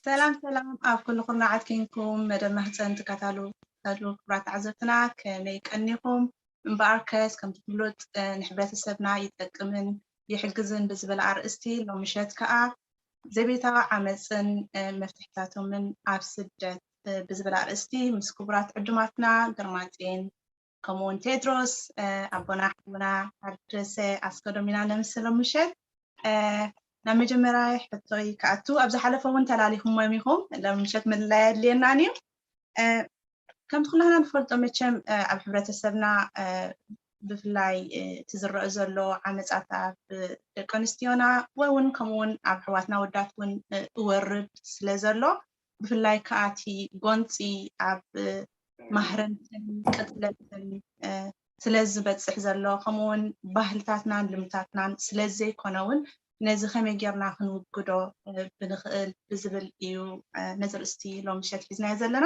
ሰላም ሰላም ኣብ ኩሉ ኩርናዓት ኮንኩም መደብ ማህፀን ትከታተሉ ክቡራት ተዓዘብትና ከመይ ቀኒኹም? እምበኣርከስ ከምቲ ፍሉጥ ንሕብረተሰብና ይጠቅምን ይሕግዝን ብዝብል ኣርእስቲ ሎምሸት ከዓ ዘቤታዊ ዓመፅን መፍትሕታቶምን ኣብ ስደት ብዝብል ኣርእስቲ ምስ ክቡራት ዕዱማትና ግርማፅን ከምኡ እውን ቴድሮስ ኣቦና ሓውና ሓርደሰ ኣስከዶም ኢና ነምስሎ ምሸት። ናብ መጀመርያ ሕቶይ ክኣቱ ኣብ ዝሓለፈ እውን ተላሊኹሞም ኢኹም። ሎም ምሸት ምልላይ ኣድልየናን እዩ። ከምቲ ኩላህና ንፈልጦ መቸም ኣብ ሕብረተሰብና ብፍላይ እቲ ዝረአ ዘሎ ዓመፃታት ደቂ ኣንስትዮና ወይ እውን ከምኡ እውን ኣብ ኣሕዋትና ኣወዳት እውን እወርድ ስለ ዘሎ ብፍላይ ከዓ እቲ ጎንፂ ኣብ ማህረምትን ቅትለትን ስለ ዝበፅሕ ዘሎ ከምኡውን ባህልታትናን ልምታትናን ስለ ዘይኮነ እውን ነዚ ከመይ ጌርና ክንውግዶ ብንኽእል ብዝብል እዩ ነዚ ርእስቲ ሎሚ ምሸት ሒዝናዮ ዘለና።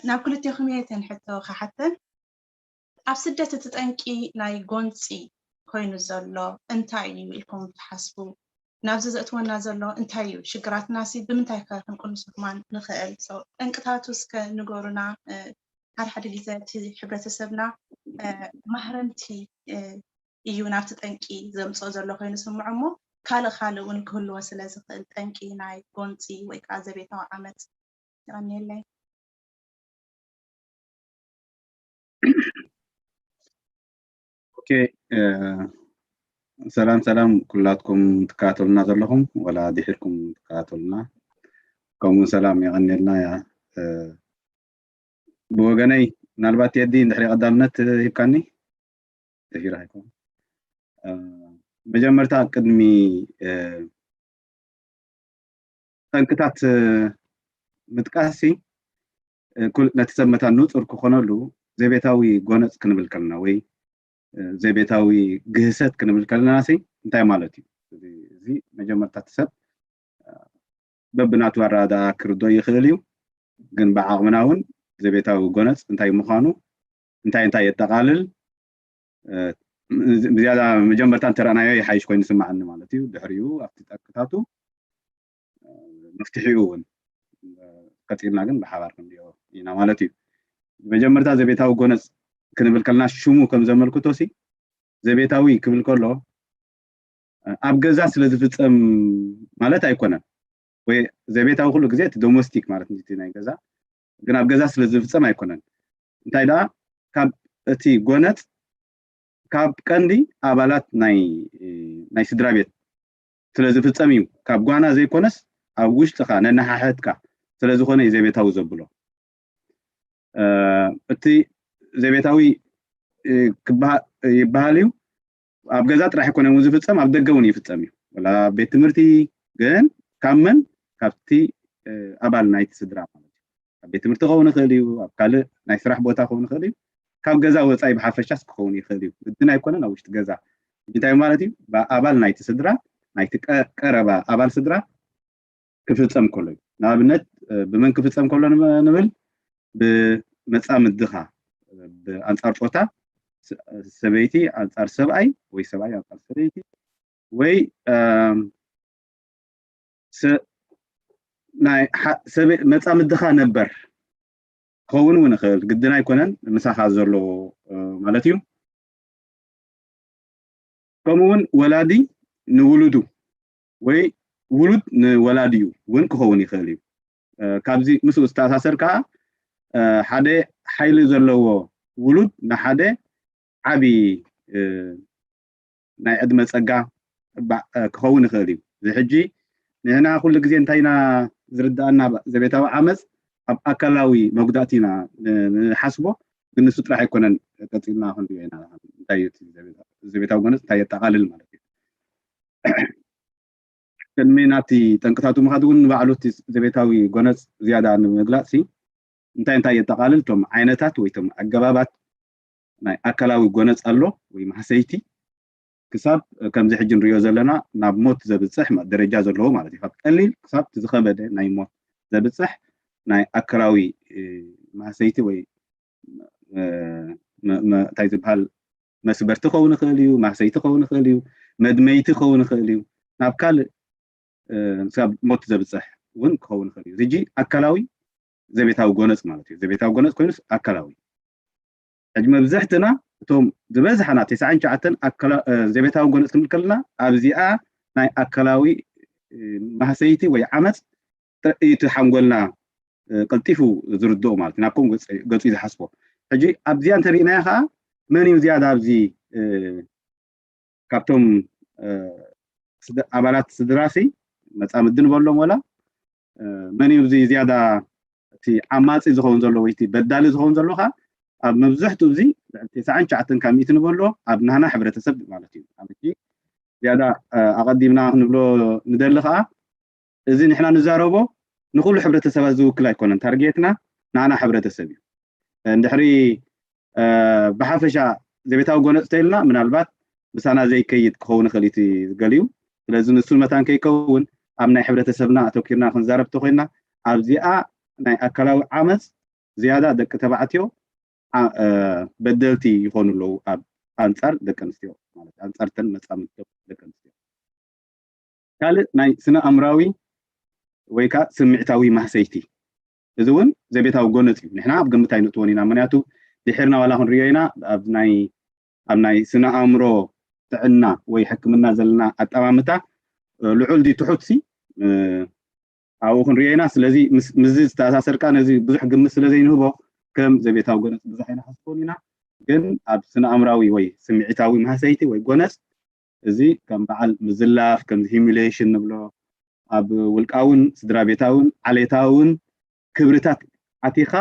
ናብ ክልቴኹም እየ እተን ሕቶ ክሓተን። ኣብ ስደት እቲ ጠንቂ ናይ ጎንፂ ኮይኑ ዘሎ እንታይ እዩ ኢልኩም ትሓስቡ? ናብዚ ዘእትወና ዘሎ እንታይ እዩ? ሽግራትናሲ ብምንታይ ከ ክንቅንሶ ከማን ንኽእል? ጠንቅታቱ እስከ ንገሩና። ሓደ ሓደ ግዜ እቲ ሕብረተሰብና ማህረምቲ እዩ ናብቲ ጠንቂ ዘምፅኦ ዘሎ ኮይኑ ስምዖ እሞ ካልእ ካልእ እውን ክህልዎ ስለ ዝኽእል ጠንቂ ናይ ጎንፂ ወይ ከዓ ዘቤታዊ ዓመፅ። ይቐንየለይ። ኦኬ፣ ሰላም ሰላም ኩላትኩም ትከታተሉና ዘለኹም ወላ ድሒርኩም ትከታተሉና፣ ከምኡ ሰላም የቐንየልና። ብወገነይ ምናልባት የዲ እንድሕሪ ቀዳምነት ሂብካኒ ተፊራ ይኮን? መጀመርታ ቅድሚ ጠንቅታት ምጥቃሲ ነቲ ሰብ መታን ንፁር ክኾነሉ ዘቤታዊ ጎነፅ ክንብል ከለና ወይ ዘቤታዊ ግህሰት ክንብል ከለና ሲ እንታይ ማለት እዩ? እዚ መጀመርታ እቲ ሰብ በብናቱ ኣረዳድኣ ክርዶ ይኽእል እዩ። ግን ብዓቕምና እውን ዘቤታዊ ጎነፅ እንታይ ምዃኑ እንታይ እንታይ የጠቓልል ብዝያዳ መጀመርታ እንተረእናዮ ይሓይሽ ኮይኑ ስማዓኒ ማለት እዩ። ድሕሪኡ ኣብቲ ጠቅታቱ መፍትሒኡ እውን ቀፂልና ግን ብሓባር ክንሪኦ ኢና ማለት እዩ። መጀመርታ ዘቤታዊ ጎነፅ ክንብል ከለና ሽሙ ከም ዘመልክቶ ሲ ዘቤታዊ ክብል ከሎ ኣብ ገዛ ስለ ዝፍፀም ማለት ኣይኮነን። ወይ ዘቤታዊ ኩሉ ግዜ እቲ ዶሞስቲክ ማለት እቲ ናይ ገዛ ግን ኣብ ገዛ ስለ ዝፍፀም ኣይኮነን። እንታይ ደኣ ካብ እቲ ጎነፅ ካብ ቀንዲ ኣባላት ናይ ናይ ስድራ ቤት ስለ ዝፍፀም እዩ። ካብ ጓና ዘይኮነስ ኣብ ውሽጥኻ ነነሓሕትካ ስለ ዝኾነ እዩ ዘቤታዊ ዘብሎ። እቲ ዘቤታዊ ይበሃል እዩ። ኣብ ገዛ ጥራሕ ይኮነ እውን ዝፍፀም ኣብ ደገ እውን ይፍፀም እዩ። ወላ ቤት ትምህርቲ ግን ካብ መን ካብቲ ኣባል ናይቲ ስድራ ማለት እዩ። ኣብ ቤት ትምህርቲ ክኸውን ይኽእል እዩ፣ ኣብ ካልእ ናይ ስራሕ ቦታ ክኸውን ይኽእል እዩ፣ ካብ ገዛ ወፃኢ ብሓፈሻስ ክኸውን ይኽእል እዩ። ግድን ኣይኮነን ኣብ ውሽጢ ገዛ። እንታይ ማለት እዩ? ኣባል ናይቲ ስድራ ናይቲ ቀረባ ኣባል ስድራ ክፍፀም ከሎ እዩ። ንኣብነት ብመን ክፍፀም ከሎ ንብል? ብመፃምድኻ ብኣንፃር ፆታ ሰበይቲ ኣንፃር ሰብኣይ ወይ ሰብኣይ ኣንፃር ሰበይቲ ወይ መፃምድኻ ነበር ክኸውን እውን ይኽእል፣ ግድን ኣይኮነን ምሳኻ ዘሎ ማለት እዩ። ከምኡ እውን ወላዲ ንውሉዱ ወይ ውሉድ ንወላዲኡ እውን ክኸውን ይኽእል እዩ። ካብዚ ምስኡ ዝተኣሳሰር ከዓ ሓደ ሓይሊ ዘለዎ ውሉድ ንሓደ ዓቢ ናይ ዕድመ ፀጋ ክኸውን ይኽእል እዩ። እዚ ሕጂ ንሕና ኩሉ ግዜ እንታይ ኢና ዝርዳኣና? ዘቤታዊ ዓመፅ ኣብ ኣካላዊ መጉዳእቲ ኢና ንሓስቦ፣ ግን ንሱ ጥራሕ ኣይኮነን። ቀፂልና ክንሪኦ ኢና እንታይ እዩ ዘቤታዊ ጎነፅ እንታይ የጠቓልል ማለት እዩ። ቅድሚ ናብቲ ጠንቅታቱ ምኻድ እውን ንባዕሉ እቲ ዘቤታዊ ጎነፅ ዝያዳ ንምግላፅ ሲ እንታይ እንታይ የጠቓልል? እቶም ዓይነታት ወይ እቶም ኣገባባት ናይ ኣካላዊ ጎነፅ ኣሎ ወይ ማህሰይቲ ክሳብ ከምዚ ሕጂ ንሪኦ ዘለና ናብ ሞት ዘብፅሕ ደረጃ ዘለዎ ማለት እዩ። ካብ ቀሊል ክሳብ እቲ ዝኸበደ ናይ ሞት ዘብፅሕ ናይ ኣካላዊ ማህሰይቲ ወይ እንታይ ዝበሃል መስበርቲ ክኸውን ይኽእል እዩ፣ ማህሰይቲ ክኸውን ይኽእል እዩ፣ መድመይቲ ክኸውን ይኽእል እዩ፣ ናብ ካልእ ክሳብ ሞት ዘብፅሕ እውን ክኸውን ይኽእል እዩ። እዚ ሕጂ ኣካላዊ ዘቤታዊ ጎነጽ ማለት እዩ። ዘቤታዊ ጎነጽ ኮይኑስ ኣካላዊ። ሕጂ መብዝሕትና እቶም ዝበዝሓና ተስዓን ትሽዓተን ኣካላ- እ፣ ዘቤታዊ ጎነጽ ክንብል ከለና ኣብዚኣ ናይ ኣካላዊ እ፣ ማህሰይቲ ወይ ዓመጽ ጥ- እዩ እቲ ሓንጎልና እ፣ ቀልጢፉ ዝርድኦ ማለት እዩ። ናብ ከምኡ ገጹ ገጹ እዩ ዝሓስቦ። ሕጂ ኣብዚኣ እንተሪእናያ ከዓ መን እዩ ዝያዳ ኣብዚ እ፣ ካብቶም እ፣ ስደ- ኣባላት ስድራሲ መጻምዲ ንበሎም ወላ እ፣ መን እዩ እዚ ዝያዳ እቲ ዓማጺ ዝኸውን ዘሎ ወይ እቲ በዳሊ ዝኸውን ዘሎ ከዓ ኣብ መብዝሕትኡ እዚ ልዕሊ ተስዓን ትሽዓተን ካብ ሚእቲ ንበሎ ኣብ ናህና ሕብረተሰብ ማለት እዩ። ማለት እዚ ዝያዳ እ፣ ኣቐዲምና ክንብሎ ንደሊ ከዓ እዚ ንሕና ንዛረቦ ንኩሉ ሕብረተሰባት ዝውክል ኣይኮነን። ታርጌትና ናህና ሕብረተሰብ እዩ። እንድሕሪ እ፣ ብሓፈሻ ዘቤታዊ ጎነጽ ተኢልና ምናልባት ምሳና ዘይከይድ ክኸውን ይኽእል እቲ ገሊኡ። ስለዚ ንሱ መታን ከይከውን ኣብ ናይ ሕብረተሰብና ኣተኪርና ክንዛረብ ተኮይና ኣብዚኣ ናይ ኣካላዊ ዓመጽ ዝያዳ ደቂ ተባዕትዮ ዓ- እ፣ በደልቲ ይኾኑ ኣለዉ ኣብ ኣንጻር ደቂ ኣንስትዮ ማለት ኣንጻርተን መጻምድቲ ደቂ ኣንስትዮ። ካልእ ናይ ስነ ኣእምራዊ ወይ ከዓ ስምዒታዊ ማህሰይቲ እዚ እውን ዘቤታዊ ጎነጽ እዩ። ንሕና ኣብ ግምት ኣይንእትዎን ኢና። ምክንያቱ ድሒርና ዋላ ክንሪኦ ኢና ኣብ ናይ ኣብ ናይ ስነ ኣእምሮ ጥዕና ወይ ሕክምና ዘለና ኣጠማምታ እ፣ ልዑል ድዩ ትሑት ሲ እ፣ ኣብኡ ክንሪኦ ኢና። ስለዚ ምስ- ምስዚ ዝተኣሳሰርካ ነዚ ብዙሕ ግምት ስለ ዘይንህቦ ከም ዘቤታዊ ጎነጽ ብዙሕ ኣይንሓስቦን ኢና። ግን ኣብ ስነ ኣእምራዊ ወይ ስምዒታዊ ማህሰይቲ ወይ ጎነጽ እዚ ከም በዓል ምዝላፍ ከም humiliation ንብሎ ኣብ ውልቃውን ስድራ ቤታውን ዓሌታውን ክብርታት ኣቲኻ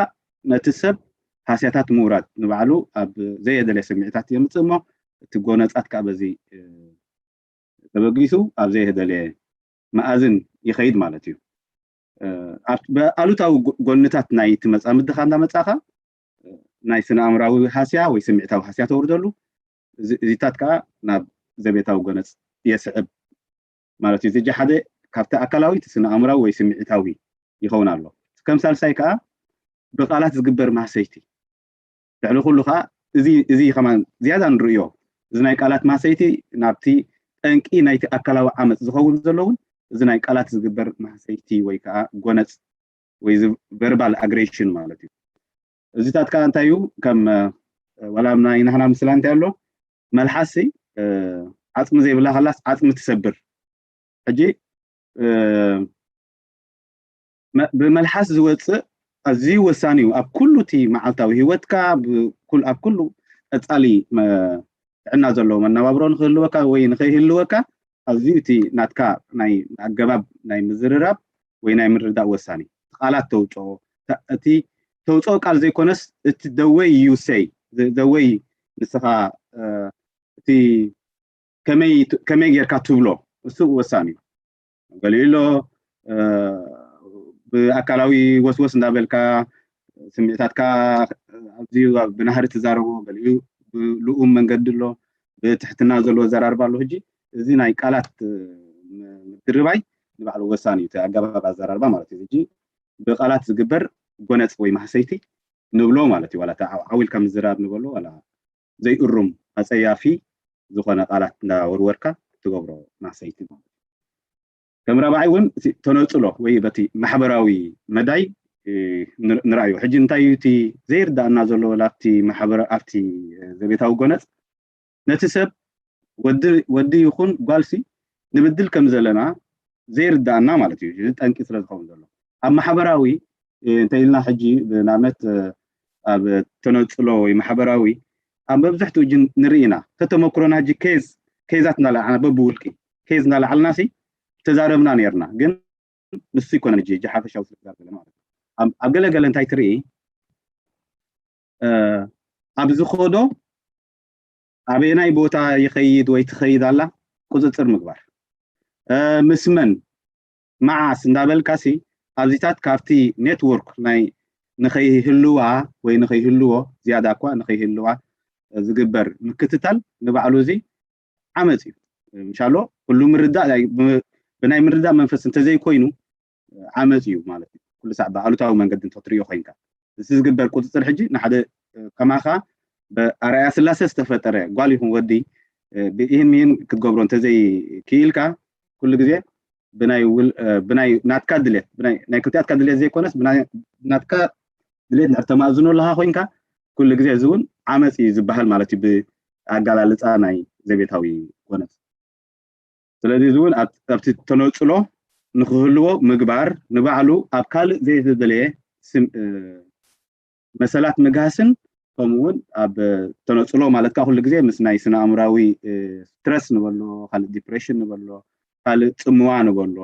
ነቲ ሰብ ሃስያታት ምውራድ ንባዕሉ ኣብ ዘየደለ ስምዒታት የምፅእ እሞ እቲ ጎነፃት ከዓ በዚ እ፣ ተበጊሱ ኣብ ዘየደለ መኣዝን ይኸይድ ማለት እዩ። እ፣ ኣብ- ብኣሉታዊ ጎ- ጎንታት ናይቲ መፃምድኻ እንዳመፃኻ እ፣ ናይ ስነ ኣእምራዊ ሃስያ ወይ ስምዒታዊ ሃስያ ተውርደሉ እዚ- እዚታት ከዓ ናብ ዘቤታዊ ጎነፅ የስዕብ ማለት እዩ። እዚ ሓደ ካብቲ ኣካላዊ እቲ ስነ ኣእምራዊ ወይ ስምዒታዊ ይኸውን ኣሎ። ከም ሳልሳይ ከዓ ብቃላት ዝግበር ማህሰይቲ ልዕሊ ኩሉ ከዓ እዚ እዚ ከማን ዝያዳ ንርእዮ እዚ ናይ ቃላት ማህሰይቲ ናብቲ ጠንቂ ናይቲ ኣካላዊ ዓመፅ ዝኸውን ዘሎ እውን እዚ ናይ ቃላት ዝግበር ማህሰይቲ ወይ ከዓ ጎነፅ ወይ verbal aggression ማለት እዩ። እዚታት ከዓ እንታይ እዩ ከም እ፣ ዋላ ናይ ናህና ምስላ እንታይ ኣሎ መልሓሲ እ፣ ዓፅሚ ዘይብላ ከላስ ዓፅሚ ትሰብር። ሕጂ እ፣ መ- ብመልሓስ ዝወፅእ ኣዝዩ ወሳኒ እዩ ኣብ ኩሉ እቲ መዓልታዊ ህይወትካ ብኩል- ኣብ ኩሉ ቀፃሊ መ- ጥዕና ዘለዎ መነባብሮ ንክህልወካ ወይ ንከይህልወካ ኣዝዩ እቲ ናትካ ናይ ኣገባብ ናይ ምዝርራብ ወይ ናይ ምርዳእ ወሳኒ ቃላት ተውፅኦ ተ- እቲ ተውፅኦ ቃል ዘይኮነስ እቲ the way you say the way ንስኻ እ፣ እቲ ከመይ ከመይ ጌርካ ትብሎ እሱ ወሳኒ እዩ። ገሊኡ ኣሎ እ፣ ብኣካላዊ ወስወስ እንዳበልካ ስምዒታትካ ኣዝዩ ብናህሪ ትዛረቦ ገሊኡ ብልኡም መንገዲ ኣሎ ብትሕትና ዘለዎ ኣዘራርባ ኣሎ። ሕጂ እዚ ናይ ቃላት እ፣ ምድርባይ ንባዕሉ ወሳኒ እዩ። እቲ ኣገባብ ኣዘራርባ ማለት እዩ። ሕጂ ብቃላት ዝግበር ጎነፅ ወይ ማህሰይቲ ንብሎ ማለት እዩ። ዋላ ዓው ኢልካ ምዝራብ ንበሎ ዋላ ዘይእሩም ኣፀያፊ ዝኾነ ቃላት እንዳወርወርካ ትገብሮ ማህሰይቲ ማለት እዩ። ከም ራብዓይ እውን እቲ ተነፅሎ ወይ በቲ ማሕበራዊ መዳይ ንርኣዮ። ሕጂ እንታይ እዩ እቲ ዘይርዳእና ዘሎ ኣብቲ ማሕበረ ኣብቲ ዘቤታዊ ጎነፅ ነቲ ሰብ ወዲ ይኹን ጓልሲ ንብድል ከም ዘለና ዘይርዳእና ማለት እዩ። እዚ ጠንቂ ስለ ዝኸውን ዘሎ ኣብ ማሕበራዊ እንተ ኢልና ሕጂ ንኣብነት ኣብ ተነፅሎ ወይ ማሕበራዊ ኣብ መብዝሕትኡ እጂ ንርኢ ኢና። ተተመክሮና ሕጂ ኬዝ ኬዛት እናለዓልና በብውልቂ ኬዝ እናለዓልና ሲ ተዛረብና ነርና። ግን ንሱ ይኮነን ሕጂ ሕጂ ሓፈሻዊ ስለ ተዛረበ ማለት እዩ። ኣብ ገለገለ እንታይ ትርኢ ኣብ ዝኸዶ ኣበየናይ ቦታ ይኸይድ ወይ ትኸይድ ኣላ ቁፅፅር ምግባር ምስ መን መዓስ እንዳበልካሲ ኣብዚታት ካብቲ ኔትወርክ ናይ ንኸይህልዋ ወይ ንኸይህልዎ ዝያዳ እኳ ንኸይህልዋ ዝግበር ምክትታል ንባዕሉ እዚ ዓመፅ እዩ። ምሻሎ ኩሉ ምርዳእ ብናይ ምርዳእ መንፈስ እንተዘይኮይኑ ዓመፅ እዩ ማለት እዩ። ኩሉ ሳዕ ብኣሉታዊ መንገዲ እንተትሪኦ ኮይንካ እዚ ዝግበር ቁፅፅር ሕጂ ንሓደ ከማኻ ብኣርኣያ ስላሴ ዝተፈጠረ ጓል ይኹን ወዲ ብኢህን ሚህን ክትገብሮ እንተዘይክኢልካ ኩሉ ግዜ ብናይ ውል- እ፣ ብናይ ናትካ ድሌት ብናይ ናይ ክልቲኣትካ ድሌት ዘይኮነስ ብናይ ናትካ ድሌት እንድሕር ተማእዝኖ ኣለካ ኮይንካ፣ ኩሉ ግዜ እዚ እውን ዓመፅ እዩ ዝበሃል ማለት እዩ፣ ብኣገላልፃ ናይ ዘቤታዊ ጎነፅ። ስለዚ እዚ እውን ኣብ- ኣብቲ ተነፅሎ ንክህልዎ ምግባር ንባዕሉ ኣብ ካልእ ዘይተደለየ ስም- እ፣ መሰላት ምግሃስን፣ ከምኡ እውን ኣብ ተነፅሎ ማለት ከዓ ኩሉ ግዜ ምስ ናይ ስነ ኣእምራዊ ስትረስ ንበሎ፣ ካልእ ዲፕሬሽን ንበሎ፣ ካልእ ፅምዋ ንበሎ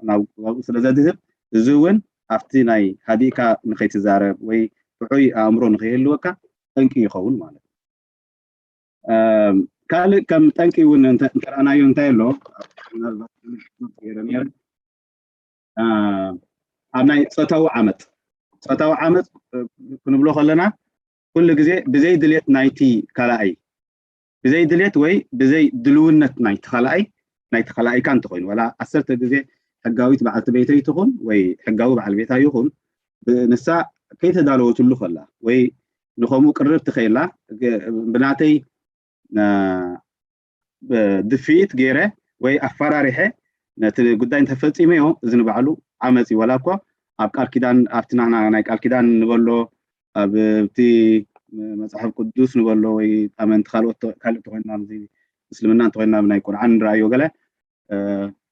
ናብኡ ስለ ዘድህብ፣ እዚ እውን ኣብቲ ናይ ሃዲእካ ንከይትዛረብ ወይ ጥዑይ ኣእምሮ ንከይህልወካ ጠንቂ ይኸውን ማለት እዩ። ካልእ ከም ጠንቂ እውን እንተረኣናዮ እንታይ ኣሎ? ኣብ ናይ ፆታዊ ዓመፅ ፆታዊ ዓመፅ ክንብሎ ከለና ኩሉ ግዜ ብዘይ ድሌት ናይቲ ካልኣይ ብዘይ ድሌት ወይ ብዘይ ድልውነት ናይቲ ካልኣይ ናይቲ ካልኣይካ እንተኮይኑ ዋላ ዓሰርተ ግዜ ሕጋዊት በዓልቲ ቤተይ ትኹን ወይ ሕጋዊ በዓል ቤታ ይኹን ንሳ ከይተዳለወትሉ ከላ ወይ ንከምኡ ቅርብቲ ከይላ ብናተይ ድፍኢት ገይረ ወይ ኣፈራሪሐ ነቲ ጉዳይ እንተፈፂመዮ እዚ ንባዕሉ ዓመፅ እዩ። ዋላ እኮ ኣብ ቃል ኪዳን ኣብቲ ናና ናይ ቃል ኪዳን ንበሎ ኣብ እቲ መፅሓፍ ቅዱስ ንበሎ ወይ ኣመንቲ ካልኦት ካልእ ተኮይና ምስልምና እንተኮይና ናይ ቁርዓን ንረኣዮ ገለ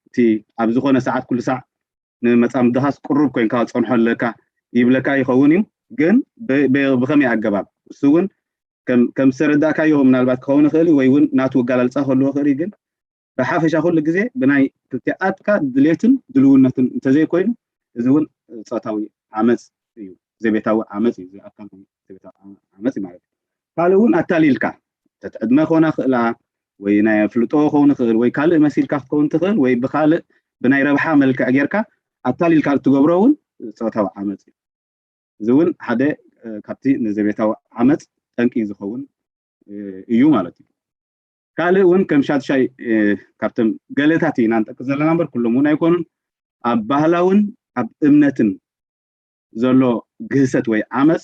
እቲ ኣብ ዝኮነ ሰዓት ኩሉ ሳዕ ንመፃምድኻስ ቅሩብ ኮይንካ ክፀንሖ ኣለካ ይብለካ ይኸውን እዩ። ግን ብከመይ ኣገባብ እሱ እውን ከም ዝተረዳእካዮ ምናልባት ክኸውን ይኽእል ወይ እውን ናቱ ኣገላልፃ ክህልዎ ይኽእል እዩ። ግን ብሓፈሻ ኩሉ ግዜ ብናይ ክልቲኣትካ ድሌትን ድልውነትን እንተዘይኮይኑ እዚ እውን ፆታዊ ዓመፅ እዩ፣ ዘቤታዊ ዓመፅ እዩ፣ ኣካላዊ ዘቤታዊ ዓመፅ ማለት እዩ። ካልእ እውን ኣታሊልካ ተትዕድመ ክኾና ክእላ ወይ ናይ ኣፍልጦ ክኸውን ይኽእል ወይ ካልእ መሲልካ ክትከውን ትኽእል ወይ ብካልእ ብናይ ረብሓ መልክዕ ጌርካ ኣታሊልካ እትገብሮ እውን ፆታዊ ዓመፅ እዩ። እዚ እውን ሓደ ካብቲ ንዘቤታዊ ዓመፅ ጠንቂ ዝኸውን እዩ ማለት እዩ። ካልእ እውን ከም ሻድሻይ ካብቶም ገለታት ኢና ንጠቅስ ዘለና እምበር ኩሎም እውን ኣይኮኑን። ኣብ ባህላውን ኣብ እምነትን ዘሎ ግህሰት ወይ ዓመፅ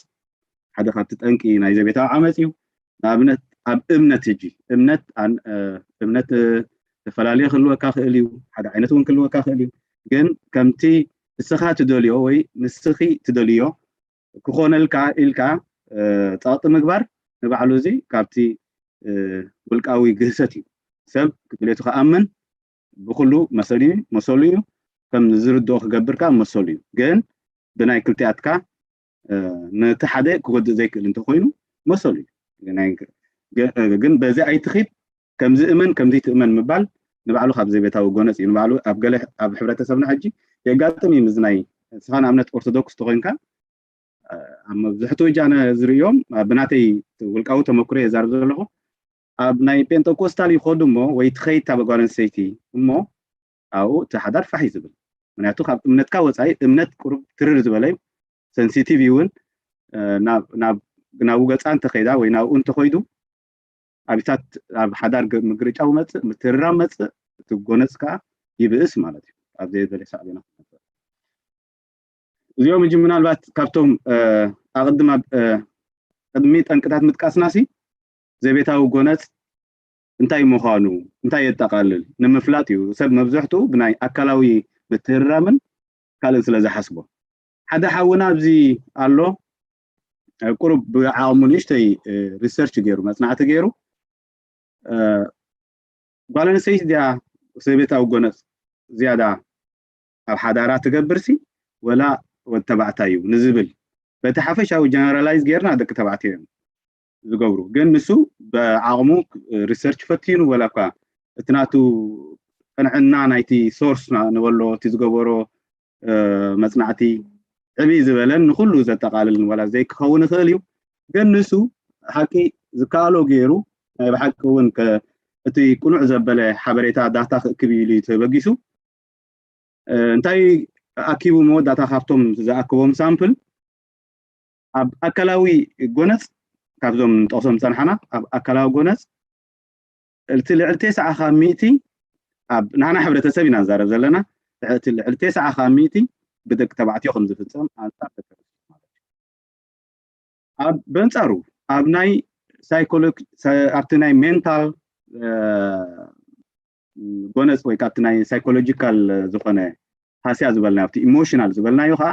ሓደ ካብቲ ጠንቂ ናይ ዘቤታዊ ዓመፅ እዩ። ንኣብነት ኣብ እምነት ሕጂ እምነት እምነት ተፈላለየ ክህልወካ ክእል እዩ፣ ሓደ ዓይነት እውን ክህልወካ ክእል እዩ። ግን ከምቲ ንስኻ ትደልዮ ወይ ንስኺ ትደልዮ ክኾነልካ ኢልካ ፀቕጢ ምግባር ንባዕሉ እዚ ካብቲ ውልቃዊ ግህሰት እዩ። ሰብ ድሌቱ ክኣምን ብኩሉ መሰሉ እዩ፣ መሰሉ እዩ። ከም ዝርድኦ ክገብር ከዓ መሰሉ እዩ። ግን ብናይ ክልቲኣትካ ነቲ ሓደ ክጎድእ ዘይክእል እንተኮይኑ መሰሉ እዩ። ግን በዚ ኣይትኺድ፣ ከምዚ እመን ከምዚ ትእመን ምባል ንባዕሉ ካብ ዘቤታዊ ጎነፅ እዩ። ንባዕሉ ኣብ ገለ ኣብ ሕብረተሰብና ሕጂ የጋጥም እዩ። ምዚ ናይ ንስኻ ንኣብነት ኦርቶዶክስ ተኮይንካ ኣብ መብዝሕትኡ እጃነ ዝርእዮም ብናተይ ውልቃዊ ተመክሮ የዛርብ ዘለኹ ኣብ ናይ ጴንጠኮስታል ይኸዱ እሞ ወይ ትኸይድ ታበ ጓል ኣንስተይቲ እሞ ኣብኡ እቲ ሓዳር ፋሕ እዩ ዝብል። ምክንያቱ ካብ እምነትካ ወፃኢ እምነት ቁሩብ ትርር ዝበለ እዩ፣ ሰንሲቲቭ እዩ እውን ናብኡ ገፃ እንተኸይዳ ወይ ናብኡ እንተኸይዱ ኣብታት ኣብ ሓዳር ምግርጫው መፅእ ምትርራብ መፅእ እቲ ጎነፅ ከዓ ይብእስ ማለት እዩ። ኣብ ዘየደለ ሳዕቤና እዚኦም እጂ ምናልባት ካብቶም ኣቅድም ኣብ ቅድሚ ጠንቅታት ምጥቃስናሲ ዘቤታዊ ጎነፅ እንታይ ምዃኑ እንታይ የጠቃልል ንምፍላጥ እዩ። ሰብ መብዝሕትኡ ብናይ ኣካላዊ ምትህርራምን ካልእን ስለ ዝሓስቦ ሓደ ሓውና ኣብዚ ኣሎ ቁሩብ ብዓቕሙ ንእሽተይ ሪሰርች ገይሩ መፅናዕቲ ገይሩ ጓል ኣንስተይቲ ድያ ዘቤታዊ ጎነፅ ዝያዳ ኣብ ሓዳራ ትገብርሲ ወላ ወዲ ተባዕታይ እዩ ንዝብል በቲ ሓፈሻዊ ጀነራላይዝ ጌርና ደቂ ተባዕትዮ እዮም ዝገብሩ። ግን ንሱ ብዓቕሙ ሪሰርች ፈቲኑ ወላ እኳ እቲ ናቱ ቅንዕና ናይቲ ሶርስ ንበሎ እቲ ዝገበሮ መፅናዕቲ ዕብይ ዝበለን ንኩሉ ዘጠቃልልን ዋላ ዘይክኸውን ይኽእል እዩ። ግን ንሱ ሓቂ ዝከኣሎ ገይሩ ናይ ብሓቂ እውን እቲ ቅኑዕ ዘበለ ሓበሬታ ዳታ ክእክብ ኢሉ ተበጊሱ እንታይ ኣኪቡ መወዳእታ ካብቶም ዝኣክቦም ሳምፕል ኣብ ኣካላዊ ጎነፅ ካብዞም ንጠቕሶም ዝፀናሓና ኣብ ኣካላዊ ጎነፅ እቲ ልዕሊ ቴስዓ ካብ ሚእቲ ኣብ ናና ሕብረተሰብ ኢና ንዛረብ ዘለና እቲ ልዕሊ ቴስዓ ካብ ሚእቲ ብደቂ ተባዕትዮ ከም ዝፍፀም ኣንፃር ደቂ ኣንስትዮ ማለት እዩ። ኣብ በንፃሩ ኣብ ናይ ሳይኮሎጂ ኣብቲ ናይ ሜንታል ጎነፅ ወይ ካብቲ ናይ ሳይኮሎጂካል ዝኾነ ሃስያ ዝበልናዮ ኣብቲ ኢሞሽናል ዝበልናዮ ከዓ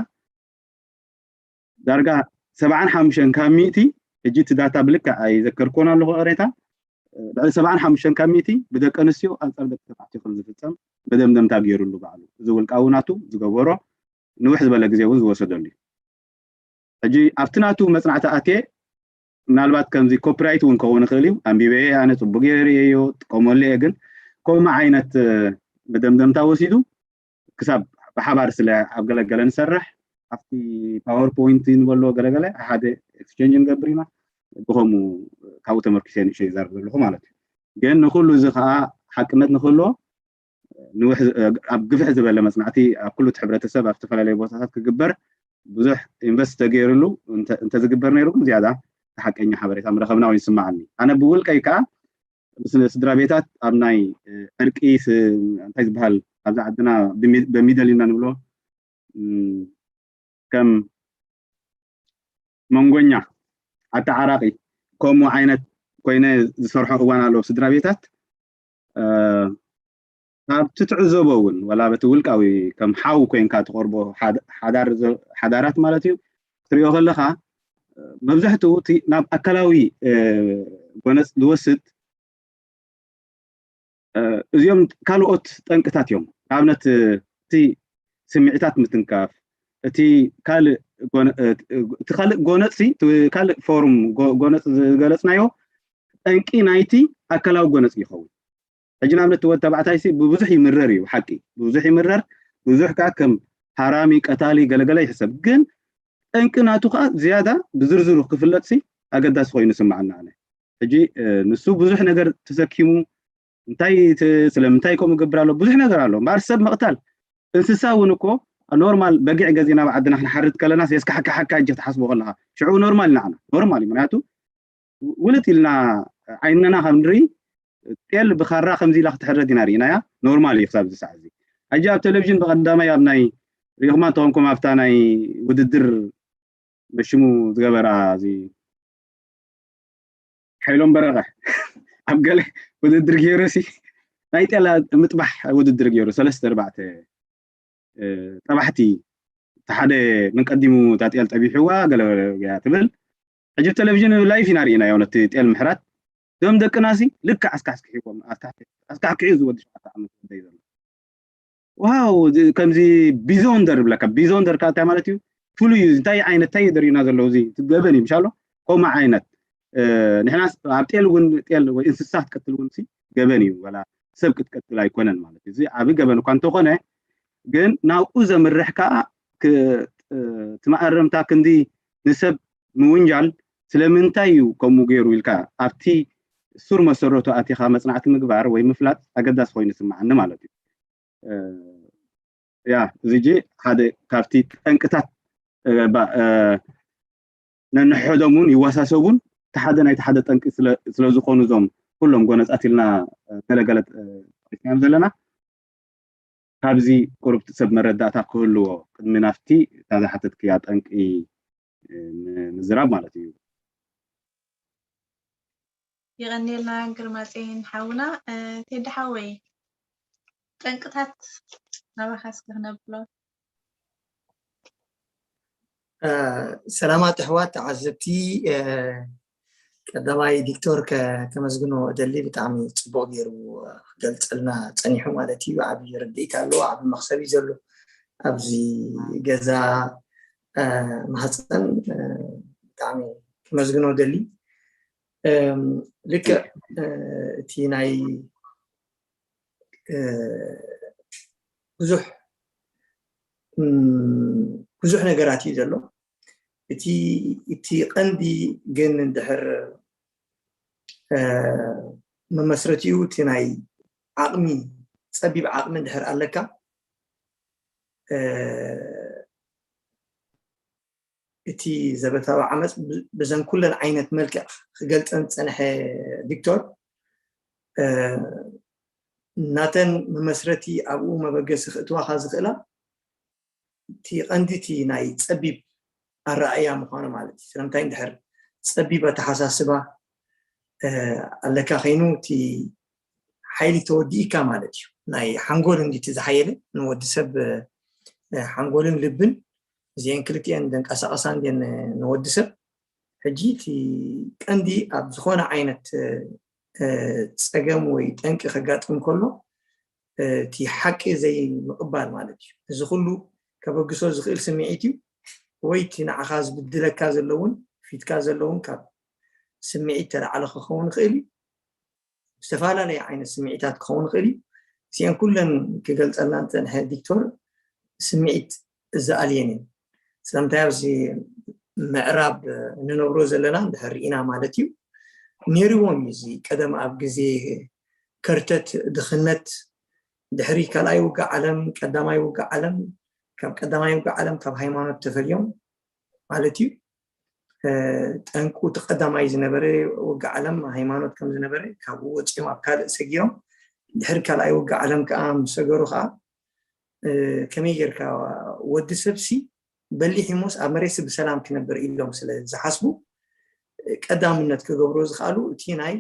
ዳርጋ ሰብዓን ሓሙሽተን ካብ ሚእቲ፣ ሕጂ እቲ ዳታ ብልክዕ ኣይዘከርኩዎን ኣለኹ ቅሬታ፣ ልዕሊ ሰብዓን ሓሙሽተን ካብ ሚእቲ ብደቂ ኣንስትዮ ኣንፃር ደቂ ተባዕትዮ ከም ዝፍፀም መደምደምታ ገይሩሉ ባዕሉ። እዚ ውልቃዊ ናቱ ዝገበሮ ንውሕ ዝበለ ግዜ እውን ዝወሰደሉ እዩ። ሕጂ ኣብቲ ናቱ መፅናዕቲ ኣትየ ምናልባት ከምዚ ኮፒራይት እውን ክኸውን ይኽእል እዩ፣ ኣንቢበየ ኣነ፣ ፅቡቅ ገይረ ርእየዮ፣ ጥቀመሉ እየ። ግን ከምኡ ዓይነት መደምደምታ ወሲዱ ክሳብ ብሓባር ስለ ኣብ ገለገለ ንሰርሕ ኣብቲ ፓወርፖይንት ንበሎ ገለገለ ሓደ ኤክስቼንጅ ንገብር ኢና፣ ብኸምኡ ካብኡ ተመርኪሰ ንእሸ ይዛርብ ዘለኹ ማለት እዩ። ግን ንኩሉ እዚ ከዓ ሓቅነት ንክህልዎ ንውሕ ኣብ ግፍሕ ዝበለ መፅናዕቲ ኣብ ኩሉ እቲ ሕብረተሰብ ኣብ ዝተፈላለዩ ቦታታት ክግበር ብዙሕ ኢንቨስት ተገይርሉ እንተዝግበር ነይሩ ግን ዝያዳ ሓቀኛ ሓበሬታ ምረኸብና ወይ ይስማዓኒ። ኣነ ብውልቀይ ከዓ ስድራ ቤታት ኣብ ናይ ዕርቂ እንታይ ዝበሃል ኣብዚ ዓድና በሚደል ኢና ንብሎ ከም መንጎኛ ኣተዓራቂ ከምኡ ዓይነት ኮይነ ዝሰርሖ እዋን ኣለዉ ስድራ ቤታት። ካብ ትትዕዘቦ እውን ወላ በቲ ውልቃዊ ከም ሓው ኮይንካ ትቐርቦ ሓዳራት ማለት እዩ ክትሪኦ ከለካ መብዛሕትኡ ናብ ኣካላዊ ጎነፅ ዝወስድ እዚኦም ካልኦት ጠንቅታት እዮም። ንኣብነት እቲ ስምዒታት ምትንካፍ፣ እቲ ካልእ ጎነፅ ካልእ ፎርም ጎነፅ ዝገለፅናዮ ጠንቂ ናይቲ ኣካላዊ ጎነፅ ይኸውን። ሕጂ ንኣብነት ወዲ ተባዕታይ ብብዙሕ ይምረር እዩ ሓቂ፣ ብዙሕ ይምረር፣ ብዙሕ ከዓ ከም ሃራሚ ቀታሊ ገለገለ ይሕሰብ። ግን ጠንቂ ናቱ ከዓ ዝያዳ ብዝርዝሩ ክፍለጥሲ ኣገዳሲ ኮይኑ ስማዓና ኣነ። ሕጂ ንሱ ብዙሕ ነገር ተሰኪሙ እንታይ ስለምንታይ ከምኡ ገብር ኣሎ ብዙሕ ነገር ኣሎ እምበኣር ሰብ ምቕታል እንስሳ እውን እኮ ኖርማል በጊዕ ገዚእና ኣብ ዓድና ክንሓርድ ከለና የስካሕካሓካ እጅ ክትሓስቦ ከለካ ሽዑ ኖርማል ንዓና ኖርማል እዩ። ምክንያቱ ውልጥ ኢልና ዓይንና ከም ንርኢ ጤል ብኻራ ከምዚ ኢላ ክትሕረድ ኢና ርኢናያ። ኖርማል እዩ ክሳብ እዚ ሰዓት እዚ። ሕጂ ኣብ ቴሌቪዥን ብቐዳማይ ኣብ ናይ ሪኢኹማ እንተኾንኩም ኣብታ ናይ ውድድር መሽሙ ዝገበራ እዚ ሓይሎም በረቐ ኣብ ገለ ውድድር ገይሩ ሲ ናይ ጤል ምጥባሕ ውድድር ገይሩ ሰለስተ ኣርባዕተ ጠባሕቲ እቲ ሓደ ምን ቀዲሙ እታ ጤል ጠቢሕዋ ገለ ገያ ትብል። ሕጂ ቴሌቪዥን ላይፍ ኢና ርኢናዮ ነቲ ጤል ምሕራት። እዞም ደቅና ሲ ልክዕ ኣስካሕኪሕዎም ኣስካሕኪሑ እዚ ወዲ ሸውዓተ ዓመት ወደይ ዘሎ ዋው ከምዚ ቢዞንደር ብለካ ቢዞንደር ከዓ እንታይ ማለት እዩ? ፍሉይ እዩ። እንታይ ዓይነት እንታይ ደሪና ዘለዉ እዚ ገበን እዩ ምሻሎ ከምኡ ዓይነት ንሕና ኣብ ጤል እውን ጤል ወይ እንስሳ ክትቀትል እውን ገበን እዩ። ወላ ሰብ ክትቀትል ኣይኮነን ማለት እዩ። እዚ ዓብ ገበን እኳ እንተኾነ ግን ናብኡ ዘምርሕ ከዓ ትማእረምታ ክንዲ ንሰብ ምውንጃል ስለምንታይ እዩ ከምኡ ገይሩ ኢልካ ኣብቲ ሱር መሰረቱ ኣቲኻ መፅናዕቲ ምግባር ወይ ምፍላጥ ኣገዳሲ ኮይኑ ይስማዓኒ ማለት እዩ። ያ እዚ ጂ ሓደ ካብቲ ጠንቅታት ነንሕዶም እውን ይወሳሰቡን እቲ ሓደ ናይቲ ሓደ ጠንቂ ስለዝኾኑ እዞም ኩሎም ጎነፃት ኢልና ገለገለ ጠቂስናዮም ዘለና ካብዚ ቁሩብ ሰብ መረዳእታ ክህልዎ ቅድሚ ናብቲ እታ ዝሓተትክያ ጠንቂ ምዝራብ ማለት እዩ። የቐንየልና ግርማፀይን ሓውና። ቴዲ ሓወይ ጠንቅታት ናባኻ እስኪ ክነብሎ። ሰላማት ኣሕዋት ተዓዘብቲ፣ ቀዳማይ ዲክቶር ከመስግኖ እደሊ። ብጣዕሚ ፅቡቕ ገይሩ ክገልፀልና ፀኒሑ ማለት እዩ። ዓብዪ ርድኢት ኣለዎ፣ ዓብዪ መኽሰብ እዩ ዘሎ ኣብዚ ገዛ ማህፀን። ብጣዕሚ ከመስግኖ እደሊ። ልክዕ እቲ ናይ ብዙሕ ብዙሕ ነገራት እዩ ዘሎ። እቲ እቲ ቀንዲ ግን እንድሕር መመስረቲኡ እቲ ናይ ዓቕሚ ፀቢብ ዓቕሚ እንድሕር ኣለካ እቲ ዘበታዊ ዓመፅ ብዘን ኩለን ዓይነት መልክዕ ክገልፀን ዝፀንሐ ቪክቶር ናተን መመስረቲ ኣብኡ መበገሲ ክእትዋኻ ዝኽእላ እቲ ቀንዲ እቲ ናይ ፀቢብ ኣረኣእያ ምዃኑ ማለት እዩ። ስለምንታይ እንድሕር ፀቢብ ኣተሓሳስባ ኣለካ ከይኑ እቲ ሓይሊ ተወዲእካ ማለት እዩ። ናይ ሓንጎል እንዲቲ ዝሓየለ ንወዲ ሰብ ሓንጎልን ልብን እዚአን ክልቲአን ደንቀሳቀሳ እንዲን ንወዲ ሰብ። ሕጂ እቲ ቀንዲ ኣብ ዝኾነ ዓይነት ፀገም ወይ ጠንቂ ከጋጥም ከሎ እቲ ሓቂ ዘይምቕባል ማለት እዩ። እዚ ኩሉ ከበግሶ ዝኽእል ስምዒት እዩ። ወይ እቲ ንዓኻ ዝብድለካ ዘለውን ፊትካ ዘለውን ካብ ስምዒት ተላዕለ ክኸውን ይኽእል እዩ። ዝተፈላለየ ዓይነት ስምዒታት ክኸውን ይኽእል እዩ። እዚአን ኩለን ክገልፀልና እንፀንሐ ዲክቶር ስምዒት እዛ ኣልየን እዩ። ስለምንታይ ኣብዚ ምዕራብ እንነብሮ ዘለና እንድሕር ርኢና ማለት እዩ። ነይርዎም እዩ እዚ ቀደም ኣብ ግዜ ከርተት ድኽነት ድሕሪ ካልኣይ ውግእ ዓለም ቀዳማይ ውግእ ዓለም ካብ ቀዳማይ ውግእ ዓለም ካብ ሃይማኖት ተፈልዮም ማለት እዩ። ጠንቁ እቲ ቀዳማይ ዝነበረ ውግእ ዓለም ሃይማኖት ከም ዝነበረ ካብኡ ወፂኦም ኣብ ካልእ ሰጊሮም ድሕሪ ካልኣይ ውግእ ዓለም ከዓ ምስ ሰገሩ ከዓ ከመይ ጌርካ ወዲ ሰብሲ በሊሕ ሞስ ኣብ መሬት ብሰላም ክነብር ኢሎም ስለ ዝሓስቡ ቀዳምነት ክገብሮ ዝኽኣሉ እቲ ናይ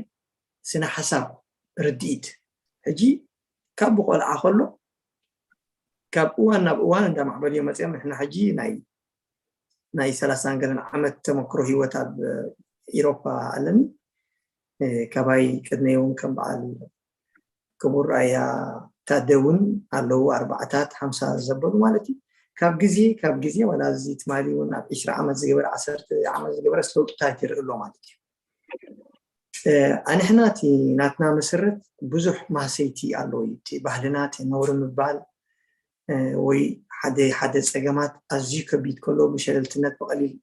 ስነ ሓሳብ ርድኢት ሕጂ ካብ ብቆልዓ ከሎ ካብ እዋን ናብ እዋን እንዳማዕበልዮ መፅኦም ንሕና ሕጂ ናይ ናይ ሰላሳን ገለን ዓመት ተመክሮ ህይወት ኣብ ኢሮፓ ኣለኒ። ካባይ ቅድመይ እውን ከም በዓል ክቡር ኣያ ታደ እውን ኣለዉ ኣርባዕታት ሓምሳ ዘበሉ ማለት እዩ። ካብ ግዜ ካብ ግዜ ዋላ እዚ ትማሊ እውን ኣብ ዕስራ ዓመት ዝገበረ ዓሰርተ ዓመት ዝገበረ ለውጥታት ይርኢ ኣሎ ማለት እዩ። ኣንሕና እቲ ናትና መሰረት ብዙሕ ማህሰይቲ ኣለዎ እዩ። እቲ ባህልና እቲ ነውሪ ምባል ወይ ሓደ ሓደ ፀገማት ኣዝዩ ከቢድ ከሎ ብሸለልትነት ብቐሊል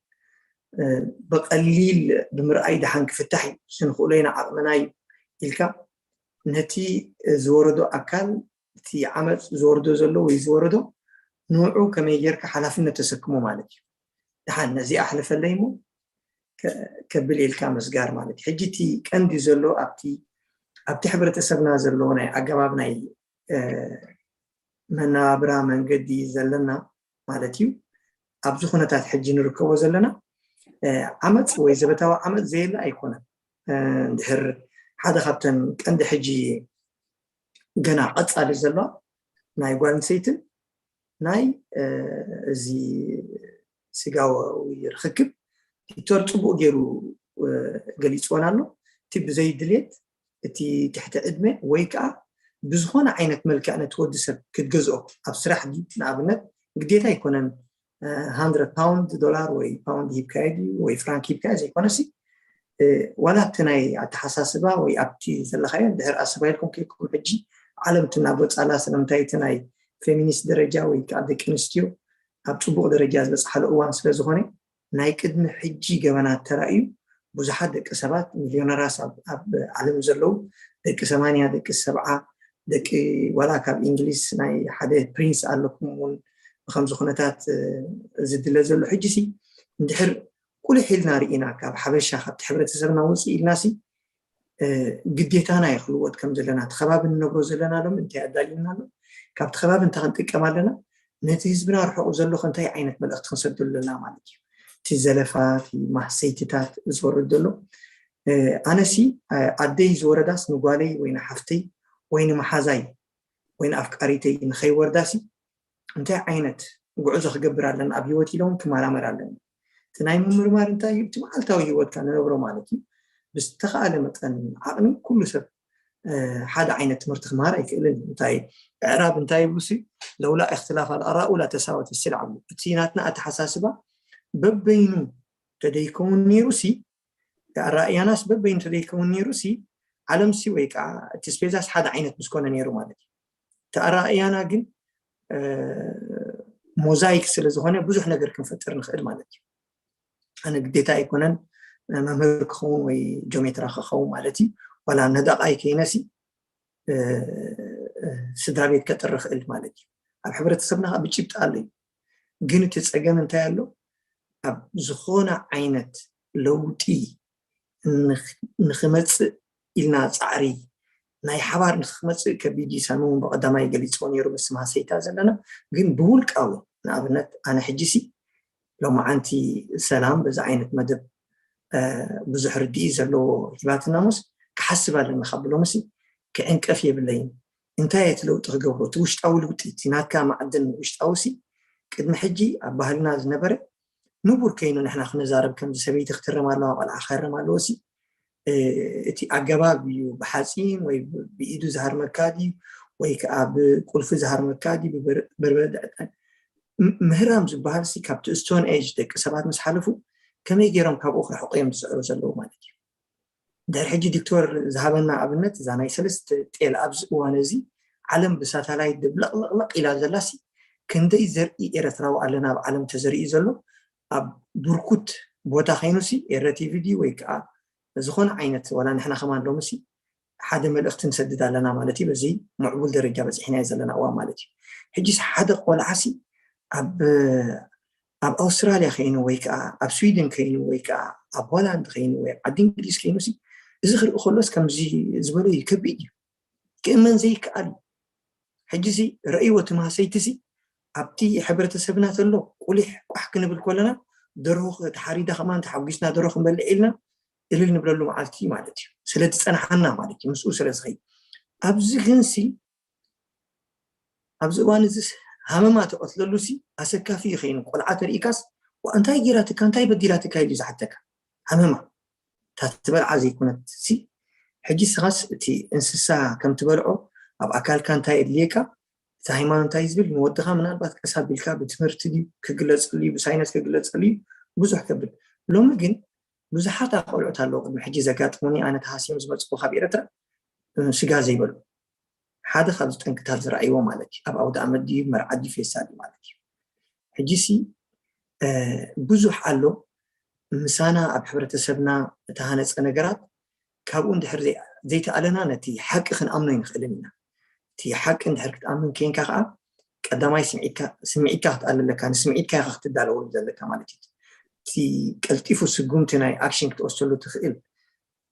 ብቐሊል ብምርኣይ ደሓን ክፍታሕ እዩ ዝንኽእሎ ኢና ዓቕምና እዩ ኢልካ ነቲ ዝወረዶ ኣካል እቲ ዓመፅ ዝወርዶ ዘሎ ወይ ዝወረዶ ንዑ ከመይ ጌርካ ሓላፍነት ተሰክሞ ማለት እዩ። ደሓን ነዚ ኣሕልፈለይ ሞ ከብል ኢልካ ምስጋር ማለት እዩ። ሕጂ እቲ ቀንዲ ዘሎ ኣብቲ ኣብቲ ሕብረተሰብና ዘሎ ናይ ኣገባብ ናይ መነባብራ መንገዲ ዘለና ማለት እዩ። ኣብዚ ኩነታት ሕጂ ንርከቦ ዘለና ዓመፅ ወይ ዘበታዊ ዓመፅ ዘየለ ኣይኮነን። እንድሕር ሓደ ካብተን ቀንዲ ሕጂ ገና ቀፃሊ ዘሎ ናይ ጓል ኣንስተይትን ናይ እዚ ስጋዊ ርክክብ ቪክቶር ፅቡቅ ገይሩ ገሊፅዎን ኣሎ። እቲ ብዘይ ድሌት እቲ ትሕቲ ዕድመ ወይ ከዓ ብዝኾነ ዓይነት መልክዕ ነቲ ወዲ ሰብ ክትገዝኦ ኣብ ስራሕ ድዩ ንኣብነት ግዴታ ኣይኮነን hundred pound ዶላር ወይ ፓውንድ ሂብካዮ ድዩ ወይ ፍራንክ ሂብካዮ ዘይኮነሲ ዋላ ኣብቲ ናይ ኣተሓሳስባ ወይ ኣብቲ ዘለካዮ ድሕር ኣስባ ኢልኩም ከይኩም ሕጂ ዓለም ትናጎፃላ ስለምንታይ እቲ ናይ ፌሚኒስት ደረጃ ወይ ከዓ ደቂ ኣንስትዮ ኣብ ፅቡቅ ደረጃ ዝበፅሓሉ እዋን ስለዝኾነ ናይ ቅድሚ ሕጂ ገበናት ተራእዩ ብዙሓት ደቂ ሰባት ሚሊዮነራስ ኣብ ዓለም ዘለዉ ደቂ ሰማንያ ደቂ ሰብዓ ደቂ ዋላ ካብ እንግሊዝ ናይ ሓደ ፕሪንስ ኣለኩም እውን ብከምዚ ኩነታት ዝድለ ዘሎ ሕጂ ሲ እንድሕር ቁልሕ ኢልና ርኢና ካብ ሓበሻ ካብቲ ሕብረተሰብና ውፅእ ኢልና ሲ ግዴታና ይክልወጥ ከም ዘለና እቲ ከባቢ ንነብሮ ዘለና ሎም እንታይ ኣዳልዩና ኣሎ ካብቲ ከባቢ እንታይ ክንጥቀም ኣለና ነቲ ህዝብና ርሑቕ ዘሎ እንታይ ዓይነት መልእክቲ ክንሰደሉ ኣለና ማለት እዩ እቲ ዘለፋ እቲ ማህሰይትታት ዝወርድ ዘሎ ኣነሲ ኣደይ ዝወረዳስ ንጓለይ ወይ ንሓፍተይ ወይ ንመሓዛይ ወይ ንኣፍቃሪተይ ንኸይወርዳሲ እንታይ ዓይነት ጉዕዞ ክገብር ኣለና ኣብ ህይወት ኢሎም ክመራመር ኣለኒ እቲ ናይ ምምርማር እንታይ እዩ እቲ መዓልታዊ ህይወትካ ንነብሮ ማለት እዩ ብዝተኻኣለ መጠን ዓቕሚ ኩሉ ሰብ ሓደ ዓይነት ትምህርቲ ክመሃር ኣይክእልን እዩ እንታይ ዕራብ እንታይ ይብሉ ሲ ለውላ እክትላፍ ኣልኣራኡ ላተሳወት ይስል ዓብሉ እቲ ናትና ኣተሓሳስባ በበይኑ ተደይከውን ነይሩ ሲ ኣራእያናስ በበይኑ ተደይከውን ነይሩ ሲ ዓለም ሲ ወይ ከዓ እቲ ስፔዛስ ሓደ ዓይነት ምስኮነ ነይሩ ማለት እዩ እቲ ኣራእያና ግን ሞዛይክ ስለ ዝኾነ ብዙሕ ነገር ክንፈጥር ንኽእል ማለት እዩ ኣነ ግዴታ ኣይኮነን መምህር ክኸውን ወይ ጆሜትራ ክኸውን ማለት እዩ ዋላ ነዳቕ ኣይከይነሲ ስድራ ቤት ከጥሪ ክእል ማለት እዩ ኣብ ሕብረተሰብና ከዓ ብጭብጢ ኣሎ እዩ ግን እቲ ፀገም እንታይ ኣሎ ኣብ ዝኾነ ዓይነት ለውጢ ንክመፅእ ኢልና ፃዕሪ ናይ ሓባር ንክመፅእ ከቢድ ይሳኑ ብቀዳማይ ገሊፅዎ ነይሩ ምስ ማሰይታ ዘለና ግን ብውልቃዊ ንኣብነት ኣነ ሕጂ ሲ ሎማዓንቲ ሰላም በዚ ዓይነት መደብ ብዙሕ ርድኢ ዘለዎ ሂባትና ሞስ ክሓስብ ኣለና ካብ ብሎምሲ ክዕንቀፍ የብለይን። እንታይ እቲ ለውጢ ክገብሮ? እቲ ውሽጣዊ ለውጢ፣ እቲ ናትካ ማዕድን ውሽጣዊ ሲ ቅድሚ ሕጂ ኣብ ባህልና ዝነበረ ንቡር ከይኑ ንሕና ክነዛረብ፣ ከምዚ ሰበይቲ ክትርም ኣለዋ፣ ቆልዓ ክህረም ኣለዎ ሲ እቲ ኣገባብ እዩ። ብሓፂን ወይ ብኢዱ ዝሃርመካ ድዩ ወይ ከዓ ብቁልፊ ዝሃርመካ ድዩ፣ ብበርበረ ዕጣን? ምህራም ዝበሃል ሲ ካብቲ ስቶን ኤጅ ደቂ ሰባት ምስ ሓለፉ ከመይ ገይሮም ካብኡ ክርሕቁ እዮም ዝፅዕሩ ዘለዉ ማለት እዩ። ድሕሪ ሕጂ ዶክተር ዝሃበና ኣብነት እዛ ናይ ሰለስተ ጤል ኣብዚ እዋን እዚ ዓለም ብሳታላይት ድብለቕለቕለቕ ኢላ ዘላሲ ክንደይ ዘርኢ ኤረትራዊ ኣለና ኣብ ዓለም ተዘሪኡ ዘሎ ኣብ ብርኩት ቦታ ከይኑሲ ኤረ ቲቪ ድዩ ወይ ከዓ ዝኾነ ዓይነት ዋላ ንሕና ከማን ሎምሲ ሓደ መልእኽቲ ንሰድድ ኣለና ማለት እዩ። በዚ ምዕቡል ደረጃ በፂሕናዮ ዘለና እዋን ማለት እዩ። ሕጂስ ሓደ ቆልዓሲ ኣብ ኣብ ኣውስትራልያ ከይኑ ወይ ከዓ ኣብ ስዊድን ከይኑ ወይ ከዓ ኣብ ሆላንድ ከይኑ ወይ ኣብ ዓዲ እንግሊዝ ከይኑ ሲ እዚ ክርኢ ከሎስ ከምዚ ዝበሎ እዩ ከቢድ እዩ። ክእመን ዘይከኣል እዩ። ሕጂ ሲ ረእይዎ እቲ ማህሰይቲ ሲ ኣብቲ ሕብረተሰብና ተሎ ቁሊሕ ቋሕ ክንብል ከለና ደርሆ ተሓሪዳ ከማን ተሓጒስና ደርሆ ክንበልዕ ኢልና እልል ንብለሉ መዓልቲ ማለት እዩ። ስለ ዝፀናሓና ማለት እዩ። ምስኡ ስለ ዝኸይድ ኣብዚ ግን ሲ ኣብዚ እዋን እዚ ሃመማ ትቐትለሉ ሲ ኣሰካፊ እዩ ከይኑ ቆልዓ ተርኢካስ ዋ እንታይ ጌራትካ እንታይ በዲላትካ ኢሉ ዝሓተካ ሃመማ እታ ትበልዓ ዘይኮነት ሲ ሕጂ ስኻስ እቲ እንስሳ ከም ትበልዖ ኣብ ኣካልካ እንታይ የድልየካ እቲ ሃይማኖት እንታይ ዝብል ንወድኻ ምናልባት ቀስ ኣቢልካ ብትምህርቲ ድዩ ክግለጸሉ እዩ ብሳይነስ ክግለጸሉ እዩ ብዙሕ ከብል ሎሚ ግን ብዙሓት ኣቆልዑት ኣለዉ ቅድሚ ሕጂ ዘጋጥሙኒ ኣነ ተሃስዮም ዝመፅኡ ካብ ኤረትራ ስጋ ዘይበሉ ሓደ ካብዚ ጠንቅታት ዝረኣይዎ ማለት እዩ ኣብ ኣውደ ኣመት ድዩ መርዓ ድዩ ፌስታል ድዩ ማለት እዩ ሕጂ ሲ ብዙሕ ኣሎ ምሳና ኣብ ሕብረተሰብና እተሃነፀ ነገራት ካብኡ እንድሕር ዘይተኣለና ነቲ ሓቂ ክንኣምኖ ይንኽእልን ኢና እቲ ሓቂ እንድሕር ክትኣምን ከይንካ ከዓ ቀዳማይ ስምዒትካ ክትኣለ ኣለካ ንስምዒትካ ኢካ ክትዳለወሉ ዘለካ ማለት እዩ እቲ ቀልጢፉ ስጉምቲ ናይ ኣክሽን ክትወስደሉ ትኽእል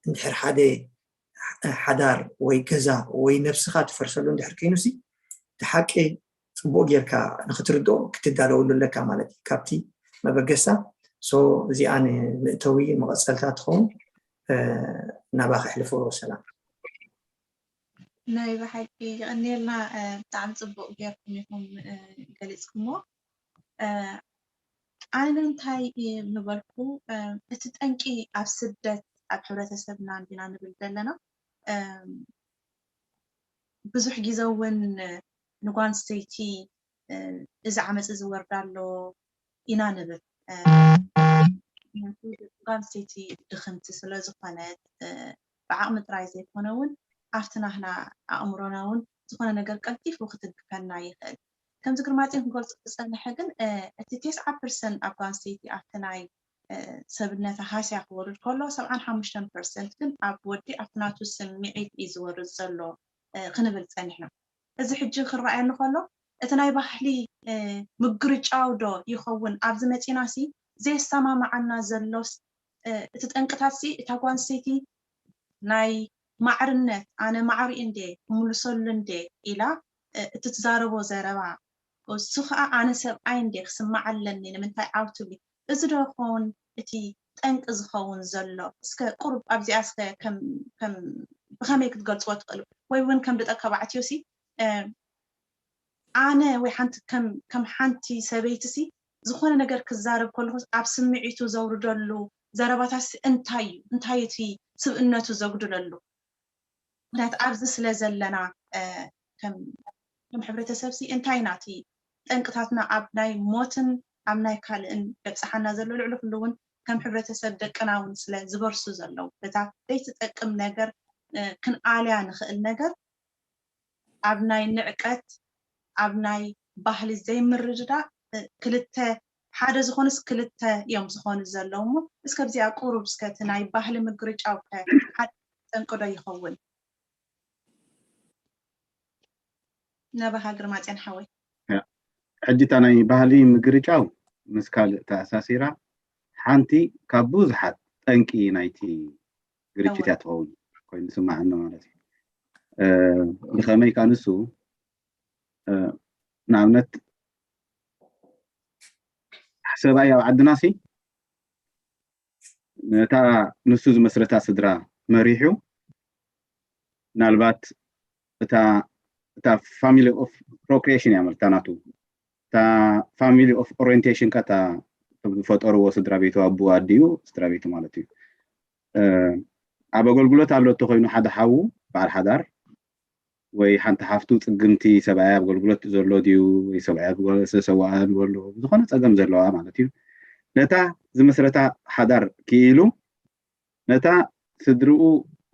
እንድሕር ሓደ ሓዳር ወይ ገዛ ወይ ነብስኻ ትፈርሰሉ እንድሕር ከይኑሲ እቲ ሓቂ ፅቡቅ ጌርካ ንክትርድኦ ክትዳለወሉ ኣለካ ማለት እዩ ካብቲ መበገስታ so እዚኣ ንምእተዊ መቐፀልታ ትኸውን ናባኻ ኣሕልፎ ሰላም ናይ ብሓቂ ይቐንየልና ብጣዕሚ ፅቡቅ ጌርኩም ኢኹም ገሊፅኩሞ ኣነ እንታይ ምበልኩ እቲ ጠንቂ ኣብ ስደት ኣብ ሕብረተሰብና እንዲና ንብል ዘለና ብዙሕ ግዜ እውን ንጓል ኣንስተይቲ እዚ ዓመፅ እዚ ወርዳ ኣሎ ኢና ንብል ጓል ኣንስተይቲ ድኽምቲ ስለ ዝኾነት ብዓቕሚ ጥራይ ዘይኮነ እውን ኣብቲ ናህና ኣእምሮና እውን ዝኾነ ነገር ቀልጢፉ ክትድግፈና ይኽእል ከምዚ ግርማፅን ክገልፆ ዝፀንሐ ግን እቲ ቴስዓ ፐርሰንት ኣብ ጓል ኣንስተይቲ ኣብቲ ናይ ሰብነታ ሃስያ ክወርድ ከሎ ሰብዓን ሓሙሽተን ፐርሰንት ግን ኣብ ወዲ ኣብቲ ናቱ ስምዒት እዩ ዝወርድ ዘሎ ክንብል ፀኒሕና እዚ ሕጂ ክረኣየኒ ከሎ እቲ ናይ ባህሊ ምግርጫው ዶ ይኸውን ኣብዚ መፂና ሲ ዘየሰማማዓና ዘሎስ እቲ ጠንቅታት ሲ እታ ጓል ኣንስተይቲ ናይ ማዕርነት ኣነ ማዕሪ እንዴ ክምልሰሉ እንዴ ኢላ እቲ ትዛረቦ ዘረባ እሱ ከዓ ኣነ ሰብኣይ እንዴ ክስማዕ ኣለኒ ንምንታይ ዓው ትብሊ እዚ ዶ ይኸውን እቲ ጠንቂ ዝኸውን ዘሎ እስከ ቁሩብ ኣብዚኣ እስከ ከም ከም ብኸመይ ክትገልፅዎ ትኽእሉ ወይ እውን ከም ደቂ ተባዕትዮ ሲ ኣነ ወይ ሓንቲ ከም ከም ሓንቲ ሰበይቲ ሲ ዝኾነ ነገር ክዛረብ ከለኹ ኣብ ስምዒቱ ዘውርደሉ ዘረባታት ሲ እንታይ እዩ እንታይ እቲ ስብእነቱ ዘጉድለሉ ምክንያቱ ኣብዚ ስለ ዘለና ከም ሕብረተሰብ ሲ እንታይ ኢና እቲ ጠንቅታትና ኣብ ናይ ሞትን ኣብ ናይ ካልእን የብፅሓና ዘሎ ልዕሊ ኩሉ እውን ከም ሕብረተሰብ ደቅና እውን ስለ ዝበርሱ ዘለዉ በታ ዘይትጠቅም ነገር ክንኣልያ ንኽእል ነገር ኣብ ናይ ንዕቀት ኣብ ናይ ባህሊ ዘይምርድዳእ ክልተ ሓደ ዝኾኑስ ክልተ እዮም ዝኾኑ ዘለዉ እሞ እስከ ኣብዚኣ ቁሩብ እስከ እቲ ናይ ባህሊ ምግርጫው ከ ሓደ ጠንቂ ዶ ይኸውን ናባኻ ግርማፅዮን ሓወይ ሕጂ እታ ናይ ባህሊ ምግርጫው ምስ ካልእ ተኣሳሲራ ሓንቲ ካብ ብዙሓት ጠንቂ ናይቲ ግርጭት እያ ትኸውን ኮይኑ ዝስማዓኒ ማለት እዩ ብኸመይ ከዓ ንሱ ንኣብነት ሰብኣይ ኣብ ዓድና ሲ ነታ ንሱ ዝመስረታ ስድራ መሪሑ፣ ምናልባት እታ family of procreation እያ ማለት እታ ናቱ። እታ family of orientation ከ እታ ዝፈጠርዎ ስድራ ቤቱ፣ ኣቦ ኣዲኡ ስድራ ቤቱ ማለት እዩ። ኣብ ኣገልግሎት ኣሎ እንተኮይኑ ሓደ ሓዉ በዓል ሓዳር ወይ ሓንቲ ሓፍቱ ጽግምቲ፣ ሰብኣይ ኣብ ኣገልግሎት ዘሎ ድዩ ወይ ሰብኣይ ኣብ ሰዋኣን ዘሎ፣ ዝኾነ ጸገም ዘለዋ ማለት እዩ። ነታ ዝመስረታ ሓዳር ክኢሉ፣ ነታ ስድርኡ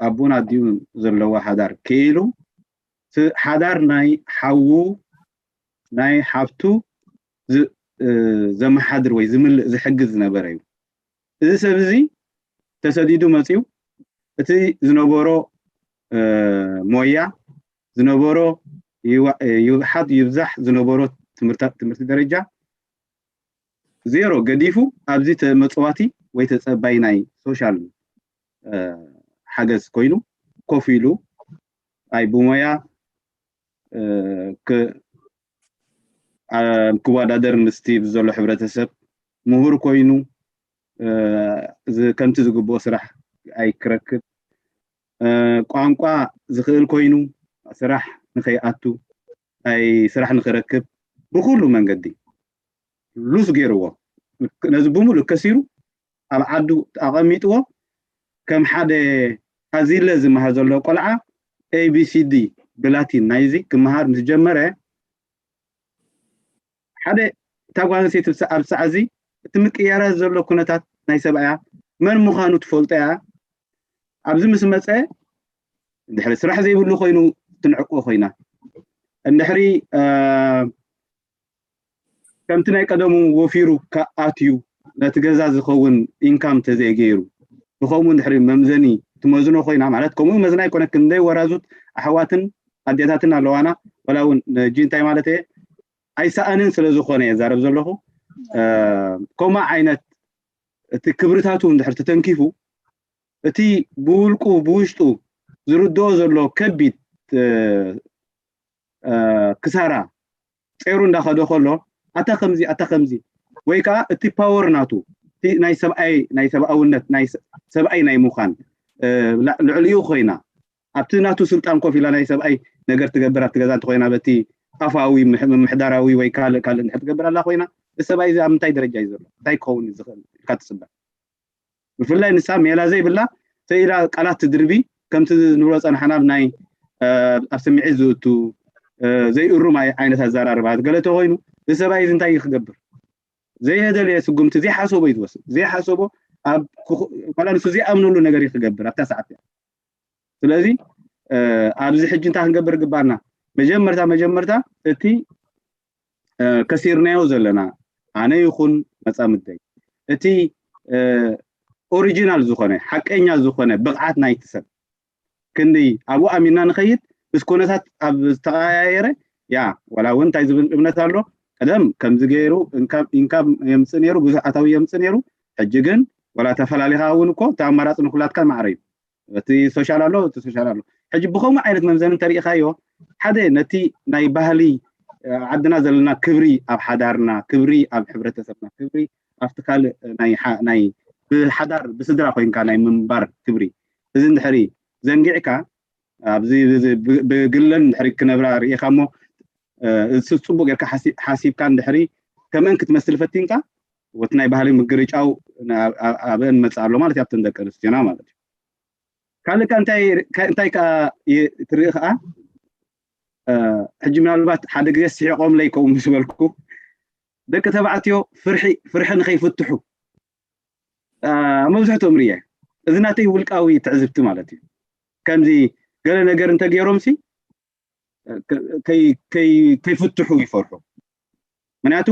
ኣቦን ኣዲኡን ዘለዋ ሓዳር ክኢሉ፣ ሓዳር ናይ ሓዉ ናይ ሓፍቱ ዘመሓድር ወይ ዝምልእ ዝሕግዝ ዝነበረ እዩ። እዚ ሰብ እዚ ተሰዲዱ መፅዩ፣ እቲ ዝነበሮ ሞያ ዝነበሮ ይውሓድ ይብዛሕ ዝነበሮ ትምህርቲ ደረጃ ዜሮ ገዲፉ ኣብዚ ተመፅዋቲ ወይ ተፀባይ ናይ ሶሻል ሓገዝ ኮይኑ ኮፍ ኢሉ፣ ኣይ ብሞያ ክወዳደር ምስቲ ዘሎ ሕብረተሰብ ምሁር ኮይኑ ከምቲ ዝግብኦ ስራሕ ኣይክረክብ፣ ቋንቋ ዝኽእል ኮይኑ ስራሕ ንኸይኣቱ፣ ኣይ ስራሕ ንኽረክብ ብኩሉ መንገዲ ሉስ ገይርዎ፣ ነዚ ብምሉእ ከሲሩ ኣብ ዓዱ ኣቐሚጥዎ፣ ከም ሓደ ኣዚለ ዝመሃር ዘሎ ቆልዓ ኤቢሲዲ ብላቲን ናይዚ ክመሃር ምስ ጀመረ፣ ሓደ እታ ጓል ኣንስተይቲ ኣብ ሰዓት እዚ እቲ ምቅያራት ዘሎ ኩነታት ናይ ሰብኣያ መን ምዃኑ ትፈልጦ እያ። ኣብዚ ምስ መፀ እንድሕሪ ስራሕ ዘይብሉ ኮይኑ ትንዕቆ ኮይና፣ እንድሕሪ ከምቲ ናይ ቀደሙ ወፊሩ ኣትዩ ነቲ ገዛ ዝኸውን ኢንካም ተዘይገይሩ፣ ብከምኡ እንድሕሪ መምዘኒ ትመዝኖ ኮይና፣ ማለት ከምኡ መዝና ኣይኮነ፣ ክንደይ ወራዙት ኣሕዋትን ኣዴታትን ኣለዋና፣ ዋላ እውን ነጂ እንታይ ማለት እየ ኣይሰኣንን ስለ ዝኾነ እየ ዛረብ ዘለኹ። ከምኡ ዓይነት እቲ ክብርታቱ እንድሕር ተተንኪፉ፣ እቲ ብውልቁ ብውሽጡ ዝርድኦ ዘሎ ከቢድ ክሳራ ጸይሩ እንዳኸደ ከሎ፣ ኣታ ከምዚ ኣታ ከምዚ፣ ወይ ከዓ እቲ ፓወር ናቱ፣ እቲ ናይ ሰብኣይ ናይ ሰብኣውነት ናይ ሰብኣይ ናይ ምዃን ልዕሊኡ ኮይና ኣብቲ ናቱ ስልጣን ኮፍ ኢላ ናይ ሰብኣይ ነገር ትገብር ኣብቲ ገዛ እንተኮይና፣ በቲ ኣፋዊ ምምሕዳራዊ ወይ ካልእ ካልእ እንድሕር ትገብር ኣላ ኮይና፣ እዚ ሰብኣይ እዚ ኣብ ምንታይ ደረጃ እዩ ዘሎ፣ እንታይ ክኸውን እዩ ዝኽእል ኢልካ ትፅበ? ብፍላይ ንሳ ሜላ ዘይብላ ተኢላ ቃላት ትድርቢ፣ ከምቲ ንብሎ ፀናሕና ብናይ ኣብ ስምዒት ዝእቱ ዘይእሩም ዓይነት ኣዘራርባ ገለ ተኮይኑ፣ እዚ ሰብኣይ እዚ እንታይ እዩ ክገብር? ዘይደለየ ስጉምቲ ዘይሓሰቦ እዩ ዝወስድ። ዘይሓሰቦ ኣብ ዋላ ንሱ ዘይኣምነሉ ነገር እዩ ክገብር ኣብታ ሰዓት እያ። ስለዚ ኣብዚ ሕጂ እንታይ ክንገብር ግባና? መጀመርታ መጀመርታ እቲ ከሲርናዮ ዘለና ኣነ ይኹን መፃምደይ እቲ ኦሪጂናል ዝኾነ ሓቀኛ ዝኾነ ብቕዓት ናይቲ ሰብ ክንዲ ኣብኡ ኣሚንና ንኸይድ ምስ ኩነታት ኣብ ዝተቐያየረ ያ ዋላ እውን እንታይ ዝብል እምነት ኣሎ ቀደም ከምዚ ገይሩ ኢንካም የምፅእ ነይሩ ብዙሕ ኣታዊ የምፅእ ነይሩ ሕጂ ግን ዋላ ተፈላሊኻ እውን እኮ እቲ ኣማራፂ ንኩላትካን ማዕረ እዩ እቲ ሶሻል ኣሎ እቲ ሶሻል ኣሎ ሕጂ ብኸምኡ ዓይነት መምዘኒ እንተሪኢኻዮ ሓደ ነቲ ናይ ባህሊ ዓድና ዘለና ክብሪ ኣብ ሓዳርና ክብሪ ኣብ ሕብረተሰብና ክብሪ ኣብቲ ካልእ ናይ ብሓዳር ብስድራ ኮይንካ ናይ ምንባር ክብሪ እዚ እንድሕሪ ዘንጊዕካ ኣብዚ ብግለን እንድሕሪ ክነብራ ርኢኻ እሞ እዚ ፅቡቅ ጌርካ ሓሲብካ እንድሕሪ ከምአን ክትመስል ፈቲንካ ወቲ ናይ ባህሊ ምግርጫው ኣብአን መፅእ ኣሎ ማለት ኣብተን ደቂ ኣንስትዮና ማለት እዩ ካልእ እንታይ እንታይ ከዓ ትርኢ ከዓ ሕጂ ምናልባት ሓደ ግዜ ስሒቆምለይ ከምኡ ምስ በልኩ ደቂ ተባዕትዮ ፍርሒ ፍርሒ ንኸይፍትሑ ኣብ መብዝሕትኦም ርየ እዚ ናተይ ውልቃዊ ትዕዝብቲ ማለት እዩ ከምዚ ገለ ነገር እንተገይሮም ሲ ከይፍትሑ ይፈርሑ ምክንያቱ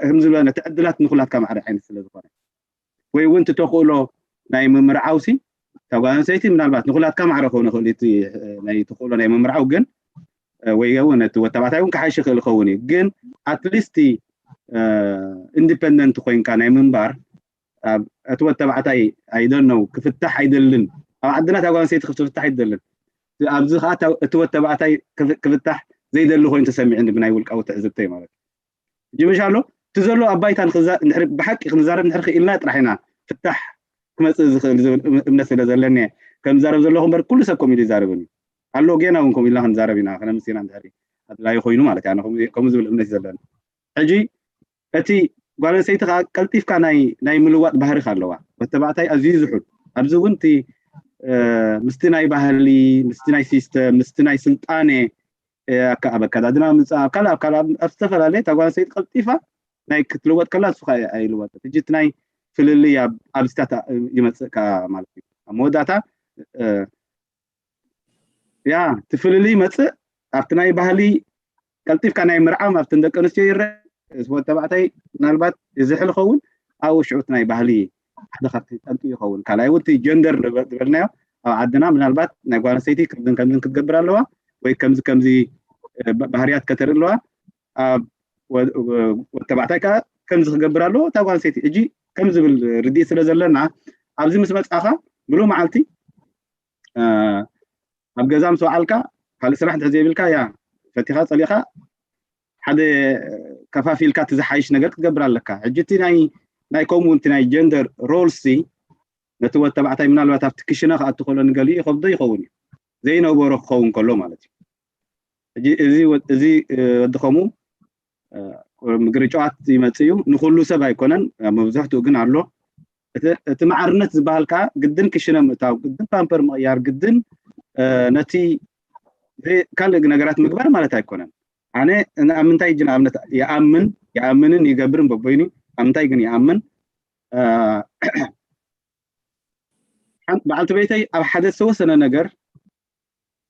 ከምዝብለ ነቲ ዕድላት ንኩላትካ ማዕረ ዓይነት ስለ ዝኾነ ወይ እውን ትተኽእሎ ናይ ምምርዓው ሲ እታ ጓል ኣንስተይቲ ምናልባት ንኩላትካ ማዕረ ክኸውን ይኽእል ናይ ተኽእሎ ናይ ምምርዓው ግን ወይ እውን እቲ ወተባዕታይ እውን ክሓይሽ ይኽእል ይኸውን እዩ ግን ኣትሊስቲ ኢንዲፐንደንት ኮይንካ ናይ ምንባር እቲ ወተባዕታይ ኣይደነው ክፍታሕ ኣይደልን ኣብ ዓድና እታ ጓል ኣንስተይቲ ክፍታሕ ኣይደልን ኣብዚ ከዓ እቲ ወተባዕታይ ክፍታሕ ዘይደሊ ኮይኑ ተሰሚዑ ብናይ ውልቃዊ ትዕዝብተይ ማለት እዩ ጅምሽ ኣሎ እቲ ዘሎ ኣብ ባይታ ብሓቂ ክንዛረብ ንድሕር ክኢልና ጥራሕ ኢና ፍታሕ ክመፅእ ዝኽእል ዝብል እምነት ስለ ዘለኒ ከምዛረብ ዘለኹ እምበር ኩሉ ሰብ ኮሚዲ ይዛረብን እዩ ኣሎ። ጌና እውን ከምኡ ኢልና ክንዛረብ ኢና፣ ከነምስ ኢና እንድሕር ኣድላዩ ኮይኑ ማለት እዩ። ኣነ ከምኡ ከምኡ ዝብል እምነት እዩ ዘለኒ። ሕጂ እቲ ጓል ኣንስተይቲ ከዓ ቀልጢፍካ ናይ ናይ ምልዋጥ ባህሪ ከ ኣለዋ። ወተባዕታይ ኣዝዩ ዝሑል ኣብዚ እውን እቲ ምስቲ ናይ ባህሊ፣ ምስቲ ናይ ሲስተም፣ ምስቲ ናይ ስልጣነ፣ ኣብ ኣከዳድና ምፃእ፣ ኣብ ካልእ ኣብ ካልእ ኣብ ዝተፈላለየ እታ ጓል ኣንስተይቲ ቀልጢፋ ናይ ክትልወጥ ከላ ንሱ ከዓ ኣይልወጥን። ሕጂ እቲ ናይ ፍልልይ ኣብ ኣብዚታት ይመፅእ ከዓ ማለት እዩ። ኣብ መወዳእታ ያ እቲ ፍልልይ ይመፅእ። ኣብቲ ናይ ባህሊ ቀልጢፍካ ናይ ምርዓም ኣብተን ደቂ ኣንስትዮ ይረአ። እዚ ወዲ ተባዕታይ ምናልባት ይዝሕል ይኸውን፣ ኣብኡ ሽዑ እቲ ናይ ባህሊ ሓደ ካብቲ ጠንቂ ይኸውን። ካልኣይ እውን እቲ ጀንደር ዝበልናዮ ኣብ ዓድና ምናልባት ናይ ጓል ኣንስተይቲ ከምዝን ከምዝን ክትገብር ኣለዋ ወይ ከምዚ ከምዚ ባህርያት ከተርኢ ኣለዋ። ኣብ ወዲ ተባዕታይ ከዓ ከምዚ ክገብር ኣለዎ እታ ጓል ኣንስተይቲ። ሕጂ ከም ዝብል ርድኢት ስለ ዘለና ኣብዚ ምስ መፃኻ ብሉ መዓልቲ ኣብ ገዛ ምስ ወዓልካ ካልእ ስራሕ እንድሕር ዘይብልካ ያ ፈቲኻ ፀሊኻ ሓደ ከፋፊልካ እቲ ዝሓይሽ ነገር ክትገብር ኣለካ። ሕጂ እቲ ናይ ናይ ከምኡ እቲ ናይ ጀንደር ሮልሲ ነቲ ወድ ተባዕታይ ምናልባት ኣብቲ ክሽነ ክኣቱ ከሎ ንገሊኡ ይኸብዶ ይኸውን እዩ ዘይነበሮ ክኸውን ከሎ ማለት እዩ። ሕጂ እዚ ወ- እዚ እ፣ ወዲ ከምኡ እ፣ ምግርጫዋት ይመፅእ እዩ። ንኩሉ ሰብ ኣይኮነን፣ መብዛሕትኡ ግን ኣሎ። እቲ እቲ ማዕርነት ዝበሃል ከዓ ግድን ክሽነ ምእታው፣ ግድን ፓምፐር ምቕያር፣ ግድን እ፣ ነቲ ዘይ- ካልእ ነገራት ምግባር ማለት ኣይኮነን። ኣነ ን- ኣብ ምንታይ እጂ ንኣብነት ይኣምን ይኣምንን ይገብርን በቦይኑ ኣብ ምንታይ ግን ይኣምን እ፣ ሓን- በዓልቲ ቤተይ ኣብ ሓደ ዝተወሰነ ነገር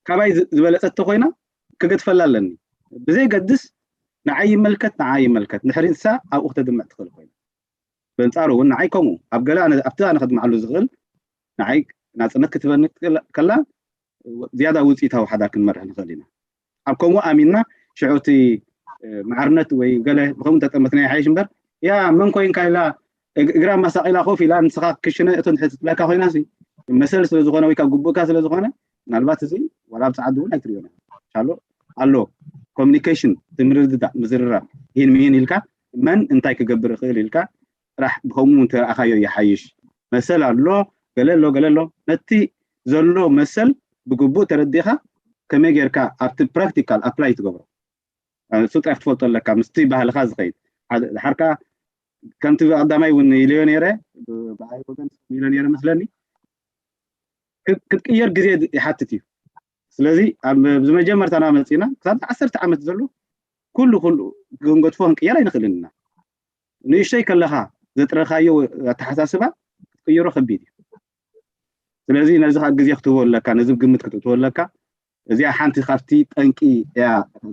ካባይ ዝ- ዝበለፀት ተኮይና ክገድፈላ ኣለኒ። ብዘይገድስ ንዓይ ይመልከት ንዓይ ይመልከት ንድሕሪ ንሳ ኣብኡ ክተድምዕ ትኽእል ኮይና። በንፃሩ እውን ንዓይ ከምኡ ኣብ ገለ ኣነ ኣብቲ ኣነ ከድምዓሉ ዝኽእል ንዓይ ናፅነት ክትበኒ ክትክእል ከላ ዝያዳ ውፅኢታዊ ሓዳር ክንመርሕ ንኽእል ኢና። ኣብ ከምኡ ኣሚንና ሽዑ እቲ እ፣ ማዕርነት ወይ ገለ ብከምኡ እንተጠመትና ይሓይሽ እምበር ያ መን ኮይንካ ኢላ እግ- እግራ ማሳቕ ኢላ ኮፍ ኢላ ንስኻ ክሽነ እቶ እንድሕር ትብለካ ኮይና ሲ መሰል ስለ ዝኾነ ወይ ካብ ግቡእካ ስለ ዝኾነ ምናልባት እዚ ዋላ ኣብ ፃዓዱ እውን ኣይትሪኦን ኢኻ። ሻሎ ኣሎ ኮሚኒኬሽን እቲ ምርድዳእ ምዝርራብ ይህን ምሂን ኢልካ መን እንታይ ክገብር ይኽእል ኢልካ ጥራሕ ብከምኡ እንተረኣኻዮ ይሓይሽ። መሰል ኣሎ ገለ ኣሎ ገለ ኣሎ ነቲ ዘሎ መሰል ብግቡእ ተረዲእኻ ከመይ ጌርካ ኣብቲ ፕራክቲካል ኣፕላይ ትገብሮ እሱ ጥራሕ ክትፈልጦ ኣለካ ምስቲ ባህልኻ ዝኸይድ ሓደ ድሓር ከዓ ከምቲ ቀዳማይ እውን ኢለዮ ነይረ ብዓይ ወገን ኢለ ነይረ መስለኒ ክት- ክትቅየር ግዜ ይሓትት እዩ ስለዚ ኣብዚ መጀመርታ ናብ መፅና ክሳብ ዓሰርተ ዓመት ዘሎ ኩሉ ኩሉ ክንገድፎ ክንቅየር ኣይንኽእልን ኢና ንእሽተይ ከለኻ ዘጥረኻዮ ኣተሓሳስባ ክትቅይሮ ከቢድ እዩ ስለዚ ነዚ ከዓ ግዜ ክትህቦ ኣለካ ነዚ ግምት ክትእትዎ ኣለካ እዚኣ ሓንቲ ካብቲ ጠንቂ እያ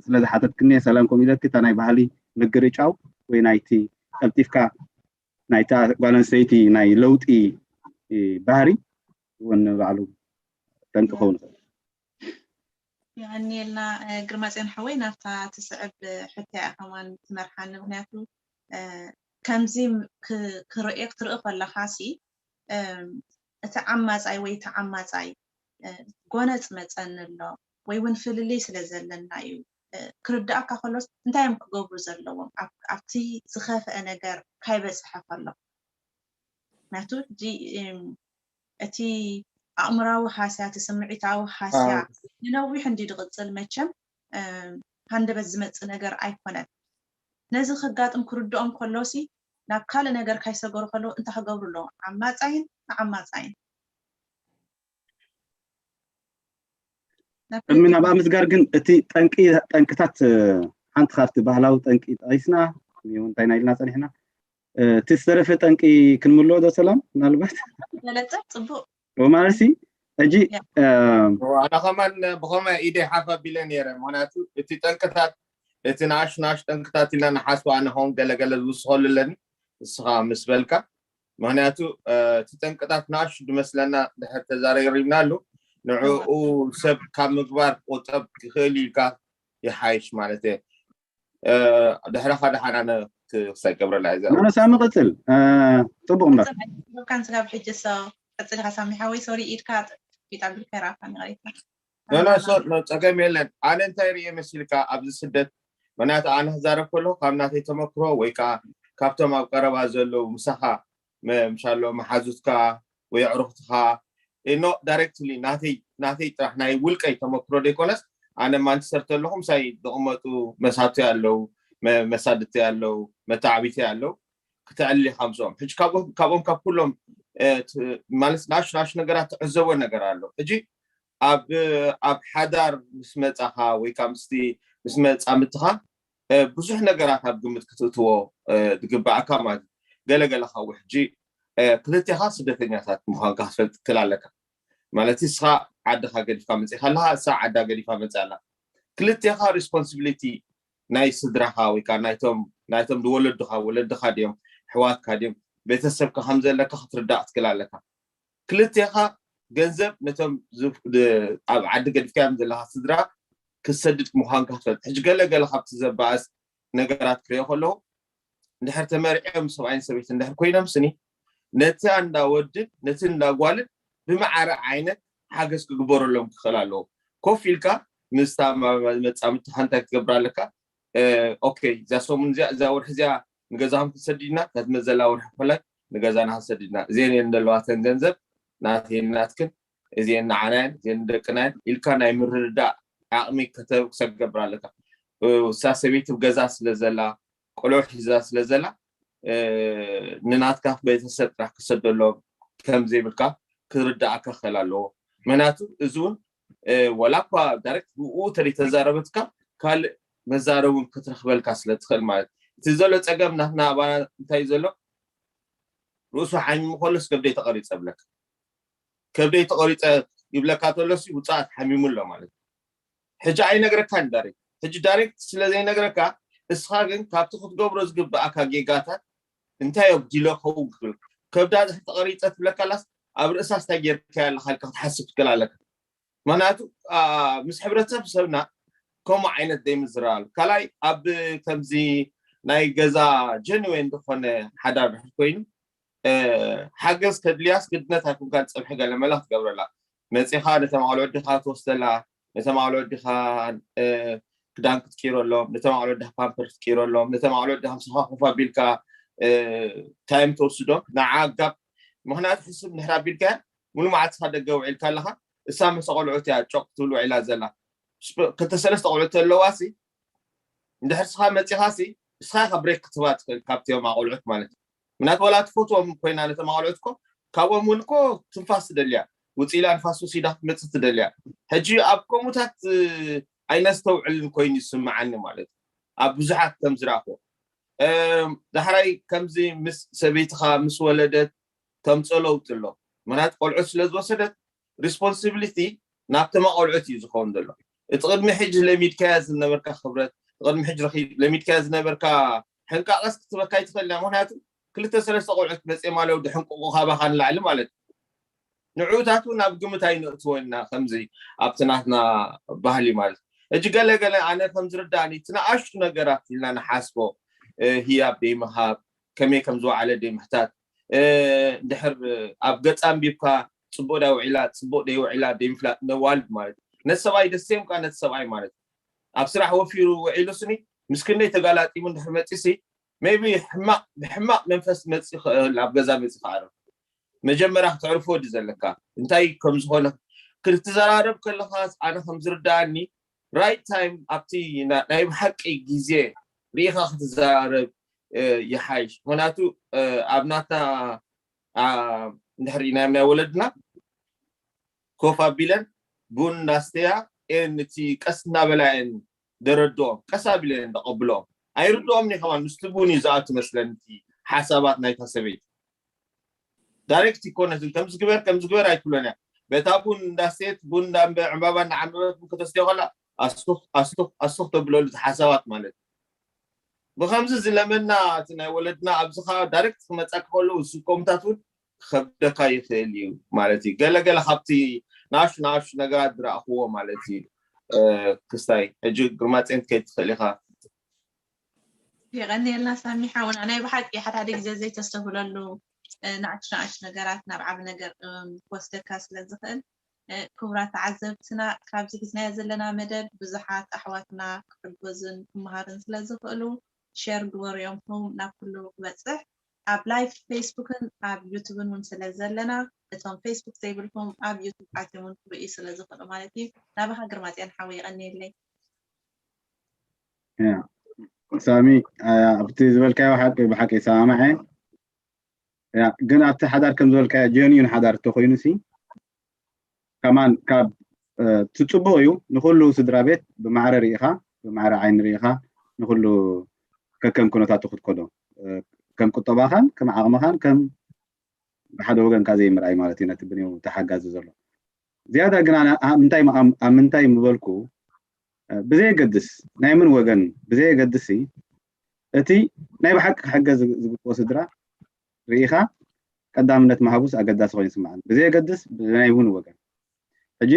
ስለዝሓተትክኒ ሰላም ከም ኢለኪ እታ ናይ ባህሊ ምግርጫው ወይ ናይቲ ቀልጢፍካ ናይታ ጓል ኣንስተይቲ ናይ ለውጢ ባህሪ እውን ንባዕሉ ጠንቂ ክኸውን ይኽእል የቐንየልና ግርማፅዮን ሓወይ ናብታ ትስዕብ ሕቶያ ከማን ትመርሓኒ ምክንያቱ ከምዚ ክርእዮ ክትርኢ ከለካ ሲ እቲ ዓማፃይ ወይ እቲ ዓማፃይ ጎነፅ መፀኒ ኣሎ ወይ እውን ፍልልይ ስለ ዘለና እዩ ክርዳእካ ከሎስ እንታይ እዮም ክገብሩ ዘለዎም ኣብቲ ዝኸፍአ ነገር ካይበፅሐ ከሎ ምክንያቱ ሕጂ እቲ ኣእምራዊ ሃስያ እቲ ስምዒታዊ ሃስያ ንነዊሕ እንዲ ዝቕፅል መቸም ሃንደበት ዝመፅእ ነገር ኣይኮነን ነዚ ከጋጥም ክርድኦም ከሎሲ ናብ ካልእ ነገር ካይሰገሩ ከለዉ እንታይ ክገብሩ ኣለዎም ዓማፃይን ንዓማፃይን ቅድሚ ናብኣ ምስጋር ግን እቲ ጠንቂ ጠንቅታት ሓንቲ ካብቲ ባህላዊ ጠንቂ ጠቂስና እንታይ ኢና ኢልና ፀኒሕና እቲ ዝተረፈ ጠንቂ ክንምልኦ ዶ ሰላም ምናልባት በለጠ ፅቡቅ ወማለሲ ሕጂ ኣነ ከማን ብኸመ ኢደይ ሓፍ ኣቢለ ነይረ ምክንያቱ እቲ ጠንቅታት እቲ ንኣሽ ንኣሽ ጠንቅታት ኢልና ንሓስባ ንኸውን ገለገለ ዝውስኸሉ ኣለኒ እስኻ ምስ በልካ ምክንያቱ እቲ ጠንቅታት ንኣሽ ዝመስለና ድሕር ተዛሪብናሉ ንዕኡ ሰብ ካብ ምግባር ቆጠብ ክኽእል ኢልካ ይሓይሽ ማለት እየ ድሕረኻ ደሓን ኣነ ክሳይ ገብረላ እያ ኖኖ ሳሚ ቀፅል ፅቡቅ እምበር ካብካን ስጋብ ሕጂ ሰ ቀፅልካ ሳሚ ሓወይ ሶሪ ኢድካ ፊጣ ብልካ ይረኣካ ንቀሪትካ ኖኖ ሶ ኖ ፀገም የለን ኣነ እንታይ ርየ መሲልካ ኣብዚ ስደት ምክንያቱ ኣነ ክዛረብ ከለኩ ካብ ናተይ ተመክሮ ወይ ከዓ ካብቶም ኣብ ቀረባ ዘለዉ ምሳኻ ምሻሎ መሓዙትካ ወይ ኣዕሩኽትኻ ኖ ዳይሬክትሊ ናተይ ናተይ ጥራሕ ናይ ውልቀይ ተመክሮ ዘይኮነስ ኣነ ማንቸስተር ተለኹ ምሳይ ዝቕመጡ መሳቱ ኣለዉ፣ መሳድቲ ኣለዉ፣ መተዓቢቲ ኣለዉ። ክተዕልል ኢኻ ምስኦም። ሕጂ ካብኦም ካብ ኩሎም ማለት ናሽ ናሽ ነገራት ትዕዘቦ ነገር ኣሎ። ሕጂ ኣብ ኣብ ሓዳር ምስ መጻኻ ወይ ከዓ ምስቲ ምስ መጻምትኻ ብዙሕ ነገራት ኣብ ግምት ክትእትዎ ዝግባኣካ ማለት እዩ። ገለገለ ካብ ሕጂ ክልቴኻ ስደተኛታት ምዃንካ ክትፈልጥ ትክእል ኣለካ። ማለት ንስኻ ዓድኻ ገዲፍካ መፂኻ ኣለካ፣ እሳ ዓዳ ገዲፋ መፂኣ ኣላ። ክልቴኻ ሪስፖንሲቢሊቲ ናይ ስድራኻ ወይ ከዓ ናይቶም ናይቶም ዝወለዱኻ ወለድኻ ድዮም ኣሕዋትካ ድዮም ቤተሰብካ ከም ዘለካ ክትርዳእ ክትክእል ኣለካ። ክልቴኻ ገንዘብ ነቶም ኣብ ዓዲ ገዲፍካዮም ዘለካ ስድራ ክትሰድድ ምዃንካ ክትፈልጥ። ሕጂ ገለ ገለ ካብቲ ዘባእስ ነገራት ክሪኦ ከለኹ እንድሕር ተመርዕዮም ሰብኣይን ሰበይትን እንድሕር ኮይኖም ስኒ ነቲ እንዳ ወድን ነቲ እንዳ ጓልን ብማዕረ ዓይነት ሓገዝ ክግበረሎም ክኽእል ኣለዎ። ኮፍ ኢልካ ምስታ መፃምድትኻ እንታይ ክትገብር ኣለካ? ኦኬ፣ እዛ ሰሙን እዚኣ እዛ ወርሒ እዚኣ ንገዛኹም ክንሰድድና ነቲ መዘላ ወርሒ ኮላይ ንገዛና ክንሰድድና እዚአን እየን ዘለዋተን ገንዘብ ናተይን ናትክን እዚአን ንዓናየን እዚአን ንደቅናየን ኢልካ ናይ ምርድዳእ ዓቕሚ ክሰግር ኣለካ። እሳ ሰበይቲ ገዛ ስለ ዘላ ቆልዑ ሒዛ ስለ ዘላ ንናትካ ቤተሰብ ጥራሕ ክሰደሎም ከም ዘይብልካ ክርዳእካ ክኽእል ኣለዎ። ምክንያቱ እዚ እውን ዋላ እኳ ዳይሬክት ብኡ ተዘይተዛረበትካ ካልእ መዛረቢ እውን ክትረኽበልካ ስለ ትኽእል ማለት እዩ። እቲ ዘሎ ፀገም ናትና ኣባና እንታይ እዩ ዘሎ? ርእሱ ሓሚሙ ከሎስ ከብደይ ተቐሪፀ ይብለካ። ከብደይ ተቐሪፀ ይብለካ ተሎሲ ውፅኣት ሓሚሙ ኣሎ ማለት እዩ። ሕጂ ኣይነግረካን ዳይሬክት። ሕጂ ዳይሬክት ስለ ዘይነግረካ እስኻ ግን ካብቲ ክትገብሮ ዝግብኣካ ጌጋታት እንታይ ኣጉዲለ ክኸውን ክብል ከብዳ ድሕር ተቐሪፀ ትብለካላስ ኣብ ርእሳስ እንታይ ጌርካያ ኣለካ ኢልካ ክትሓስብ ትክእል ኣለካ። ምክንያቱ ምስ ሕብረተሰብ ሰብና ከምኡ ዓይነት ዘይምዝራብ ካልኣይ ኣብ ከምዚ ናይ ገዛ ጀንዌን ዝኾነ ሓዳር ድሕር ኮይኑ ሓገዝ ከድልያስ ግድነት ኣይኮንካን ፀብሒ ገለ መለ ክትገብረላ መፂኻ ነተማቕሎ ወዲኻ ትወስደላ ነተማቕሎ ወዲኻ ክዳን ክትቂረሎም ነተማቕሎ ወዲኻ ፓምፐር ክትቂረሎም ነተማቕሎ ወዲኻ ምሳኻ ኮፍ ኣቢልካ ታይም ተወስዶም ንዓ ጋብ ምክንያቱ ሕስብ ንድሕር ኣቢልካ ሙሉ መዓልትኻ ደገ ውዒልካ ኣለኻ እሳ ምስ ኣቆልዑት እያ ጮቅ ክትብል ውዒላ ዘላ ክልተ ሰለስተ ቆልዑት ኣለዋ ሲ እንድሕር ስኻ መፂኻ ሲ እስኻ ኢኻ ብሬክ ክትህባ ትኽእል ካብቲኦም ኣቆልዑት ማለት እዩ ምክንያቱ ዋላ ትፈትዎም ኮይና ነቶም ኣቆልዑት እኮ ካብኦም እውን እኮ ትንፋስ ትደልያ ውፅኢላ ንፋስ ወሲዳ ክትመፅእ ትደልያ ሕጂ ኣብ ከምኡታት ኣይነስተውዕልን ኮይኑ ይስምዓኒ ማለት እዩ ኣብ ብዙሓት ከም ዝረኣኽዎ ዳሕራይ ከምዚ ምስ ሰበይትኻ ምስ ወለደት ተምፅኦ ለውጢ ኣሎ ምክንያቱ ቆልዑት ስለ ዝወሰደት ሪስፖንሲቢሊቲ ናብቶም ኣቆልዑት እዩ ዝኸውን ዘሎ እቲ ቅድሚ ሕጂ ለሚድካያ ዝነበርካ ክብረት ቅድሚ ሕጂ ለሚድካያ ዝነበርካ ሕንቃቐስ ክትበካ ይትኽእል እያ ምክንያቱ ክልተ ሰለስተ ቆልዑት መፅኦም ኣለዉ ድሕንቁቑ ካባኻ ንላዕሊ ማለት እዩ ንዕኡታት እውን ኣብ ግምት ኣይነእትዎ ኢና ከምዚ ኣብቲ ናትና ባህሊ ማለት ሕጂ ገለ ገለ ኣነ ከም ዝርዳእኒ እቲ ንኣሽቱ ነገራት ኢልና ንሓስቦ ህያብ ደይምሃብ ከመይ ከም ዝወዓለ ደይምሕታት እንድሕር ኣብ ገፃ ኣንቢብካ ፅቡቅ ዳይ ውዒላ ፅቡቅ ደይ ውዒላ ደይምፍላጥ ነዋልድ ማለት ነቲ ሰብኣይ ደሴም ከዓ ነቲ ሰብኣይ ማለት ኣብ ስራሕ ወፊሩ ውዒሉ ስኒ ምስ ክንደይ ተጋላጢሙ እንድሕር መፂሲ ሜቢ ሕማቅ ብሕማቅ መንፈስ መፂ ይኽእል ኣብ ገዛ መፂ ክዓርፍ መጀመርያ ክተዕርፎ ድ ዘለካ እንታይ ከም ዝኾነ ክትዘራረብ ከለካ ኣነ ከም ዝርዳኣኒ ራይት ታይም ኣብቲ ናይ ብሓቂ ግዜ ርኢኻ ክትዘራረብ ይሓይሽ ምክንያቱ ኣብ ናትና እንድሕር ኢናዮም ናይ ወለድና ኮፍ ኣቢለን ቡን እናስተያ ኤን እቲ ቀስ እናበላ የን ደረድኦም ቀስ ኣቢለን ደቐብልኦም ኣይርድኦም ኒ ከማን ምስቲ ቡን እዩ ዝኣቱ መስለን እቲ ሓሳባት ናይታ ሰበይቲ ዳይሬክት ይኮነትን ከምዚ ግበር ከምዚ ግበር ኣይትብሎን እያ በታ ቡን እንዳስተየት ቡን እንዳንበ ዕምባባ እንዳዓንበበት ቡን ከተስትዮ ከላ ኣስቱኽ ኣስቱኽ ኣስቱኽ ተብለሉ እቲ ሓሳባት ማለት ብከምዚ ዝለመና እቲ ናይ ወለድና ኣብዚ ከዓ ዳይሬክት ክመፀካ ከለዉ ስኮምታት እውን ክከብደካ ይኽእል እዩ ማለት እዩ ገለገለ ካብቲ ናሹ ናሹ ነገራት ዝረእክዎ ማለት እዩ ክስታይ ሕጂ ግርማፅን ትከይድ ትኽእል ኢኻ የቐንየልና ሳሚ ሓውና ናይ ብሓቂ ሓደ ሓደ ግዜ ዘይተስተብህለሉ ንኣሽቱ ንኣሽቱ ነገራት ናብ ዓቢ ነገር ክወስደካ ስለ ዝኽእል ክቡራት ተዓዘብትና ካብዚ ሒዝናዮ ዘለና መደብ ብዙሓት ኣሕዋትና ክሕገዙን ክመሃርን ስለ ዝኽእሉ ሸር ግበርዮም ሆም ናብ ኩሉ ክበፅሕ ኣብ ላይቭ ፌስቡክን ኣብ ዩቱብን እውን ስለ ዘለና፣ እቶም ፌስቡክ ዘይብልኩም ኣብ ዩቱብ ኣትዮም እውን ክርእዩ ስለ ዝኽእሉ ማለት እዩ። ናባኻ ግርማጽዮን ሓወይ የቐንየለይ። ያ ሳሚ፣ ኣብቲ ዝበልካዮ ሓቂ ብሓቂ ይሰማማዕ እየ። ያ ግን ኣብቲ ሓዳር ከም ዝበልካዮ ጀንዩን ሓዳር እንተኾይኑ ሲ ከማን ካብ እቲ ጽቡቕ እዩ። ንኹሉ ስድራ ቤት ብማዕረ ርኢኻ፣ ብማዕረ ዓይኒ ርኢኻ፣ ንኹሉ ከከም ኩነታቱ ክትከዶ፣ ከም ቁጠባኻን ከም ዓቕምኻን ከም ብሓደ ወገን ካብ ዘይምርኣይ ማለት እዩ። ነቲ ብንየው ተሓጋዚ ዘሎ ዝያዳ ግን ኣነ ኣብ ምንታይ ምበልኩ፣ ብዘየገድስ ናይ ምን ወገን ብዘየገድስ እቲ ናይ ብሓቂ ክሕገዝ ዝግብኦ ስድራ ርኢኻ ቀዳምነት ምሃቡስ ኣገዳሲ ኮይኑ ይስምዓኒ። ብዘየገድስ ብናይ ምን ወገን ሕጂ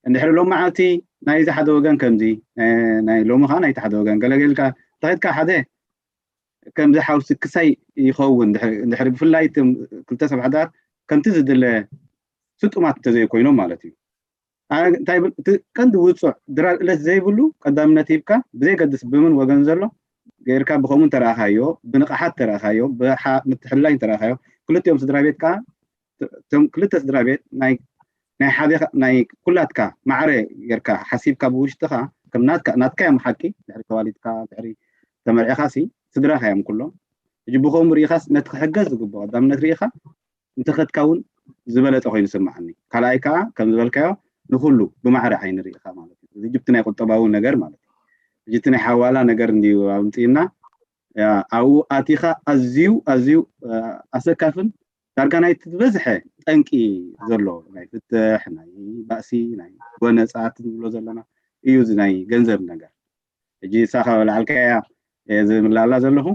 እንድሕሪ ሎም መዓልቲ ናይዚ ሓደ ወገን ከምዚ፣ ናይ ሎሚ ከዓ ናይቲ ሓደ ወገን ገለገልካ ተኸድካ ሓደ ከምዚ ሓውሲ ክሳይ ይኸውን። እንድሕሪ ብፍላይ ክልተ ሰብ ሓዳር ከምቲ ዝድለ ስጡማት እንተዘይኮይኖም ማለት እዩ። እንታይ እቲ ቀንዲ ውፁዕ ድራር እለት ዘይብሉ ቀዳምነት ሂብካ ብዘይገድስ ብምን ወገን ዘሎ ገይርካ ብኸምኡ እንተረኣኻዮ፣ ብንቕሓት ተረኣኻዮ፣ ምትሕልላይ እንተረኣኻዮ፣ ክልቲኦም ስድራ ቤት ከዓ እቶም ክልተ ስድራ ቤት ናይ ናይ ሓደ ናይ ኩላትካ ማዕረ ጌርካ ሓሲብካ ብውሽጥኻ ከም ናትካ ናትካ እዮም ሓቂ ድሕሪ ተዋሊድካ ድሕሪ ተመርዕኻ ሲ ስድራኻ እዮም ኩሎም። ሕጂ ብኸምኡ ርኢኻስ ነቲ ክሕገዝ ዝግብኦ ቀዳምነት ርኢኻ እንተኸድካ እውን ዝበለጠ ኮይኑ ይስምዓኒ። ካልኣይ ከዓ ከም ዝበልካዮ ንኹሉ ብማዕረ ዓይኒ ርኢኻ ማለት እዩ። እዚ ጅብቲ ናይ ቁጠባዊ ነገር ማለት እዩ። ሕጂ እቲ ናይ ሓዋላ ነገር እንድዩ ኣምፅእና ኣብኡ ኣቲኻ ኣዝዩ ኣዝዩ ኣሰካፍን ዳርጋ ናይቲ ዝበዝሐ ጠንቂ ዘሎ ናይ ፍትሕ ናይ ባእሲ ናይ ጎነፃት ንብሎ ዘለና እዩ። እዚ ናይ ገንዘብ ነገር ሕጂ ንሳኻ በላዕልካያ ዝምላላ ዘለኹ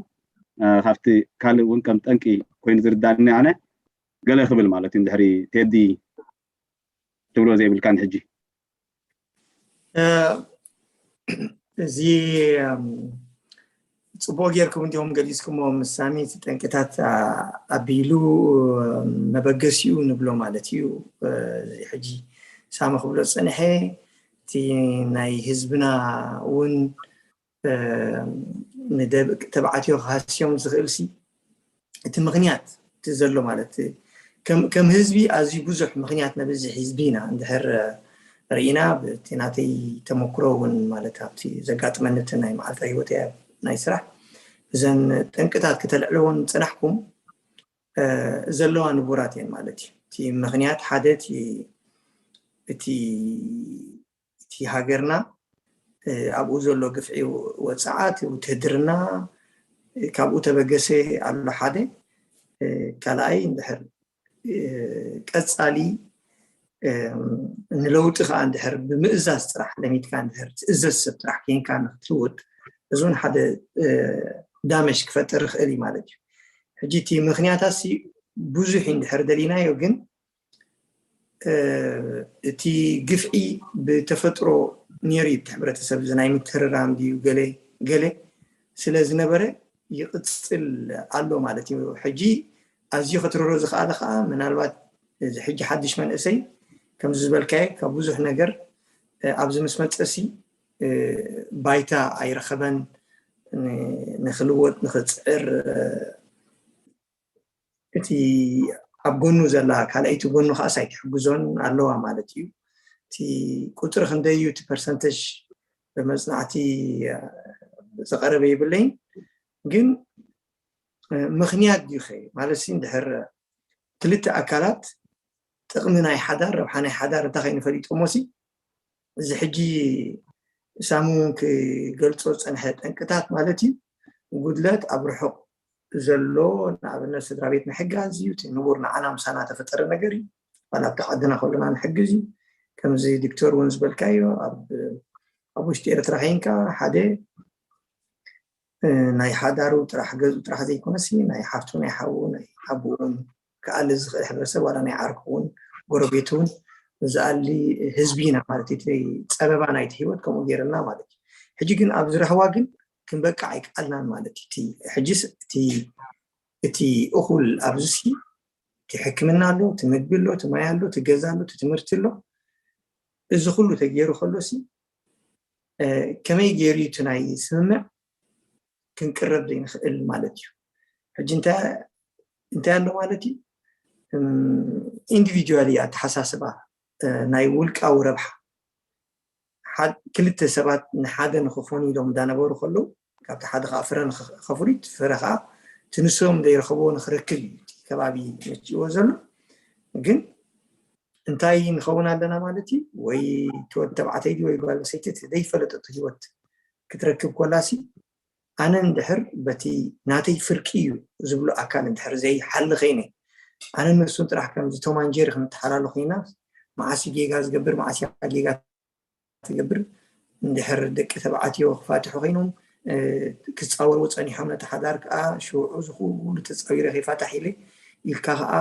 ካብቲ ካልእ እውን ከም ጠንቂ ኮይኑ ዝርዳኒ ኣነ ገለ ክብል ማለት እዩ። እንድሕሪ ቴዲ ትብሎ ዘይብልካን ሕጂ እዚ ጽቡቅ ጌርኩም እንዲኹም ገሊጽኩሞ። ምስ ሳሚ እቲ ጠንቅታት ኣቢሉ መበገሲኡ ንብሎ ማለት እዩ። ሕጂ ሳሚ ክብሎ ዝጸንሐ እቲ ናይ ህዝብና እውን ንደቂ ተባዕትዮ ክሃስዮም ዝኽእል ሲ እቲ ምኽንያት እቲ ዘሎ ማለት ከም ህዝቢ ኣዝዩ ብዙሕ ምኽንያት ነብዝሕ ህዝቢ ኢና እንድሕር ርኢና ብቲ ናተይ ተመክሮ እውን ማለት ኣብቲ ዘጋጥመኒ እቲ ናይ መዓልታዊ ህይወት ናይ ስራሕ እዘን ጠንቅታት ክተልዕልዎን ዝፅናሕኩም ዘለዋ ንቡራት እየን ማለት እዩ። እቲ ምኽንያት ሓደ እቲ ሃገርና ኣብኡ ዘሎ ግፍዒ ወፅዓት ውትህድርና ካብኡ ተበገሰ ኣሎ ሓደ ካልኣይ እንድሕር ቀፃሊ ንለውጢ ከዓ እንድሕር ብምእዛዝ ጥራሕ ለሚድካ እንድሕር ትእዘዝ ሰብ ጥራሕ ኮይንካ ንክትልውጥ እዚ እውን ሓደ ዳመሽ ክፈጥር ይኽእል እዩ ማለት እዩ። ሕጂ እቲ ምክንያታት ብዙሕ እንድሕር ደሊናዮ ግን እቲ ግፍዒ ብተፈጥሮ ነይሩ እዩ። እቲ ሕብረተሰብ እዚ ናይ ምትህርራም ድዩ ገለ ገለ ስለ ዝነበረ ይቕፅል ኣሎ ማለት እዩ። ሕጂ ኣዝዩ ክትርሮ ዝኸኣለ ከዓ ምናልባት እዚ ሕጂ ሓድሽ መንእሰይ ከምዚ ዝበልካዮ ካብ ብዙሕ ነገር ኣብዚ ምስ መፀሲ ባይታ ኣይረኸበን ንክልወጥ ንክፅዕር እቲ ኣብ ጎኑ ዘላ ካልኣይቲ ጎኑ ከዓስ ኣይትሕግዞን ኣለዋ ማለት እዩ። እቲ ቁፅሪ ክንደይ እዩ እቲ ፐርሰንተጅ ብመፅናዕቲ ዝቀረበ ይብለይን ግን ምክንያት ድዩ ኸ ማለት ሲ እንድሕር ክልተ ኣካላት ጥቕሚ ናይ ሓዳር ረብሓ ናይ ሓዳር እንታይ ከይኑ ፈሊጦሞ ሲ እዚ ሕጂ ሳሚ እውን ክገልፆ ዝፀንሐ ጠንቅታት ማለት እዩ። ጉድለት ኣብ ርሑቕ ዘሎ ንኣብነት ስድራ ቤት ምሕጋዝ እዩ። እቲ ንቡር ንዓና ምሳና ተፈጠረ ነገር እዩ። ዋላ ኣብቲ ዓድና ከለና ንሕግዝ እዩ። ከምዚ ዶክተር እውን ዝበልካዮ ኣብ ውሽጢ ኤርትራ ኸይንካ ሓደ ናይ ሓዳሩ ጥራሕ ገዝኡ ጥራሕ ዘይኮነሲ ናይ ሓፍቱ ናይ ሓዉ ናይ ኣቦኡን ክኣሊ ዝኽእል ሕብረተሰብ ዋላ ናይ ዓርኩ እውን ጎረቤቱ እውን ዝኣሊ ህዝቢ ኢና ማለት እዩ። ጸበባ ናይቲ ህይወት ከምኡ ገይርና ማለት እዩ። ሕጂ ግን ኣብዚ ራህዋ ግን ክንበቅዕ ኣይከኣልናን ማለት እዩ። ሕጂስ እቲ እኹል ኣብዚ እቲ ሕክምና ኣሎ፣ እቲ ምግቢ ኣሎ፣ እቲ ማይ ኣሎ፣ እቲ ገዛ ኣሎ፣ እቲ ትምህርቲ ኣሎ። እዚ ኩሉ ተገይሩ ከሎሲ ከመይ ገይሩ እቲ ናይ ስምምዕ ክንቅረብ ዘይንኽእል ማለት እዩ። ሕጂ እንተ እንታይ ኣሎ ማለት እዩ? ኢንዲቪጁዋሊ ኣተሓሳስባ፣ ናይ ውልቃዊ ረብሓ። ክልተ ሰባት ንሓደ ንክኾኑ ኢሎም እንዳነበሩ ከለዉ፣ ካብቲ ሓደ ከዓ ፍረ ንኸፍርዩ፣ ፍረ ከዓ እቲ ንሶም ዘይረኸብዎ ንክረክብ እዩ እቲ ከባቢ መፂእዎ ዘሎ። ግን እንታይ ንኸውን ኣለና ማለት እዩ? ወይ እቲ ወዲ ተባዕተይ ድዩ ወይ ጓል ኣንስተይቲ እቲ ዘይፈለጠቶ ህይወት ክትረክብ ኮላሲ፣ ኣነ እንድሕር በቲ ናተይ ፍርቂ እዩ ዝብሎ ኣካል እንድሕር ዘይሓሊ ኸይነ፣ ኣነ ንሱን ጥራሕ ከምዚ ቶም ኣንጀሪ ክንተሓላሉ ኮይና፣ መዓስ ጌጋ ዝገብር፣ መዓስ ጌጋ ትገብር፣ እንድሕር ደቂ ተባዕትዮ ክፋትሑ ኮይኖም ክፃወሩ ፀኒሖም፣ ነቲ ሓዳር ከዓ ሽውዑ ዝኩሉ ተፃዊረ ከይፋታሕ ኢለ ኢልካ ከዓ፣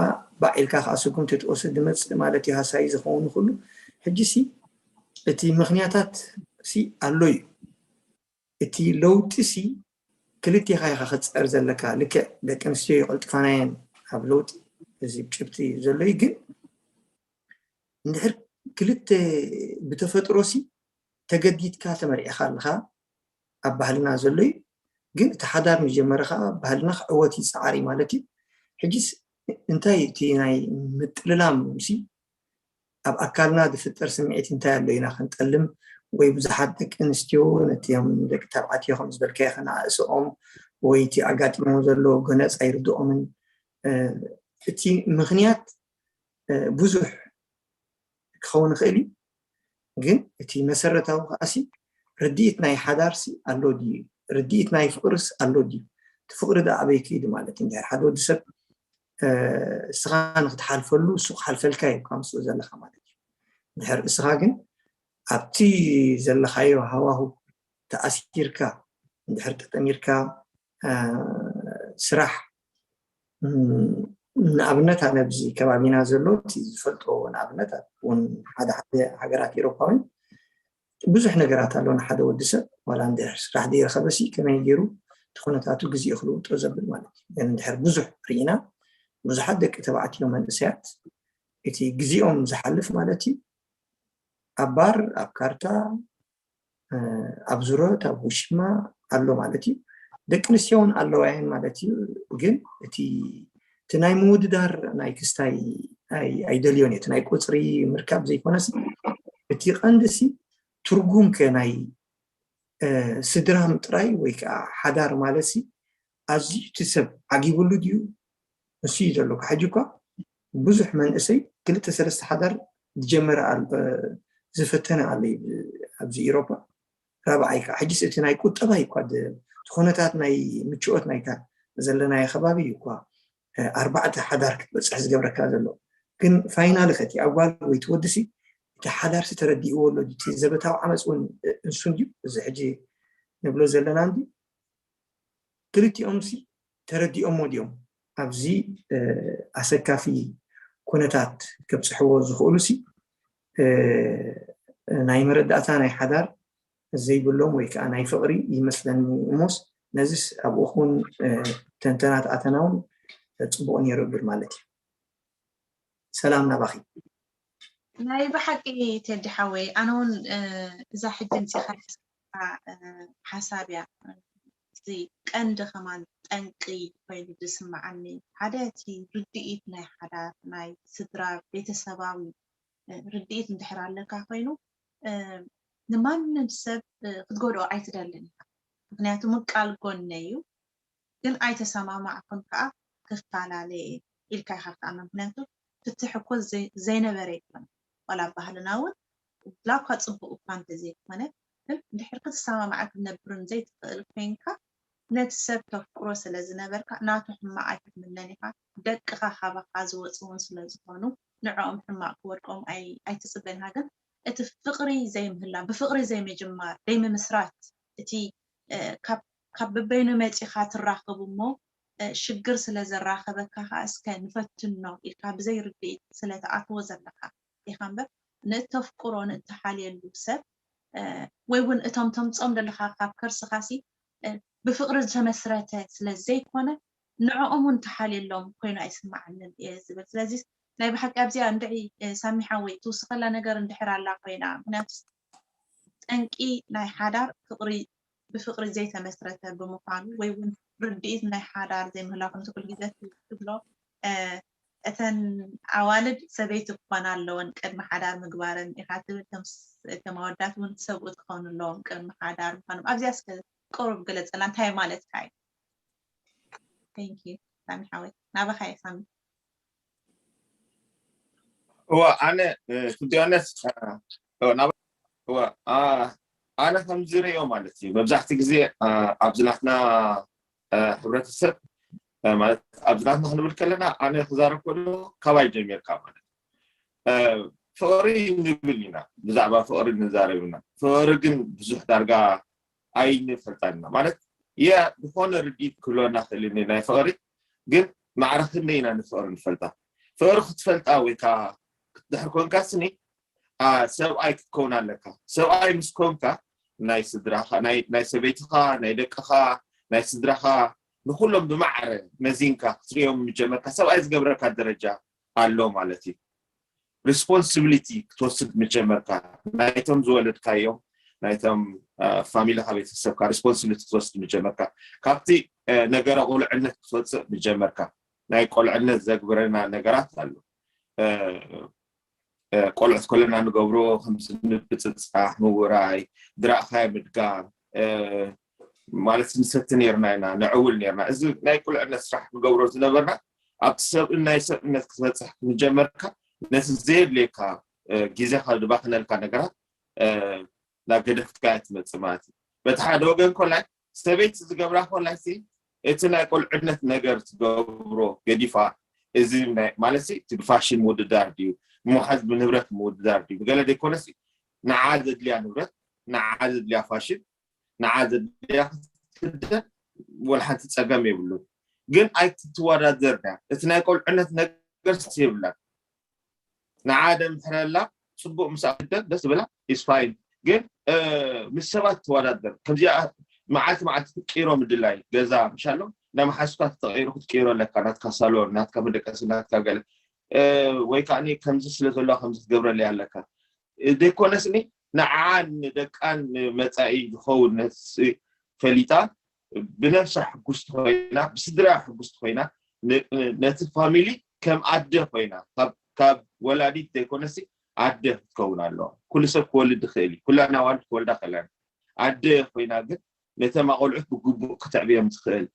ባዕ ኢልካ ከዓ ስጉምቲ ትወስድ ድመፅእ ማለት እዩ። ሃሳይ ዝኸውን ኩሉ ሕጂ ሲ እቲ ምክንያታት ሲ ኣሎ እዩ። እቲ ለውጢ ሲ ክልቴኻ ኢኻ ክትፅዕር ዘለካ። ልክዕ ደቂ ኣንስትዮ ይቐልጥፋናየን ኣብ ለውጢ፣ እዚ ጭብጢ ዘሎ እዩ። ግን እንድሕር ክልተ ብተፈጥሮ ሲ ተገዲድካ ተመርዒኻ ኣለኻ፣ ኣብ ባህልና ዘሎ እዩ። ግን እቲ ሓዳር ንጀመረ ከዓ ባህልና ክዕወት ይፀዓር እዩ ማለት እዩ። ሕጂስ እንታይ እቲ ናይ ምጥልላም ሲ ኣብ ኣካልና ዝፍጠር ስምዒት እንታይ ኣሎ ኢና ክንጠልም? ወይ ብዙሓት ደቂ ኣንስትዮ ነቲኦም ደቂ ተባዕትዮ ከም ዝበልካዮ ከነኣእስኦም ወይ እቲ ኣጋጢሞም ዘሎ ጎነፅ ኣይርድኦምን። እቲ ምክንያት ብዙሕ ክኸውን ይኽእል እዩ። ግን እቲ መሰረታዊ ከዓሲ ርድኢት ናይ ሓዳርሲ ኣሎ ድዩ? ርድኢት ናይ ፍቅርስ ኣሎ ድዩ? እቲ ፍቅሪ ዳ ኣበይ ከይዱ ማለት እዩ? እንድሕር ሓደ ወዲ ሰብ እስኻ ንክትሓልፈሉ እሱ ክሓልፈልካ እዩ ካብ ምስኡ ዘለካ ማለት እዩ። እንድሕር እስኻ ግን ኣብቲ ዘለካዮ ሃዋሁ ተኣሲርካ እንድሕር ተጠሚርካ ስራሕ ንኣብነት ኣነ ኣብዚ ከባቢና ዘሎ እቲ ዝፈልጦ ንኣብነት እውን ሓደ ሓደ ሃገራት ኤሮፓውን ብዙሕ ነገራት ኣሎ። ንሓደ ወዲ ሰብ ዋላ እንድሕር ስራሕ ዘይረኸበ ሲ ከመይ ገይሩ እቲ ኩነታቱ ግዜኡ ክልውጦ ዘብል ማለት እዩ። ግን እንድሕር ብዙሕ ርኢና ብዙሓት ደቂ ተባዕትዮ መንእሰያት እቲ ግዜኦም ዝሓልፍ ማለት እዩ ኣብ ባር ኣብ ካርታ ኣብ ዙረት ኣብ ውሽማ ኣሎ ማለት እዩ። ደቂ ኣንስትዮ እውን ኣለዋ እየን ማለት እዩ። ግን እቲ እቲ ናይ ምውድዳር ናይ ክስታይ ኣይደልዮን እዩ። እቲ ናይ ቁፅሪ ምርካብ ዘይኮነስ እቲ ቀንዲ ሲ ትርጉም ከ ናይ ስድራ ምጥራይ ወይ ከዓ ሓዳር ማለት ሲ ኣዝዩ እቲ ሰብ ዓጊብሉ ድዩ? ንሱ እዩ ዘሎ። ሕጂ እኳ ብዙሕ መንእሰይ ክልተ ሰለስተ ሓዳር ዝጀመረ ዝፈተነ ኣሎ ኣብዚ ኢሮፓ። ራብዓይ ከዓ ሕጂስ እቲ ናይ ቁጠባ እዩ እኳ እቲ ኩነታት ናይ ምችኦት ናይታ ዘለናዮ ከባቢ እዩ እኳ ኣርባዕተ ሓዳር ክትበፅሕ ዝገብረካ ዘሎ። ግን ፋይናሊ ከቲ ኣጓል ወይ ትወድሲ እቲ ሓዳርሲ ተረዲእዎ ኣሎ እቲ ዘበታዊ ዓመፅ እውን እንሱን ድዩ እዚ ሕጂ ንብሎ ዘለና እንዲ ክልቲኦም ሲ ተረዲኦሞ ድዮም ኣብዚ ኣሰካፊ ኩነታት ከብፅሕዎ ዝኽእሉ ሲ ናይ መረዳእታ ናይ ሓዳር ዘይብሎም ወይ ከዓ ናይ ፍቕሪ ይመስለኒ እሞስ ነዚስ ኣብኡ ኹን ተንተናት ኣተናውን ፅቡቕ ነይሩ ብል ማለት እዩ። ሰላም ናባኺ። ናይ ብሓቂ ቴዲ ሓወይ ኣነ እውን እዛ ሕጂ ምፅኻ ሓሳብ እያ እዚ ቀንዲ ከማን ጠንቂ ኮይኑ ዝስምዓኒ ሓደ እቲ ርድኢት ናይ ሓዳር ናይ ስድራ ቤተሰባዊ ርድኢት እንድሕር ኣለካ ኮይኑ ንማንም ሰብ ክትጎድኦ ኣይትደልን ኢኻ። ምክንያቱ ምቃል ጎነ እዩ፣ ግን ኣይተሰማማዕኩን ከዓ ክፈላለ እየ ኢልካ ኢኻ ክትኣምን። ምክንያቱ ፍትሕ እኮ ዘይነበረ ይኮነ ዋላ ባህልና እውን ላኳ ፅቡቅ እኳ እንተዘይኮነ ግን እንድሕር ክትሰማማዕ ክትነብርን ዘይትኽእል ኮይንካ ነቲ ሰብ ተፍቅሮ ስለ ዝነበርካ ናቱ ሕማቅ ኣይትትምነን ኢኻ። ደቅኻ ካባኻ ዝወፁ እውን ስለ ዝኾኑ ንዕኦም ሕማቅ ክወድቆም ኣይትፅበን ኢኻ። ግን እቲ ፍቅሪ ዘይምህላ ብፍቅሪ ዘይምጅማር ዘይምምስራት እቲ ካብ በበይኑ መፂኻ ትራኸቡ እሞ ሽግር ስለ ዘራኸበካ ከዓ እስከ ንፈትኖ ኢልካ ብዘይ ርድኢት ስለ ትኣትዎ ዘለካ ኢኻ እምበር ንእተፍቅሮ ንእተሓልየሉ ሰብ ወይ እውን እቶም ተምፅኦም ዘለካ ካብ ከርስኻ ሲ ብፍቅሪ ዝተመስረተ ስለ ዘይኮነ ንዕኦም እውን ተሓልየሎም ኮይኑ ኣይስማዓንን እየ ዝብል። ስለዚ ናይ ብሓቂ ኣብዚኣ እንድዒ ሳሚ ሓወይ ትውስኸላ ነገር እንድሕር ኣላ ኮይና ምክንያቱ ጠንቂ ናይ ሓዳር ፍቅሪ ብፍቅሪ ዘይተመስረተ ብምዃኑ ወይ እውን ርድኢት ናይ ሓዳር ዘይምህላው ከምቲ ኩሉ ግዜ ትብሎ እተን ኣዋልድ ሰበይቲ ክኾና ኣለወን ቅድሚ ሓዳር ምግባረን ኢኻ ትብል፣ እቶም ኣወዳት እውን ሰብኡት ክኾኑ ኣለዎም ቅድሚ ሓዳር ምዃኖም። ኣብዚኣ እስከ ቁሩብ ግለፀላ፣ እንታይ ማለትካ እዩ? ሳሚ ሓወይ፣ ናባኻ እየ ሳሚ። እዋ ኣነ to be honest እዋ ኣነ ከም ዝርእዮ ማለት እዩ፣ መብዛሕትኡ ግዜ ኣብዚ ናትና ሕብረተሰብ ማለት ኣብዚ ናትና ክንብል ከለና ኣነ ክዛረብ ከሎ ካባይ ጀሚርካ ማለት ፍቕሪ ንብል ኢና፣ ብዛዕባ ፍቕሪ ንዛረብ ኢና። ፍቕሪ ግን ብዙሕ ዳርጋ ኣይንፈልጣን ኢና ማለት የ ዝኾነ ርድኢት ክህልወና ክእል ናይ ፍቕሪ፣ ግን ማዕረ ክንደይ ኢና ንፍቕሪ ንፈልጣ? ፍቕሪ ክትፈልጣ ወይ ከዓ ክትድሕር ኮንካ ስኒ ሰብኣይ ክትከውን ኣለካ። ሰብኣይ ምስ ኮንካ ናይ ስድራኻ ናይ ሰበይትኻ ናይ ደቅኻ ናይ ስድራኻ ንኩሎም ብማዕረ መዚንካ ክትሪኦም ምጀመርካ ሰብኣይ ዝገብረካ ደረጃ ኣሎ ማለት እዩ። ሪስፖንሲቢሊቲ ክትወስድ ምጀመርካ ናይቶም ዝወለድካዮም ናይቶም ፋሚሊኻ ቤተሰብካ ሪስፖንሲቢሊቲ ክትወስድ ምጀመርካ ካብቲ ነገረ ቁልዕነት ክትወፅእ ምጀመርካ ናይ ቆልዕነት ዘግብረና ነገራት ኣሎ። ቆልዑት ከለና ንገብሮ ከምዚ ምብፅፃሕ ምውራይ ድራእኻይ ምድጋም ማለት ንሰቲ ነርና ኢና ነዕውል ነርና። እዚ ናይ ቁልዕነት ስራሕ ንገብሮ ዝነበርና ኣብቲ ሰብእን ናይ ሰብእነት ክትበፅሕ ምጀመርካ ነቲ ዘየድልየካ ግዜኻ ዝባክነልካ ነገራት ናብ ገደፍካያ ትመፅእ ማለት እዩ። በቲ ሓደ ወገን ኮላይ ሰበይቲ ዝገብራ ኮላይ እቲ ናይ ቆልዕነት ነገር ትገብሮ ገዲፋ እዚ ማለት እቲ ብፋሽን ምውድዳር ድዩ ምሓዝ ብንብረት ምውድዳር ድዩ ብገለ ዘይኮነስ ንዓ ዘድልያ ንብረት ንዓ ዘድልያ ፋሽን ንዓ ዘድልያ ክትክደን ወላ ሓንቲ ፀገም የብሉን። ግን ኣይትወዳደር ያ እቲ ናይ ቆልዕነት ነገር የብላን። ንዓ ደምሕረላ ፅቡቅ ምስ ኣክደን ደስ ብላ is fine። ግን ምስ ሰባት ትወዳደር ከምዚኣ መዓልቲ መዓልቲ ክትቅይሮ ምድላይ ገዛ ምሻሎ ናብ መሓዝካ ተተቀይሩ ክትቅይሮ ኣለካ ናትካ ሳሎን ናትካ መደቀሲ ናትካ ገለ ወይ ከዓ ከምዚ ስለ ዘለዋ ከምዚ ክትገብረለይ ኣለካ ዘይኮነስኒ ንዓን ንደቃን ንመፃኢ ዝኸውን ነፍሲ ፈሊጣ ብነፍሳ ሕጉስቲ ኮይና ብስድራ ሕጉስቲ ኮይና ነቲ ፋሚሊ ከም ኣደ ኮይና ካብ ወላዲት ዘይኮነሲ ኣደ ክትከውን ኣለዋ። ኩሉ ሰብ ክወልድ ይኽእል እዩ። ኩላና ኣዋልድ ክወልዳ ከለና ኣደ ኮይና ግን ነተም ኣቆልዑት ብግቡእ ክተዕብዮም ትኽእል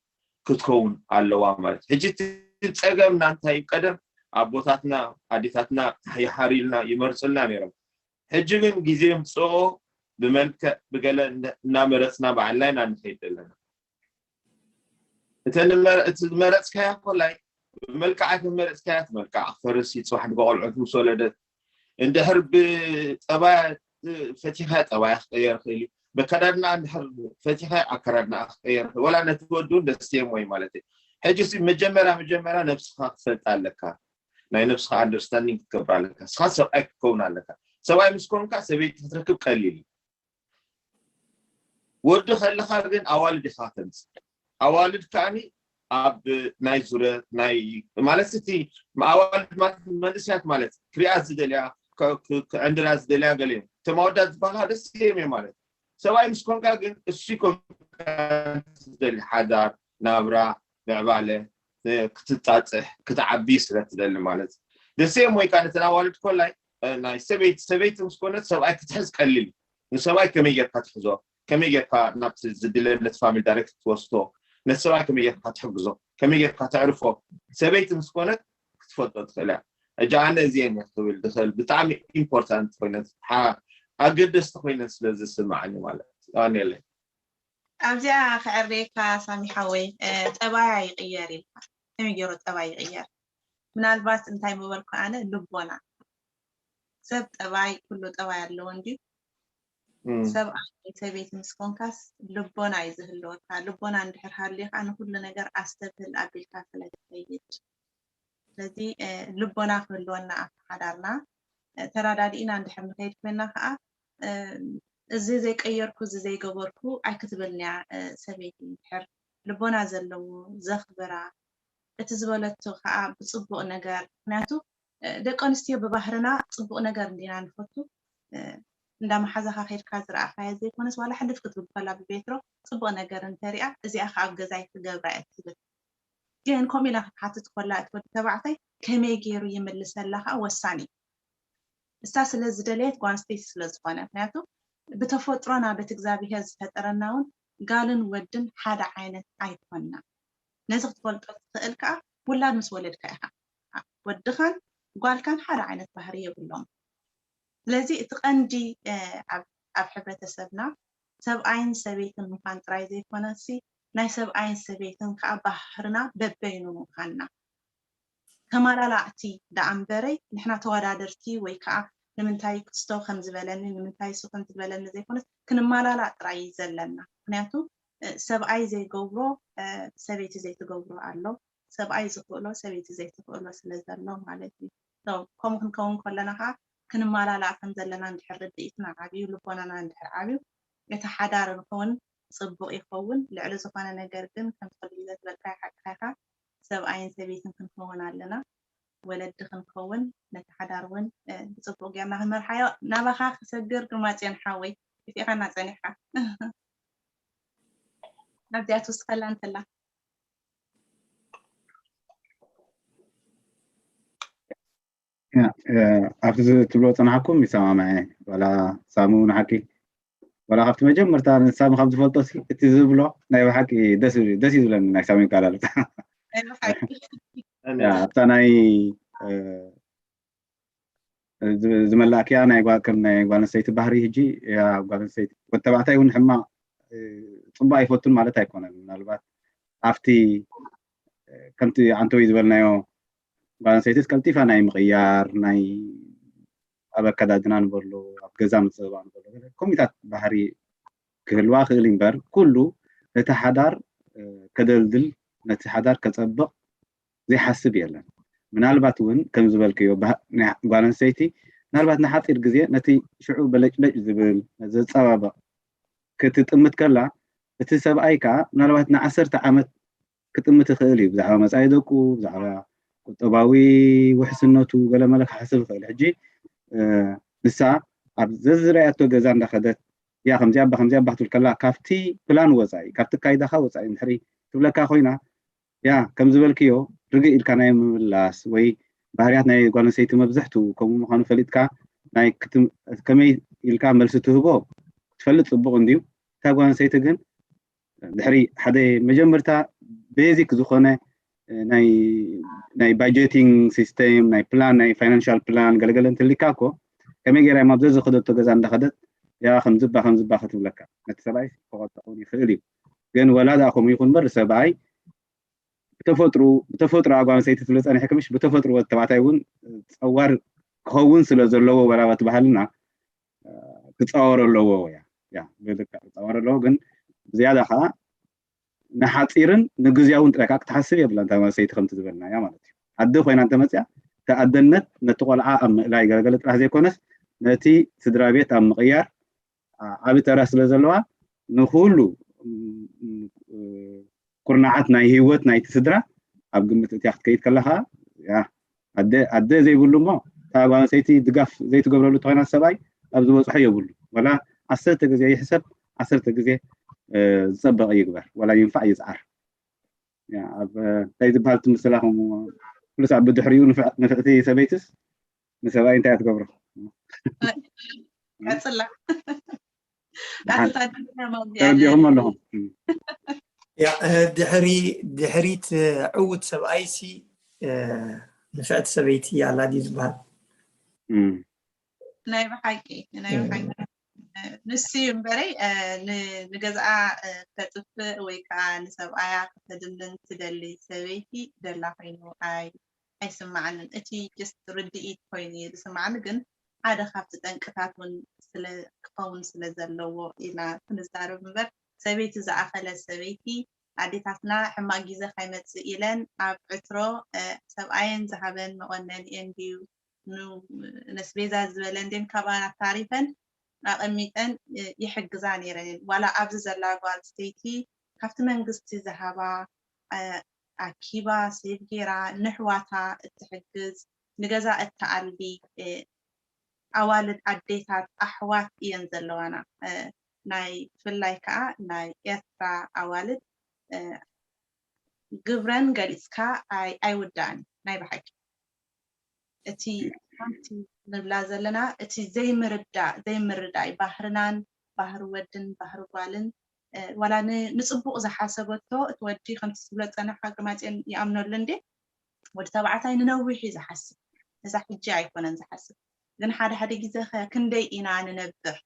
ክትከውን ኣለዋ ማለት ሕጂ እቲ ፀገምና እንታይ እዩ ቀደም ኣቦታትና ኣዴታትና ይሓርዩልና ይመርፁልና ነይሮም ሕጂ ግን ግዜ ምፅኦ ብመልክዕ ብገለ እናመረፅና በዓልና ኢና ንኸይድ ዘለና እተ እቲ ዝመረፅካያ ኮላይ ብመልክዓ ተመረፅካያ እቲ መልክዓ ክፈርስ እዩ ፅባሕ ንቆልዑት ምስ ወለደት እንድሕር ብፀባያ ፈቲኻ ጠባያ ክቀየር ይኽእል እዩ በከዳድና እንድሕር ፈቲኻ ኣከዳድና ክቀየር ወላ ነቲ ወዱ ደስየም ወይ ማለት እዩ ሕጂ መጀመርያ መጀመርያ ነብስኻ ክትፈልጥ ኣለካ ናይ ነብስኻ ኣንደርስታንዲንግ ክትገብር ኣለካ ስኻ ሰብኣይ ክትከውን ኣለካ ሰብኣይ ምስ ኮንካ ሰበይቲ ክትረክብ ቀሊል እዩ ወዲ ከለኻ ግን ኣዋልድ ኢኻ ተምፅእ ኣዋልድ ከዓኒ ኣብ ናይ ዙረ ናይ ማለት እቲ ኣዋልድ ማለት መንእስያት ማለት ክሪኣ ዝደልያ ክዕንድራ ዝደልያ ገለ እዮም እቶም ኣወዳት ዝበሃላ ደስ እዮም እዮም ማለት ሰብኣይ ምስ ኮንካ ግን እሱ ኮንካ ዝደሊ ሓዳር ናብራ ምዕባለ ክትጣፅሕ ክትዓቢ ስለ ትደሊ ማለት ደስ እዮም ወይ ከዓ ነተን ኣዋልድ ኮላይ ናይ ሰበይቲ ሰበይቲ ምስ ኮነት ሰብኣይ ክትሕዝ ቀሊል ንሰብኣይ ከመይ ጌርካ ትሕዞ ከመይ ጌርካ ናብቲ ዝድለ ነቲ ፋሚሊ ዳይሬክት ትወስዶ ነቲ ሰብኣይ ከመይ ጌርካ ትሕግዞ ከመይ ጌርካ ተዕርፎ ሰበይቲ ምስ ኮነት ክትፈልጦ ትኽእል እያ እጂ ኣነ እዚአን እየ ክብል ዝኽእል ብጣዕሚ ኢምፖርታንት ኮይነት ኣገደስቲ ኮይነት ስለ ዝስምዓኒ ማለት ኣዋንየለይ ኣብዚኣ ክዕርየካ ሳሚ ሓወይ ጠባያ ይቅየር ኢልካ ከመይ ገይሩ ጠባይ ይቅየር ምናልባት እንታይ ምበልኩ ኣነ ልቦና ሰብ ጠባይ ኩሉ ጠባይ ኣለዎ እንድዩ ሰብኣይ ሰበይቲ ምስ ኮንካስ ልቦና እዩ ዝህልወካ ልቦና እንድሕር ሃልዩ ከዓ ንኩሉ ነገር ኣስተብህል ኣቢልካ ስለ ትኸይድ ስለዚ ልቦና ክህልወና ኣብ ሓዳርና ተራዳዲእና እንድሕር ንኸይድ ኮይና ከዓ እዚ ዘይቀየርኩ እዚ ዘይገበርኩ ኣይክትበልንያ ሰበይቲ እንድሕር ልቦና ዘለዎ ዘኽብራ እቲ ዝበለቶ ከዓ ብፅቡቅ ነገር ምክንያቱ ደቂ ኣንስትዮ ብባህርና ፅቡቅ ነገር እንዲና ንፈቱ እንዳ መሓዛኻ ከድካ ዝረኣኻዮ ዘይኮነስ ዋላ ሕልፍ ክትብል ከላ ብቤትሮ ፅቡቅ ነገር እንተሪኣ እዚኣ ከዓ ኣብ ገዛይ ክገብራ እየ ትብል ግን ከምኡ ኢላ ክትሓትት ከላ እቲ ወዲ ተባዕታይ ከመይ ገይሩ ይምልሰላ ከዓ ወሳኒ እዩ። እሳ ስለ ዝደለየት ጓል ኣንስተይቲ ስለ ዝኾነ፣ ምክንያቱ ብተፈጥሮና በቲ እግዚኣብሔር ዝፈጠረና እውን ጋልን ወድን ሓደ ዓይነት ኣይኮንና። ነዚ ክትፈልጦ ትኽእል ከዓ ውላድ ምስ ወለድካ ኢኻ። ወድኻን ጓልካን ሓደ ዓይነት ባህሪ የብሎም። ስለዚ እቲ ቀንዲ ኣብ ሕብረተሰብና ሰብኣይን ሰበይትን ምዃን ጥራይ ዘይኮነሲ ናይ ሰብኣይን ሰበይትን ከዓ ባህርና በበይኑ ምዃንና። ተማላላእቲ ደኣ እምበረይ ንሕና ተወዳደርቲ ወይ ከዓ ንምንታይ ክስቶ ከም ዝበለኒ ንምንታይ እሱ ከም ዝበለኒ ዘይኮነስ ክንማላላእ ጥራይ እዩ ዘለና። ምክንያቱ ሰብኣይ ዘይገብሮ ሰበይቲ ዘይትገብሮ ኣሎ፣ ሰብኣይ ዝኽእሎ ሰበይቲ ዘይትኽእሎ ስለ ዘሎ ማለት እዩ። ከምኡ ክንከውን ከለና ከዓ ክንማላላእ ከም ዘለና እንድሕር ርድኢትና ዓብዩ ልቦናና እንድሕር ዓብዩ እቲ ሓዳር ንኸውን ፅቡቅ ይኸውን። ልዕሊ ዝኾነ ነገር ግን ከምቲ ኩሉ ግዜ ዝበልካዮ ሓቅኻ ኢኻ። ሰብኣይን ሰበይትን ክንከውን ኣለና። ወለዲ ክንከውን ነቲ ሓዳር እውን ብፅቡቅ ጌርና ክንመርሓዮ። ናባኻ ክሰግር ግርማፅዮን ሓወይ፣ ክፍኢኻና ፀኒሕካ። ኣብዚኣ ትውስኸላ እንተላ ኣብቲ ትብሎ ፀናሕኩም ይሰማማዐ ዋላ ሳሙ ንሓቂ ዋላ ካብቲ መጀመርታ ንሳሚ ካብ ዝፈልጦ እቲ ዝብሎ ናይ ብሓቂ ደስ እዩ ዝብለኒ ናይ ሳሚ ይቃላል ኣብታ ናይ ዝመላእክያ ናይ ጓል ከም ናይ ጓል ኣንስተይቲ ባህሪ ህጂ ያ ጓል ኣንስተይቲ ወዲ ተባዕታይ እውን ሕማቕ ፅቡቅ ኣይፈቱን ማለት ኣይኮነን ምናልባት ኣብቲ ከምቲ ኣንተወይ ዝበልናዮ ጓል ኣንስተይትስ ቀልጢፋ ናይ ምቕያር ናይ ኣብ ኣከዳድና ንበሎ ኣብ ገዛ ምፅብባቕ ንበሎ ከምኡታት ባህሪ ክህልዋ ክእል እምበር ኩሉ ነቲ ሓዳር ከደልድል ነቲ ሓዳር ከፀብቕ ዘይሓስብ የለን። ምናልባት እውን ከም ዝበልክዮ ጓል ኣንስተይቲ ምናልባት ንሓፂር ግዜ ነቲ ሽዑ በለጭለጭ ዝብል ዘፀባበቕ ክትጥምት ከላ እቲ ሰብኣይ ከዓ ምናልባት ንዓሰርተ ዓመት ክጥምት ይኽእል እዩ ብዛዕባ መፃኢ ደቁ ብዛዕባ ቁጠባዊ ውሕስነቱ ገለመለ ክሓስብ ይኽእል ሕጂ ንሳ ኣብ ዘዝረኣያቶ ገዛ እንዳኸደት ያ ከምዚኣ ኣባ ከምዚኣ ኣባ ክትብል ከላ ካብቲ ፕላን ወፃኢ ካብቲ ካይዳኻ ወፃኢ እንድሕሪ ትብለካ ኮይና ያ ከም ዝበልክዮ ርግእ ኢልካ ናይ ምምላስ ወይ ባህርያት ናይ ጓል ኣንስተይቲ መብዝሕቱ ከምኡ ምዃኑ ፈሊጥካ ናይ ከመይ ኢልካ መልሲ ትህቦ ትፈልጥ ፅቡቕ እንድዩ እታ ጓል ኣንስተይቲ ግን ድሕሪ ሓደ መጀመርታ ቤዚክ ዝኾነ ናይ ባጀቲንግ ሲስተም ናይ ፕላን ናይ ፋይናንሻል ፕላን ገለገለ እንትልካ እኮ ከመይ ገይራ እዮም ኣብዘ ዝኸደቶ ገዛ እንዳኸደት ያ ከምዝባ ከምዝባ ክትብለካ ነቲ ሰብኣይ ክቆጣ እውን ይኽእል እዩ ግን ወላ ደኣ ከምኡ ይኹን በር ሰብኣይ ብተፈጥሩ ብተፈጥሮ ኣጓንሰይቲ ትብለ ፀኒሕክምሽ ብተፈጥሮ ተባዕታይ እውን ፀዋር ክኸውን ስለ ዘለዎ ወላባት ባህልና ክፃወሮ ኣለዎ ያ ያ ብልክዕ ክፃወሮ ኣለዎ ግን ብዝያዳ ከዓ ንሓፂርን ንግዝያውን ጥራይ ከዓ ክትሓስብ የብላ እንታይ ማለት ሰይቲ ከምቲ ዝበልና ያ ማለት እዩ ኣደ ኮይና እንተመፅያ እቲ ኣደነት ነቲ ቆልዓ ኣብ ምእላይ ገለገለ ጥራሕ ዘይኮነስ ነቲ ስድራ ቤት ኣብ ምቕያር ዓቢ ተራ ስለ ዘለዋ ንኩሉ ኩርናዓት ናይ ህይወት ናይቲ ስድራ ኣብ ግምት እትያ ክትከይድ ከለካ ኣደ ዘይብሉ እሞ እታ ጓል ኣንስተይቲ ድጋፍ ዘይትገብረሉ ተኮይና ሰብኣይ ኣብ ዝበፅሖ የብሉ ወላ ዓሰርተ ግዜ ይሕሰብ ዓሰርተ ግዜ ዝፀበቐ ይግበር ወላ ይንፋዕ ይፅዓር ኣብ እንታይ ዝበሃል ትምስላ ከም ኩሉ ሳዕ ብድሕሪኡ ንፍዕቲ ሰበይትስ ንሰብኣይ እንታይ ትገብሮ ቀፅላ ተረዲኹም ኣለኹም ድሕሪ ድሕሪት ዕውት ሰብኣይሲ ንፍዕቲ ሰበይቲ ኣላ ድዩ ዝበሃል ናይ ብሓቂ ናይ ብሓቂ ንሱ እዩ እምበረይ ንገዝኣ ከተጥፍእ ወይ ከዓ ንሰብኣያ ከተድንን ትደሊ ሰበይቲ ደላ ኮይኑ ኣይ ኣይስማዓንን እቲ just ርድኢት ኮይኑ እዩ ዝስማዓኒ ግን ሓደ ካብቲ ጠንቅታት እውን ስለ ክኸውን ስለ ዘለዎ ኢና ክንዛረብ እምበር ሰበይቲ ዝኣኸለ ሰበይቲ ኣዴታትና ሕማቅ ግዜ ካይመፅእ ኢለን ኣብ ዕትሮ ሰብኣየን ዝሃበን መቆነኒኤን ድዩ ነስቤዛ ዝበለ እንዴን ካብኣን ኣታሪፈን ኣቐሚጠን ይሕግዛ ነይረን እየን። ዋላ ኣብዚ ዘላ ጓል ስተይቲ ካብቲ መንግስቲ ዝሃባ ኣኪባ ሴቭ ጌራ ንሕዋታ እትሕግዝ ንገዛ እተኣሊ ኣዋልድ ኣዴታት ኣሕዋት እየን ዘለዋና። ናይ ብፍላይ ከዓ ናይ ኤርትራ ኣዋልድ ግብረን ገሊፅካ ኣይ- ኣይውዳእን ናይ ብሓቂ። እቲ ሓንቲ ንብላ ዘለና እቲ ዘይምርዳእ ዘይምርዳይ ባህርናን ባህሪ ወድን ባህሪ ጓልን፣ ዋላ ንፅቡቅ ዝሓሰበቶ እቲ ወዲ ከምቲ ዝብሎ ዝፀነሓ ግርማፅዮን ይኣምነሉ እንዴ፣ ወዲ ተባዕታይ ንነዊሕ እዩ ዝሓስብ። እዛ ሕጂ ኣይኮነን ዝሓስብ። ግን ሓደ ሓደ ግዜ ከ ክንደይ ኢና ንነብር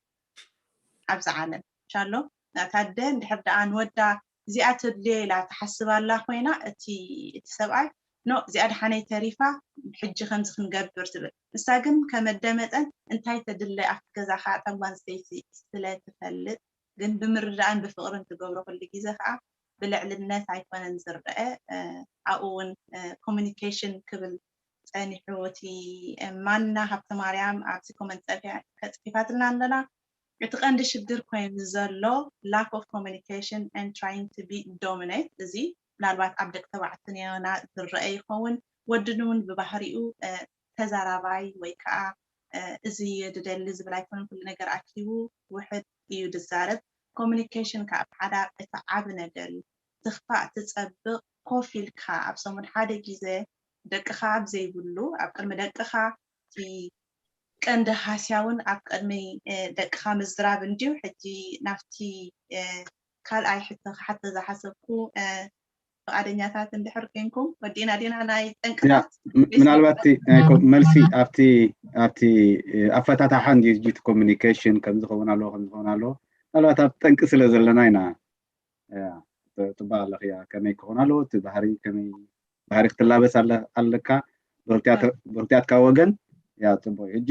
ኣብዚ ዓለም ሻሎ? ናታ ኣደ እንድሕር ደኣ ንወዳ እዚኣ ተድልዮ ኢላ ትሓስብ ኣላ ኮይና፣ እቲ እቲ ሰብኣይ ኖ እዚኣ ድሓነይ ተሪፋ፣ ሕጂ ከምዚ ክንገብር ትብል። ንሳ ግን ከመደ መጠን እንታይ ተድለ ኣብቲ ገዛ ከዓ እታ ጓል ኣንስተይቲ ስለ ትፈልጥ፣ ግን ብምርዳእን ብፍቅርን ትገብሮ ኩሉ ግዜ ከዓ ብልዕልነት ኣይኮነን ዝረአ። ኣብኡ እውን ኮሚኒኬሽን ክብል ፀኒሑ እቲ ማና ሃብተ ማርያም ኣብዚ ኮመንት ከፅሒፋትና ኣለና። እቲ ቀንዲ ሽግር ኮይኑ ዘሎ lack of communication and trying to be dominate። እዚ ምናልባት ኣብ ደቂ ተባዕትዮ ዝረአ ይኸውን። ወድን እውን ብባህሪኡ ተዛራባይ ወይ ከዓ እዚ እየ ድደሊ ዝብል ኣይኮነን። ኩሉ ነገር ኣኪቡ ውሕድ እዩ ድዛረብ። ኮሚኒኬሽን ከዓ ብሓዳር እቲ ዓቢ ነገር እዩ። ትኽፋእ ትጸብቕ ኮፍ ኢልካ ኣብ ሰሙን ሓደ ግዜ ደቅኻ ኣብ ዘይብሉ ኣብ ቅድሚ ደቅኻ እቲ ቀንዲ ሃስያ እውን ኣብ ቅድሚ ደቅኻ ምዝራብ እንድዩ። ሕጂ ናብቲ ካልኣይ ሕቶ ክሓቶ ዝሓሰብኩ ፍቓደኛታት እንድሕር ኮንኩም ወዲእና ዲና ናይ ጠንቅታት ምናልባት መልሲ ኣብቲ ኣብቲ ኣፈታታሓ እንድዩ ሕጂ ኮሚኒኬሽን ከምዝኸውን ኣለዎ ከምዝኸውን ኣለዎ ምናልባት ኣብ ጠንቂ ስለ ዘለና ኢና ጽባቕ ኣለኽያ ከመይ ክኾን ኣለዎ እቲ ባህሪ ከመይ ባህሪ ክትላበስ ኣለካ ብክልቲኣትካ ወገን ያ ጽቡቅ ሕጂ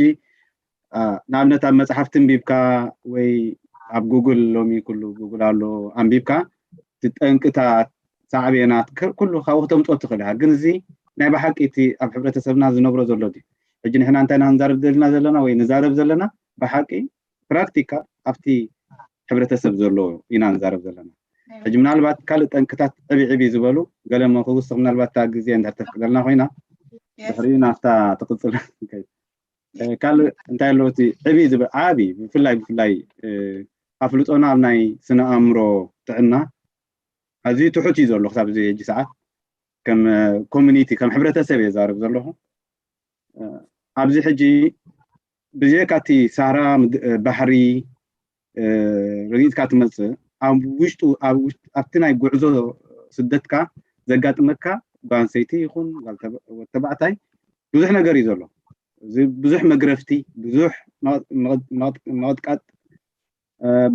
ንኣብነት ኣብ መፅሓፍቲ እንቢብካ ወይ ኣብ ጉግል ሎሚ ኩሉ ጉግል ኣሎ ኣንቢብካ ትጠንቅታት ሳዕቤናት ኩሉ ካብኡ ክተምፅኦ ትኽእል ኢኻ ግን እዚ ናይ ብሓቂ እቲ ኣብ ሕብረተሰብና ዝነብሮ ዘሎ ድዩ ሕጂ ንሕና እንታይ ኢና ንዛረብ ዘለና ዘለና ወይ ንዛረብ ዘለና ብሓቂ ፕራክቲካል ኣብቲ ሕብረተሰብ ዘሎ ኢና ንዛረብ ዘለና ሕጂ ምናልባት ካልእ ጠንቅታት ዕቢ ዕቢ ዝበሉ ገለ ክውስኽ ምናልባት እታ ግዜ እንድሕር ተፍቅደልና ኮይና ድሕሪኡ ናብታ ትቕፅል ካልእ እንታይ ኣለዎ እቲ ዕቢ ዝብል ዓቢ ብፍላይ ብፍላይ ኣፍልጦና ኣብ ናይ ስነ ኣእምሮ ጥዕና ኣዝዩ ትሑት እዩ ዘሎ ክሳብ እዚ ሕጂ ሰዓት ከም ኮሚኒቲ ከም ሕብረተሰብ እየ ዛረብ ዘለኹ ኣብዚ ሕጂ ብዘየካ እቲ ሳራ ባሕሪ ረጊፅካ ትመፅእ ኣብ ውሽጡ ኣብቲ ናይ ጉዕዞ ስደትካ ዘጋጥመካ ጓል ኣንስተይቲ ይኹን ተባዕታይ ብዙሕ ነገር እዩ ዘሎ ብዙሕ መግረፍቲ ብዙሕ መቕጥቃጥ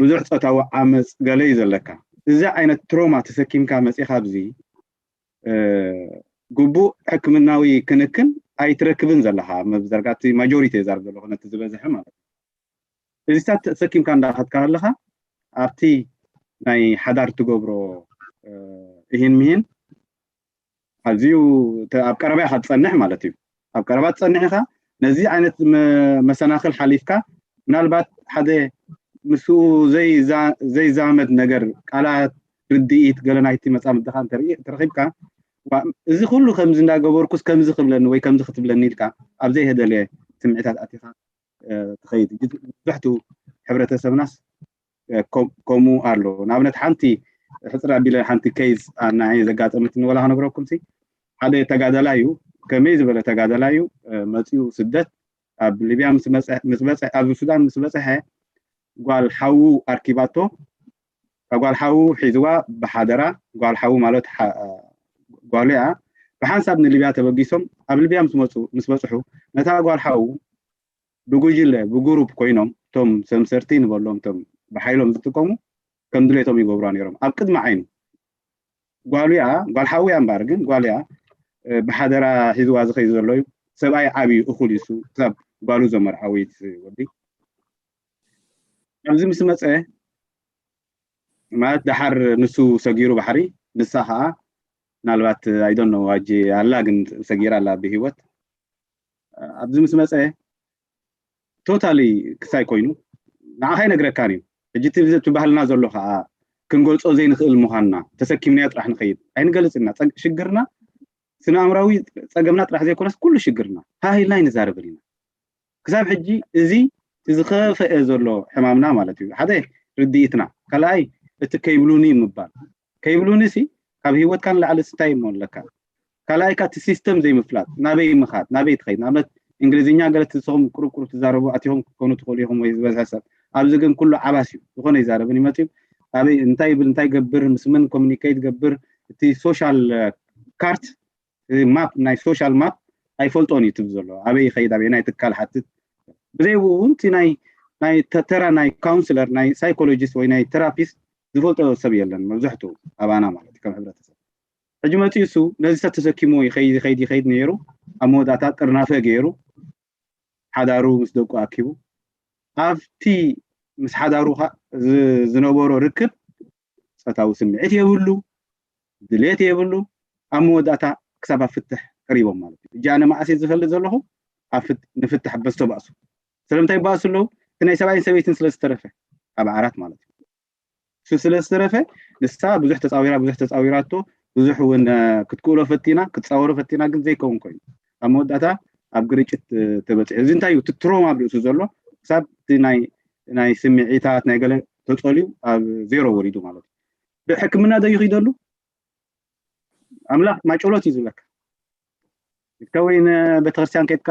ብዙሕ ፆታዊ ዓመፅ ገለ እዩ ዘለካ እዚ ዓይነት ትሮማ ተሰኪምካ መፂኻ ኣብዚ ግቡእ ሕክምናዊ ክንክን ኣይትረክብን ዘለኻ መብዘርጋቲ ማጆሪቲ የዛርብ ዘለኹ ነቲ ዝበዝሐ ማለት እዩ እዚታት ተሰኪምካ እንዳኸድካ ኣለኻ ኣብቲ ናይ ሓዳር ትገብሮ ይህን ምሂን ኣዝዩ ኣብ ቀረባ ኢኻ ትፀንሕ ማለት እዩ ኣብ ቀረባ ትፀንሕ ኢኻ ነዚ ዓይነት መሰናኽል ሓሊፍካ ምናልባት ሓደ ምስኡ ዘይዛመድ ነገር ቃላት ርድኢት ገለ ናይቲ መፃምድኻ እንተረኺብካ እዚ ኩሉ ከምዚ እንዳገበርኩስ ከምዚ ክብለኒ ወይ ከምዚ ክትብለኒ ኢልካ ኣብ ዘይተደለየ ስምዒታት ኣቲኻ ትኸይድ ብዙሕቱ ሕብረተሰብናስ ከምኡ ኣሎ ንኣብነት ሓንቲ ሕፅር ኣቢለ ሓንቲ ኬዝ ንዓይ ዘጋጠመትኒ ወላ ክነግረኩም ሓደ ተጋደላይ እዩ ከመይ ዝበለ ተጋደላይ እዩ መፅኡ ስደት ኣብ ሊብያ ምስ በፅሐ ኣብ ሱዳን ምስ በፅሐ ጓል ሓዉ ኣርኪባቶ ጓል ሓዉ ሒዝዋ ብሓደራ ጓል ሓዉ ማለት ጓሉ እያ ብሓንሳብ ንሊብያ ተበጊሶም ኣብ ሊብያ ምስ በፅሑ ነታ ጓል ሓዉ ብጉጅለ ብጉሩፕ ኮይኖም እቶም ሰምሰርቲ ንበሎም እቶም ብሓይሎም ዝጥቀሙ ከም ድሌቶም ይገብሩዋ ነይሮም ኣብ ቅድሚ ዓይኑ ጓሉ እያ ጓል ሓዉ እያ እምበኣር ግን ጓል እያ ብሓደራ ሒዝዋ ዝኸይ ዘሎ እዩ ሰብኣይ ዓብዩ እኹል ይሱ ክሳብ ጓሉ ዘመርዓ ወይት ወዲ ኣብዚ ምስ መፀ ማለት ደሓር ንሱ ሰጊሩ ባሕሪ ንሳ ከዓ ምናልባት ኣይዶኖ ዋጂ ኣላ ግን ሰጊራ ኣላ ብሂወት ኣብዚ ምስ መፀ ቶታሊ ክሳይ ኮይኑ ንዓኻ ይነግረካን እዩ ሕጂ እቲ ባህልና ዘሎ ከዓ ክንገልፆ ዘይንኽእል ምዃንና ተሰኪምናዮ ጥራሕ ንኸይድ ኣይንገልፅ ኢና ሽግርና ስነ ኣእምራዊ ፀገምና ጥራሕ ዘይኮነስ ኩሉ ሽግርና ሃሂልና ኣይንዛረብን ኢና ክሳብ ሕጂ እዚ ዝኸፈአ ዘሎ ሕማምና ማለት እዩ ሓደ ርድኢትና ካልኣይ እቲ ከይብሉኒ ምባል ከይብሉኒ ሲ ካብ ህይወትካ ንላዕሊ እንታይ እሞ ኣለካ? ካልኣይ ከኣ እቲ ሲስተም ዘይምፍላጥ፣ ናበይ ምኻድ፣ ናበይ ትኸይድ? ንኣብነት እንግሊዝኛ ገለ ንስኹም ቁሩብ ቁሩብ ትዛረቡ ኣቲኹም ክትኮኑ ትኽእሉ ኢኹም ወይ ዝበዝሐ ሰብ። ኣብዚ ግን ኩሉ ዓባስ እዩ። ዝኾነ ይዛረብን ይመጽእ እዩ። ኣበይ እንታይ ይብል እንታይ ይገብር ምስ መን ኮሚኒኬት ይገብር እቲ ሶሻል ካርት ማፕ ናይ ሶሻል ማፕ ኣይፈልጦን እዩ ትብል ዘሎ ኣበይ ይኸይድ ኣበይ ናይ ትካል ሓትት ብዘይ እውን እቲ ናይ ናይ ተራ ናይ ካውንስለር ናይ ሳይኮሎጂስት ወይ ናይ ቴራፒስት ዝፈልጦ ሰብ የለን መብዛሕትኡ ኣባና ማለት እዩ ከም ሕብረተሰብ ሕጂ መፅኡ እሱ ነዚ ሰብ ተሰኪሙ ይኸይድ ይኸይድ ይኸይድ ነይሩ ኣብ መወዳእታ ጥርናፈ ገይሩ ሓዳሩ ምስ ደቁ ኣኪቡ ኣብቲ ምስ ሓዳሩ ዝነበሮ ርክብ ፆታዊ ስምዒት የብሉ ድሌት የብሉ ኣብ መወዳእታ ክሳብ ኣብ ፍትሕ ቀሪቦም ማለት እዩ እጃነ መዓስ ዝፈልጥ ዘለኹ ንፍትሕ በዝተባእሱ ስለምንታይ ይባእሱ ኣለዉ እቲ ናይ ሰብኣይን ሰበይትን ስለ ዝተረፈ ኣብ ዓራት ማለት እዩ እሱ ስለ ዝተረፈ ንሳ ብዙሕ ተፃዊራ ብዙሕ ተፃዊራቶ ብዙሕ እውን ክትክእሎ ፈቲና ክትፃወሮ ፈቲና ግን ዘይከውን ኮይኑ ኣብ መወዳእታ ኣብ ግርጭት ተበፂሑ እዚ እንታይ እዩ እቲ ትሮማ ኣብ ርእሱ ዘሎ ክሳብ እቲ ናይ ስምዒታት ናይ ገለ ተፀልዩ ኣብ ዜሮ ወሪዱ ማለት እዩ ብሕክምና ዶ ይኽይደሉ ኣምላኽ ማጨሎት እዩ ዝብለካ ኢልካ ወይ ንቤተክርስትያን ከድካ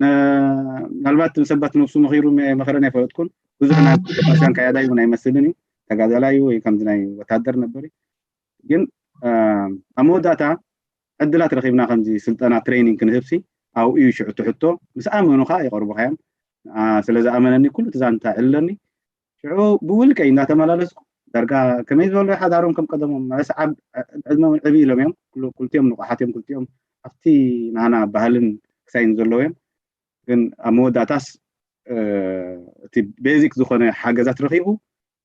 ምናልባት ንሰባት ነብሱ ምኺሩ መኸረን ኣይፈለጥኩን ብዙሕ ናይ ቤተክርስትያን ከያዳይ እውን ኣይመስልን እዩ ተጋዳላይ ወይ ከምዚ ናይ ወታደር ነበር ግን ኣብ መወዳእታ ዕድላት ረኺብና ከምዚ ስልጠና ትሬኒንግ ክንህብሲ ኣብኡ እዩ ሽዑ ትሕቶ ምስ ኣመኑ ከዓ የቐርቡኻዮም ስለዚ ኣመነኒ ኩሉ ትዛንታ ዕለኒ ሽዑ ብውልቀይ እንዳተመላለስኩ ዳርጋ ከመይ ዝበሉ ሓዳሮም ከም ቀደሞም ማለት ሰዓብ ዕድመ እውን ዕብይ ኢሎም እዮም ክልቲኦም ንቑሓት እዮም ክልቲኦም ኣብቲ ናና ባህልን ክሳይን ዘለዎ እዮም ግን ኣብ መወዳእታስ እቲ ቤዚክ ዝኾነ ሓገዛት ረኺቡ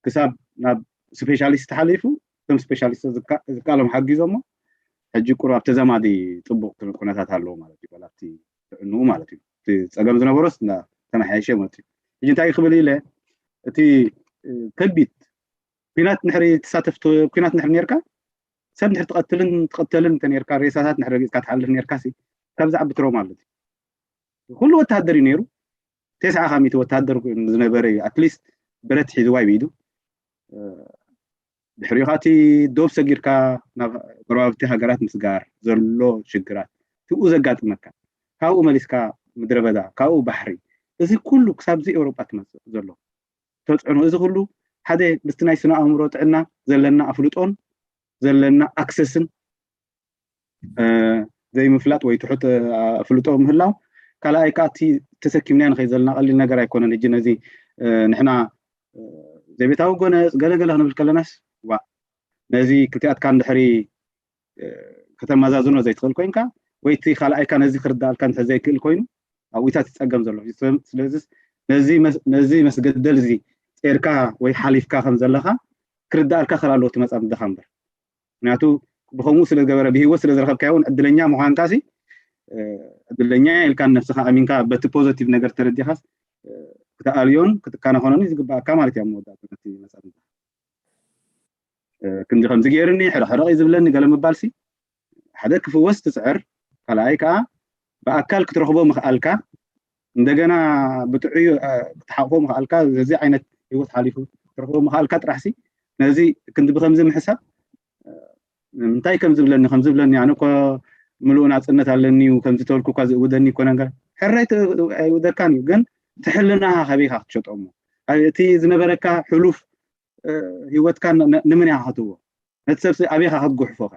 ክሳብ ናብ ስፔሻሊስት ሓሊፉ እቶም ስፔሻሊስት ዝከኣሎም ሓጊዞሞ ሕጂ ቁሩብ ኣብ ተዛማዲ ፅቡቅ ኩነታት ኣለዎ ማለት እዩ ኣብቲ ጥዕንኡ ማለት እዩ እቲ ፀገም ዝነበሮስ ተመሓየሸ መፅዩ ሕጂ እንታይ ክብል ኢለ እቲ ከቢድ ኩናት ንሕሪ ትሳተፍ ኩናት ንሕሪ ነርካ ሰብ ንሕሪ ትቐትልን ትቐተልን እንተ ነርካ ሬሳታት ንሕሪ ረጊፅካ ትሓልፍ ነርካ ሲ ካብ ዝዓቢ ትሮማ ኣሎ ኩሉ ወታሃደር እዩ ነይሩ ተስዓ ካብ ሚእቲ ወታሃደር ዝነበረ እዩ ኣትሊስት ብረት ሒዝዋ እዩ ብኢዱ ድሕሪኡ ከዓ እቲ ዶብ ሰጊርካ ናብ ጎረባብቲ ሃገራት ምስጋር ዘሎ ሽግራት ትኡ ዘጋጥመካ ካብኡ መሊስካ ምድረ በዳ ካብኡ ባሕሪ እዚ ኩሉ ክሳብዚ ኤውሮጳ ትመፅእ ዘሎ ተፅዕኖ እዚ ኩሉ ሓደ ምስቲ ናይ ስነ ኣእምሮ ጥዕና ዘለና ኣፍልጦን ዘለና ኣክሰስን ዘይምፍላጥ ወይ ትሑት ኣፍልጦ ምህላው ካልኣይ ከዓ እቲ ተሰኪምናዮ ንኸይድ ዘለና ቀሊል ነገር ኣይኮነን ሕጂ ነዚ ንሕና ዘይቤታዊ ጎነፅ ገለገለ ክንብል ከለናስ ዋ ነዚ ክልቲኣትካ እንድሕሪ ከተመዛዝኖ ዘይትኽእል ኮይንካ ወይ እቲ ካልኣይካ ነዚ ክርዳኣልካ እንድሕር ዘይክእል ኮይኑ ኣብኡታት ይፀገም ዘሎ ስለዚ ነዚ መስገደል እዚ ፀርካ ወይ ሓሊፍካ ከም ዘለካ ክርዳኣልካ ክል ኣለዎ ትመፃ ምድኻ እምበር ምክንያቱ ብከምኡ ስለ ዝገበረ ብሂወት ስለ ዝረከብካዮ እውን ዕድለኛ ምኳንካ ሲ ዕድለኛ ኢልካ ነብስካ ኣሚንካ በቲ ፖዘቲቭ ነገር ተረዲኻስ ክትኣልዮን ክትካናኸኖን ዝግባኣካ ማለት እዩ ኣብ መወዳእታ ነቲ መፃ ክንዲ ከምዚ ገይርኒ ሕረሕረቕ እዩ ዝብለኒ ገለ ምባል ሲ ሓደ ክፍወስ ትፅዕር ካልኣይ ከዓ ብኣካል ክትረኽቦ ምኽኣልካ እንደገና ብጥዑዩ ክትሓቕፎ ምኽኣልካ እዚ ዓይነት ህይወት ሓሊፉ ክትረኽቦ ምኽኣልካ ጥራሕ ሲ ነዚ ክንዲ ብከምዚ ምሕሳብ እንታይ ከም ዝብለኒ ከም ዝብለኒ ኣነ እኮ ምሉእ ናፅነት ኣለኒ እዩ ከምዚ ተወልኩ እኳ ዝእውደኒ እኮ ነገር ሕራይ ኣይውደካን እዩ ግን ትሕልና ከበይካ ክትሸጦ እሞ እቲ ዝነበረካ ሕሉፍ ህይወትካ ንመን ኢኻ ክትህቦ ነቲ ሰብ ኣበይካ ክትጉሕፎ ከ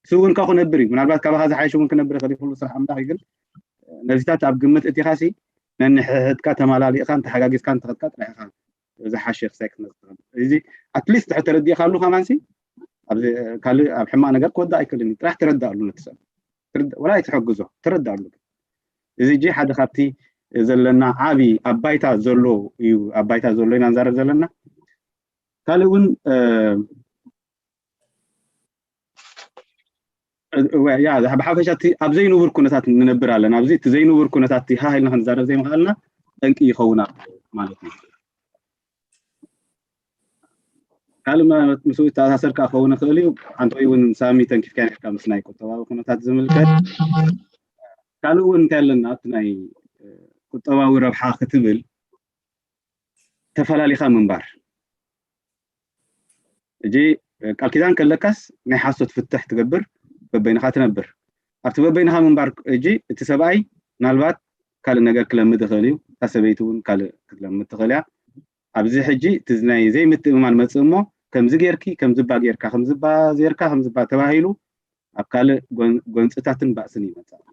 እሱ እውን ካ ክነብር እዩ ምናልባት ካባካ ዝሓይሽ እውን ክነብር ይኽእል ኩሉ ስራሕ ኣምላኽ እዩ ግን ነዚታት ኣብ ግምት እቲኻ ሲ ነንሕድካ ተማላሊእኻን ተሓጋጊዝካን ተኸድካ ጥራሕ ኢኻ ዝሓሸ ክሳይ ክትመፅእ እዚ ኣትሊስት ድሕር ተረዲእካሉ ከማን ሲ ካልእ ኣብ ሕማቕ ነገር ክወዳእ ኣይክእልን እዩ ጥራሕ ትረዳእሉ ነቲ ሰብ ወላ ኣይትሐግዞ ትረዳእሉ እዚ እጂ ሓደ ካብቲ ዘለና ዓቢ ኣብ ባይታ ዘሎ እዩ ኣብ ባይታ ዘሎ ኢና ንዛረብ ዘለና ካልእ እውን ያ ብሓፈሻ እቲ ኣብ ዘይንቡር ኩነታት ንነብር ኣለና ኣብዚ እቲ ዘይንቡር ኩነታት ሃ ኢልና ክንዛረብ ዘይምኽኣልና ጠንቂ ይኸውን ኣሎ ማለት እዩ ካልእ ምስ ተኣሳሰር ከዓ ክኸውን ይኽእል እዩ ኣንተ እውን ሳሚ ተንኪፍካ ነርካ ምስ ናይ ቁጠባዊ ኩነታት ዝምልከት ካልእ እውን እንታይ ኣለና እቲ ናይ ቁጠባዊ ረብሓ ክትብል ተፈላሊኻ ምንባር እጂ ቃል ኪዳን ከለካስ ናይ ሓሶት ፍትሕ ትገብር፣ በበይንኻ ትነብር። ኣብቲ በበይንኻ ምንባር ሕጂ እቲ ሰብኣይ ምናልባት ካልእ ነገር ክለምድ ይኽእል እዩ፣ እታ ሰበይቲ እውን ካልእ ክትለምድ ትኽእል እያ። ኣብዚ ሕጂ እቲ ናይ ዘይምትእምማን መፅእ እሞ ከምዚ ጌርኪ ከምዚ ባ ጌርካ ከምዚ ባ ጌርካ ከምዚ ባ ተባሂሉ ኣብ ካልእ ጎን- ጎንፅታትን ባእስን ይመፅእ ኣሎ።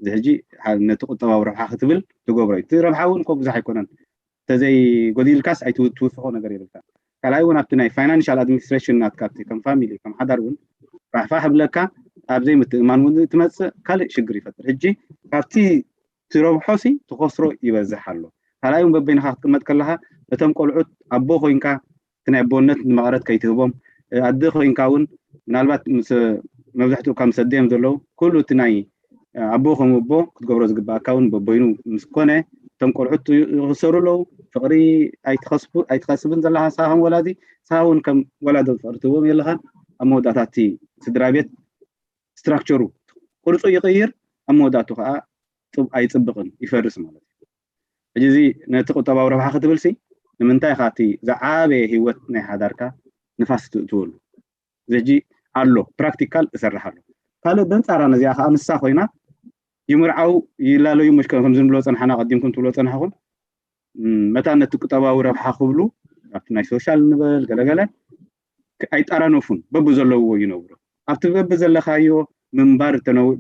እዚ ሕጂ ሓ- ነቲ ቁጠባዊ ረብሓ ክትብል ትገብሮ እዩ። እቲ ረብሓ እውን እኮ ብዙሕ ኣይኮነን። ተዘይ ጎዲልካስ ኣይትውስኾ ነገር የብልካ። ካልኣይ እውን ኣብቲ ናይ ፋይናንሻል ኣድሚኒስትሬሽን ናትካ ኣብቲ ከም ፋሚሊ ከም ሓዳር እውን ፋሕፋሕ ብለካ ኣብ ዘይምትእማን እውን ትመፅእ ካልእ ሽግር ይፈጥር። ሕጂ ካብቲ ትረብሖ ሲ ትኸስሮ ይበዝሕ ኣሎ። ካልኣይ እውን በበይንኻ ክትቅመጥ ከለኻ ነቶም ቆልዑት ኣቦ ኮይንካ እቲ ናይ ኣቦነት ንመቐረት ከይትህቦም ኣደ ኮይንካ እውን ምናልባት ምስ መብዛሕትኡ ካብ ምስ ኣደዮም ዘለዉ ኩሉ እቲ ናይ ኣቦ ከም ኣቦ ክትገብሮ ዝግባኣካ እውን በቦይኑ ምስ ኮነ እቶም ቆልዑት ይኽሰሩ ኣለዉ። ፍቕሪ ኣይትኸስቡ- ኣይትኸስብን ዘለኻ ንስኻ ከም ወላዲ ንስኻ እውን ከም ወላዲ ፍቕሪ ትህቦም የለኻን። ኣብ መወዳእታ እቲ ስድራ ቤት ስትራክቸሩ ቅርፁ ይቕይር፣ ኣብ መወዳእቱ ከዓ ጥብ- ኣይፅብቕን ይፈርስ ማለት እዩ። ሕጂ እዚ ነቲ ቁጠባዊ ረብሓ ክትብል ሲ ንምንታይ ኢኻ እቲ ዝዓበየ ህይወት ናይ ሓዳርካ ንፋስ ትእትወሉ? እዚ ሕጂ ኣሎ ፕራክቲካል እሰርሕ ኣሎ። ካልእ በንፃራ ነዚኣ ከዓ ንሳ ኮይና ይምርዓው ይላለዩ መሽ ከም ዝንብሎ ፀንሓና ቀዲምኩም ትብሎ ፀንሕኹም መታን ነቲ ቁጠባዊ ረብሓ ክብሉ ኣብቲ ናይ ሶሻል ንበል ገለገለ ኣይጣራነፉን በቡ ዘለውዎ ይነብሩ። ኣብቲ በቢ ዘለካዮ ምንባር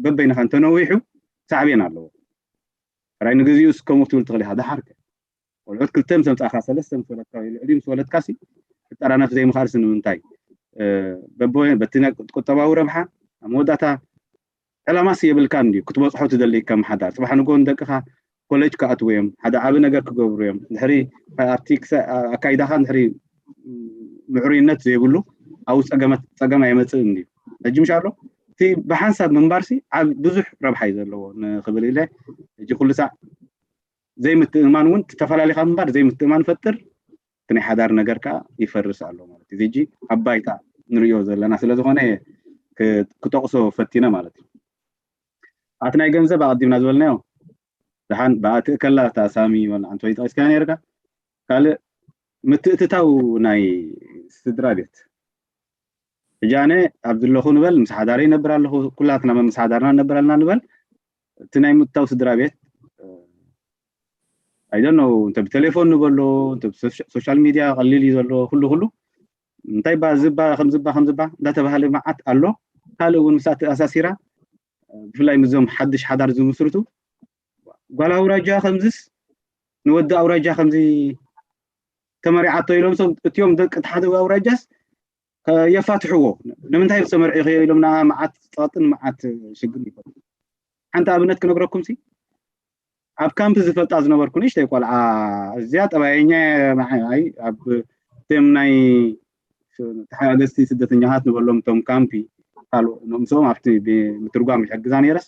በበይንኻ እንተነዊሑ ሳዕቤን ኣለዎ። ራይ ንግዚኡ እስከሙ ክትብል ትኽእል ኢኻ። ደሓርከ ቆልዑት ክልተ ምስ ኣምፃእካ ሰለስተ ምስ ወለድካ ወይ ልዕሊ ምስ ወለድካ ሲ ክጠራነፍ ዘይምኽኣል ሲ ንምንታይ? በቲ ናይ ቁጠባዊ ረብሓ ኣብ መወዳእታ ዕላማስ የብልካን ድዩ ክትበፅሖ ትደሊ ከም ሓዳር? ፅባሕ ንጎ ንደቅኻ ኮሌጅ ክኣትዉ እዮም፣ ሓደ ዓቢ ነገር ክገብሩ እዮም። ድሕሪ ኣብቲ ኣካይዳኻ ድሕሪ ምዕሩይነት ዘይብሉ ኣብኡ ፀገመት ፀገም ኣይመፅእን ድዩ? ሕጂ ምሽ ኣሎ እቲ ብሓንሳብ ምንባርሲ ዓብ ብዙሕ ረብሓ እዩ ዘለዎ ንክብል ኢለ ሕጂ ኩሉ ሳዕ ዘይምትእማን እውን ተፈላለኻ ምንባር ዘይምትእማን ፈጥር እቲ ናይ ሓዳር ነገር ከዓ ይፈርስ ኣሎ ማለት እዩ። ሕጂ ኣብ ባይታ ንሪኦ ዘለና ስለ ዝኾነ ክጠቕሶ ፈቲነ ማለት እዩ። ኣቲ ናይ ገንዘብ ኣቐዲምና ዝበልናዮ ድሓን ብኣትእከላ እታ ሳሚ ወላ ኣንተ ወይ ጠቂስካ ነርካ ካልእ ምትእትታው ናይ ስድራ ቤት ሕጂ ኣነ ኣብ ዘለኹ ንበል ምስ ሓዳረ ይነብር ኣለኹ ኩላትና ምስ ሓዳርና ንነብር ኣለና ንበል እቲ ናይ ምትታው ስድራ ቤት ኣይደኖ እንተ ብቴሌፎን ንበሎ እንተ ሶሻል ሚድያ ቀሊል እዩ ዘሎ ኩሉ ኩሉ እንታይ ባ ዝባ ከምዝባ ከምዝባ እንዳተባሃለ መዓት ኣሎ ካልእ እውን ምስ ኣተኣሳሲራ ብፍላይ ምዞም ሓድሽ ሓዳር ዝምስርቱ ጓል ኣውራጃ ከምዝስ ንወዲ ኣውራጃ ከምዚ ተመሪዓቶ ኢሎም ሶም እቲኦም ደቂ ተሓደ ኣውራጃስ የፋትሕዎ ንምንታይ ዝተመርዒ ከዮ ኢሎም ና መዓት ፀቅጥን መዓት ሽግር ይፈ ሓንቲ ኣብነት ክነግረኩም ሲ ኣብ ካምፕ ዝፈልጣ ዝነበርኩ ንእሽተይ ቆልዓ እዚኣ ጠባየኛ ኣብ ቴም ናይ ተሓጋገዝቲ ስደተኛታት ንበሎም ቶም ካምፒ ካልኦ ምስኦም ኣብቲ ምትርጓም ይሕግዛ ነይረስ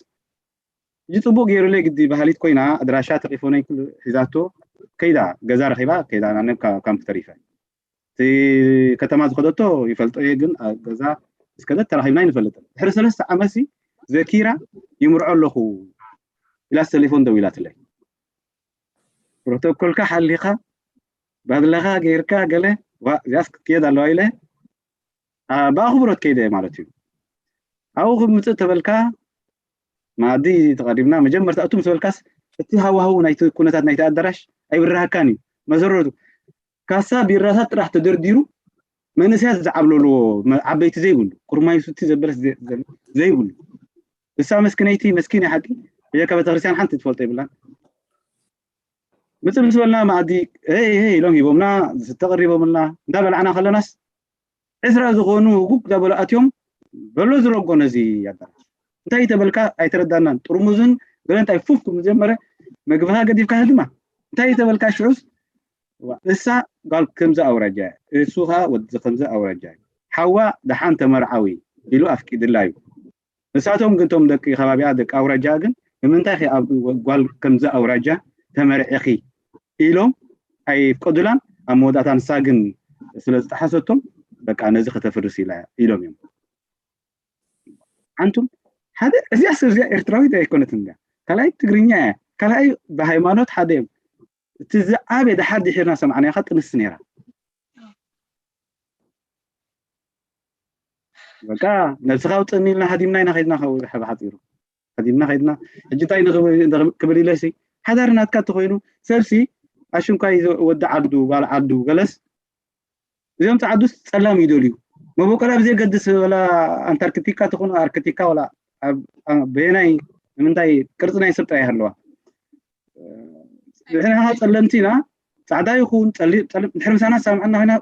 እዚ ፅቡቅ ገይሩለይ ግዲ ባህሊት ኮይና ኣድራሻ ተሪፎነይ ሒዛቶ ከይዳ ገዛ ረኪባ ከይዳ ናብ ካምፕ ተሪፈ እቲ ከተማ ዝኸደቶ ይፈልጦ እየ ግን ገዛ እስከደት ተራኪብና ይንፈልጥ ድሕሪ ሰለስተ ዓመት ዘኪራ ይምርዖ ኣለኹ ኢላስ ቴሌፎን ደው ኢላትለይ ፕሮቶኮልካ ሓሊኻ ባድላኻ ገይርካ ገለ እዚኣስ ክትከየድ ኣለዋ ኢለ ብኣኽብሮት ከይደ ማለት እዩ ኣብኡ ክምፅእ ተበልካ ማዲ ተቐዲምና መጀመርታ እቱ ምስ በልካስ እቲ ሃዋህው ናይቲ ኩነታት ናይቲ ኣዳራሽ ኣይብርሃካን እዩ መሰረቱ ካሳ ቢራታት ጥራሕ ተደርዲሩ መንእሰያት ዝዓብለልዎ ዓበይቲ ዘይብሉ ቁርማይ ሱቲ ዘበለስ ዘይብሉ እሳ መስኪነይቲ መስኪን ሓቂ ብጀካ ቤተክርስትያን ሓንቲ ትፈልጦ ይብላን ምፅእ ምስ በልና መኣዲ ሄይ ሄይ ኢሎም ሂቦምና ዝስተ ቀሪቦምልና እንዳበላዕና ከለናስ ዕስራ ዝኾኑ ህጉግ እንዳበሉ ኣትዮም በሎ ዝረጎ ነዚ ኣዳራሽ እንታይ ተበልካ ኣይተረዳናን ጥርሙዝን ገለ እንታይ ፉፍ ክም ጀመረ መግብኻ ገዲፍካ ህድማ እንታይ ተበልካ ሽዑስ እሳ ጓል ከምዚ ኣውራጃ እሱ ከዓ ወዲ ከምዚ ኣውራጃ ሓዋ ደሓን ተመርዓዊ ኢሉ ኣፍቂድላ እዩ ንሳቶም ግን ቶም ደቂ ከባቢኣ ደቂ ኣውራጃ ግን ንምንታይ ኸ ኣብ ጓል ከምዚ ኣውራጃ ተመርዒኺ ኢሎም ኣይፍቀዱላን ኣብ መወዳእታ ንሳ ግን ስለ ዝጠሓሰቶም በቃ ነዚ ከተፍርስ ኢላ ኢሎም እዮም ሓንቱም ሓደ እዚኣ ሰብ እዚኣ ኤርትራዊት ኣይኮነትን እያ ካልኣይ ትግርኛ እያ ካልኣይ ብሃይማኖት ሓደ እዮም እቲ ዝዓበየ ድሓር ድሒርና ሰማዕናያ ጥንስ ነይራ በቃ ነብስኻ ውፅእኒ ኢልና ሃዲምና ኢና ከይድና። ካብ ብሓፂሩ ሃዲምና ከይድና። ሕጂ እንታይ ንኽብል ኢለሲ፣ ሓዳር ናትካ እንተኮይኑ፣ ሰብሲ ኣሽንኳይ ወዲ ዓዱ ጓል ዓዱ ገለስ፣ እዚኦም ፃዕዱስ ፀላም ይደልዩ። መበቆላ ብዘየገድስ፣ ወላ ኣንታርክቲካ ትኹን ኣርክቲካ፣ ወላ በየናይ ንምንታይ ቅርፂ ናይ ሰብ ጥራይ ይሃለዋ። ንሕና ጸለምቲ ኢና፣ ጻዕዳ ይኹን ጸሊም፣ ድሕሪ ምሳና ዝሰማማዕና ኮይና፣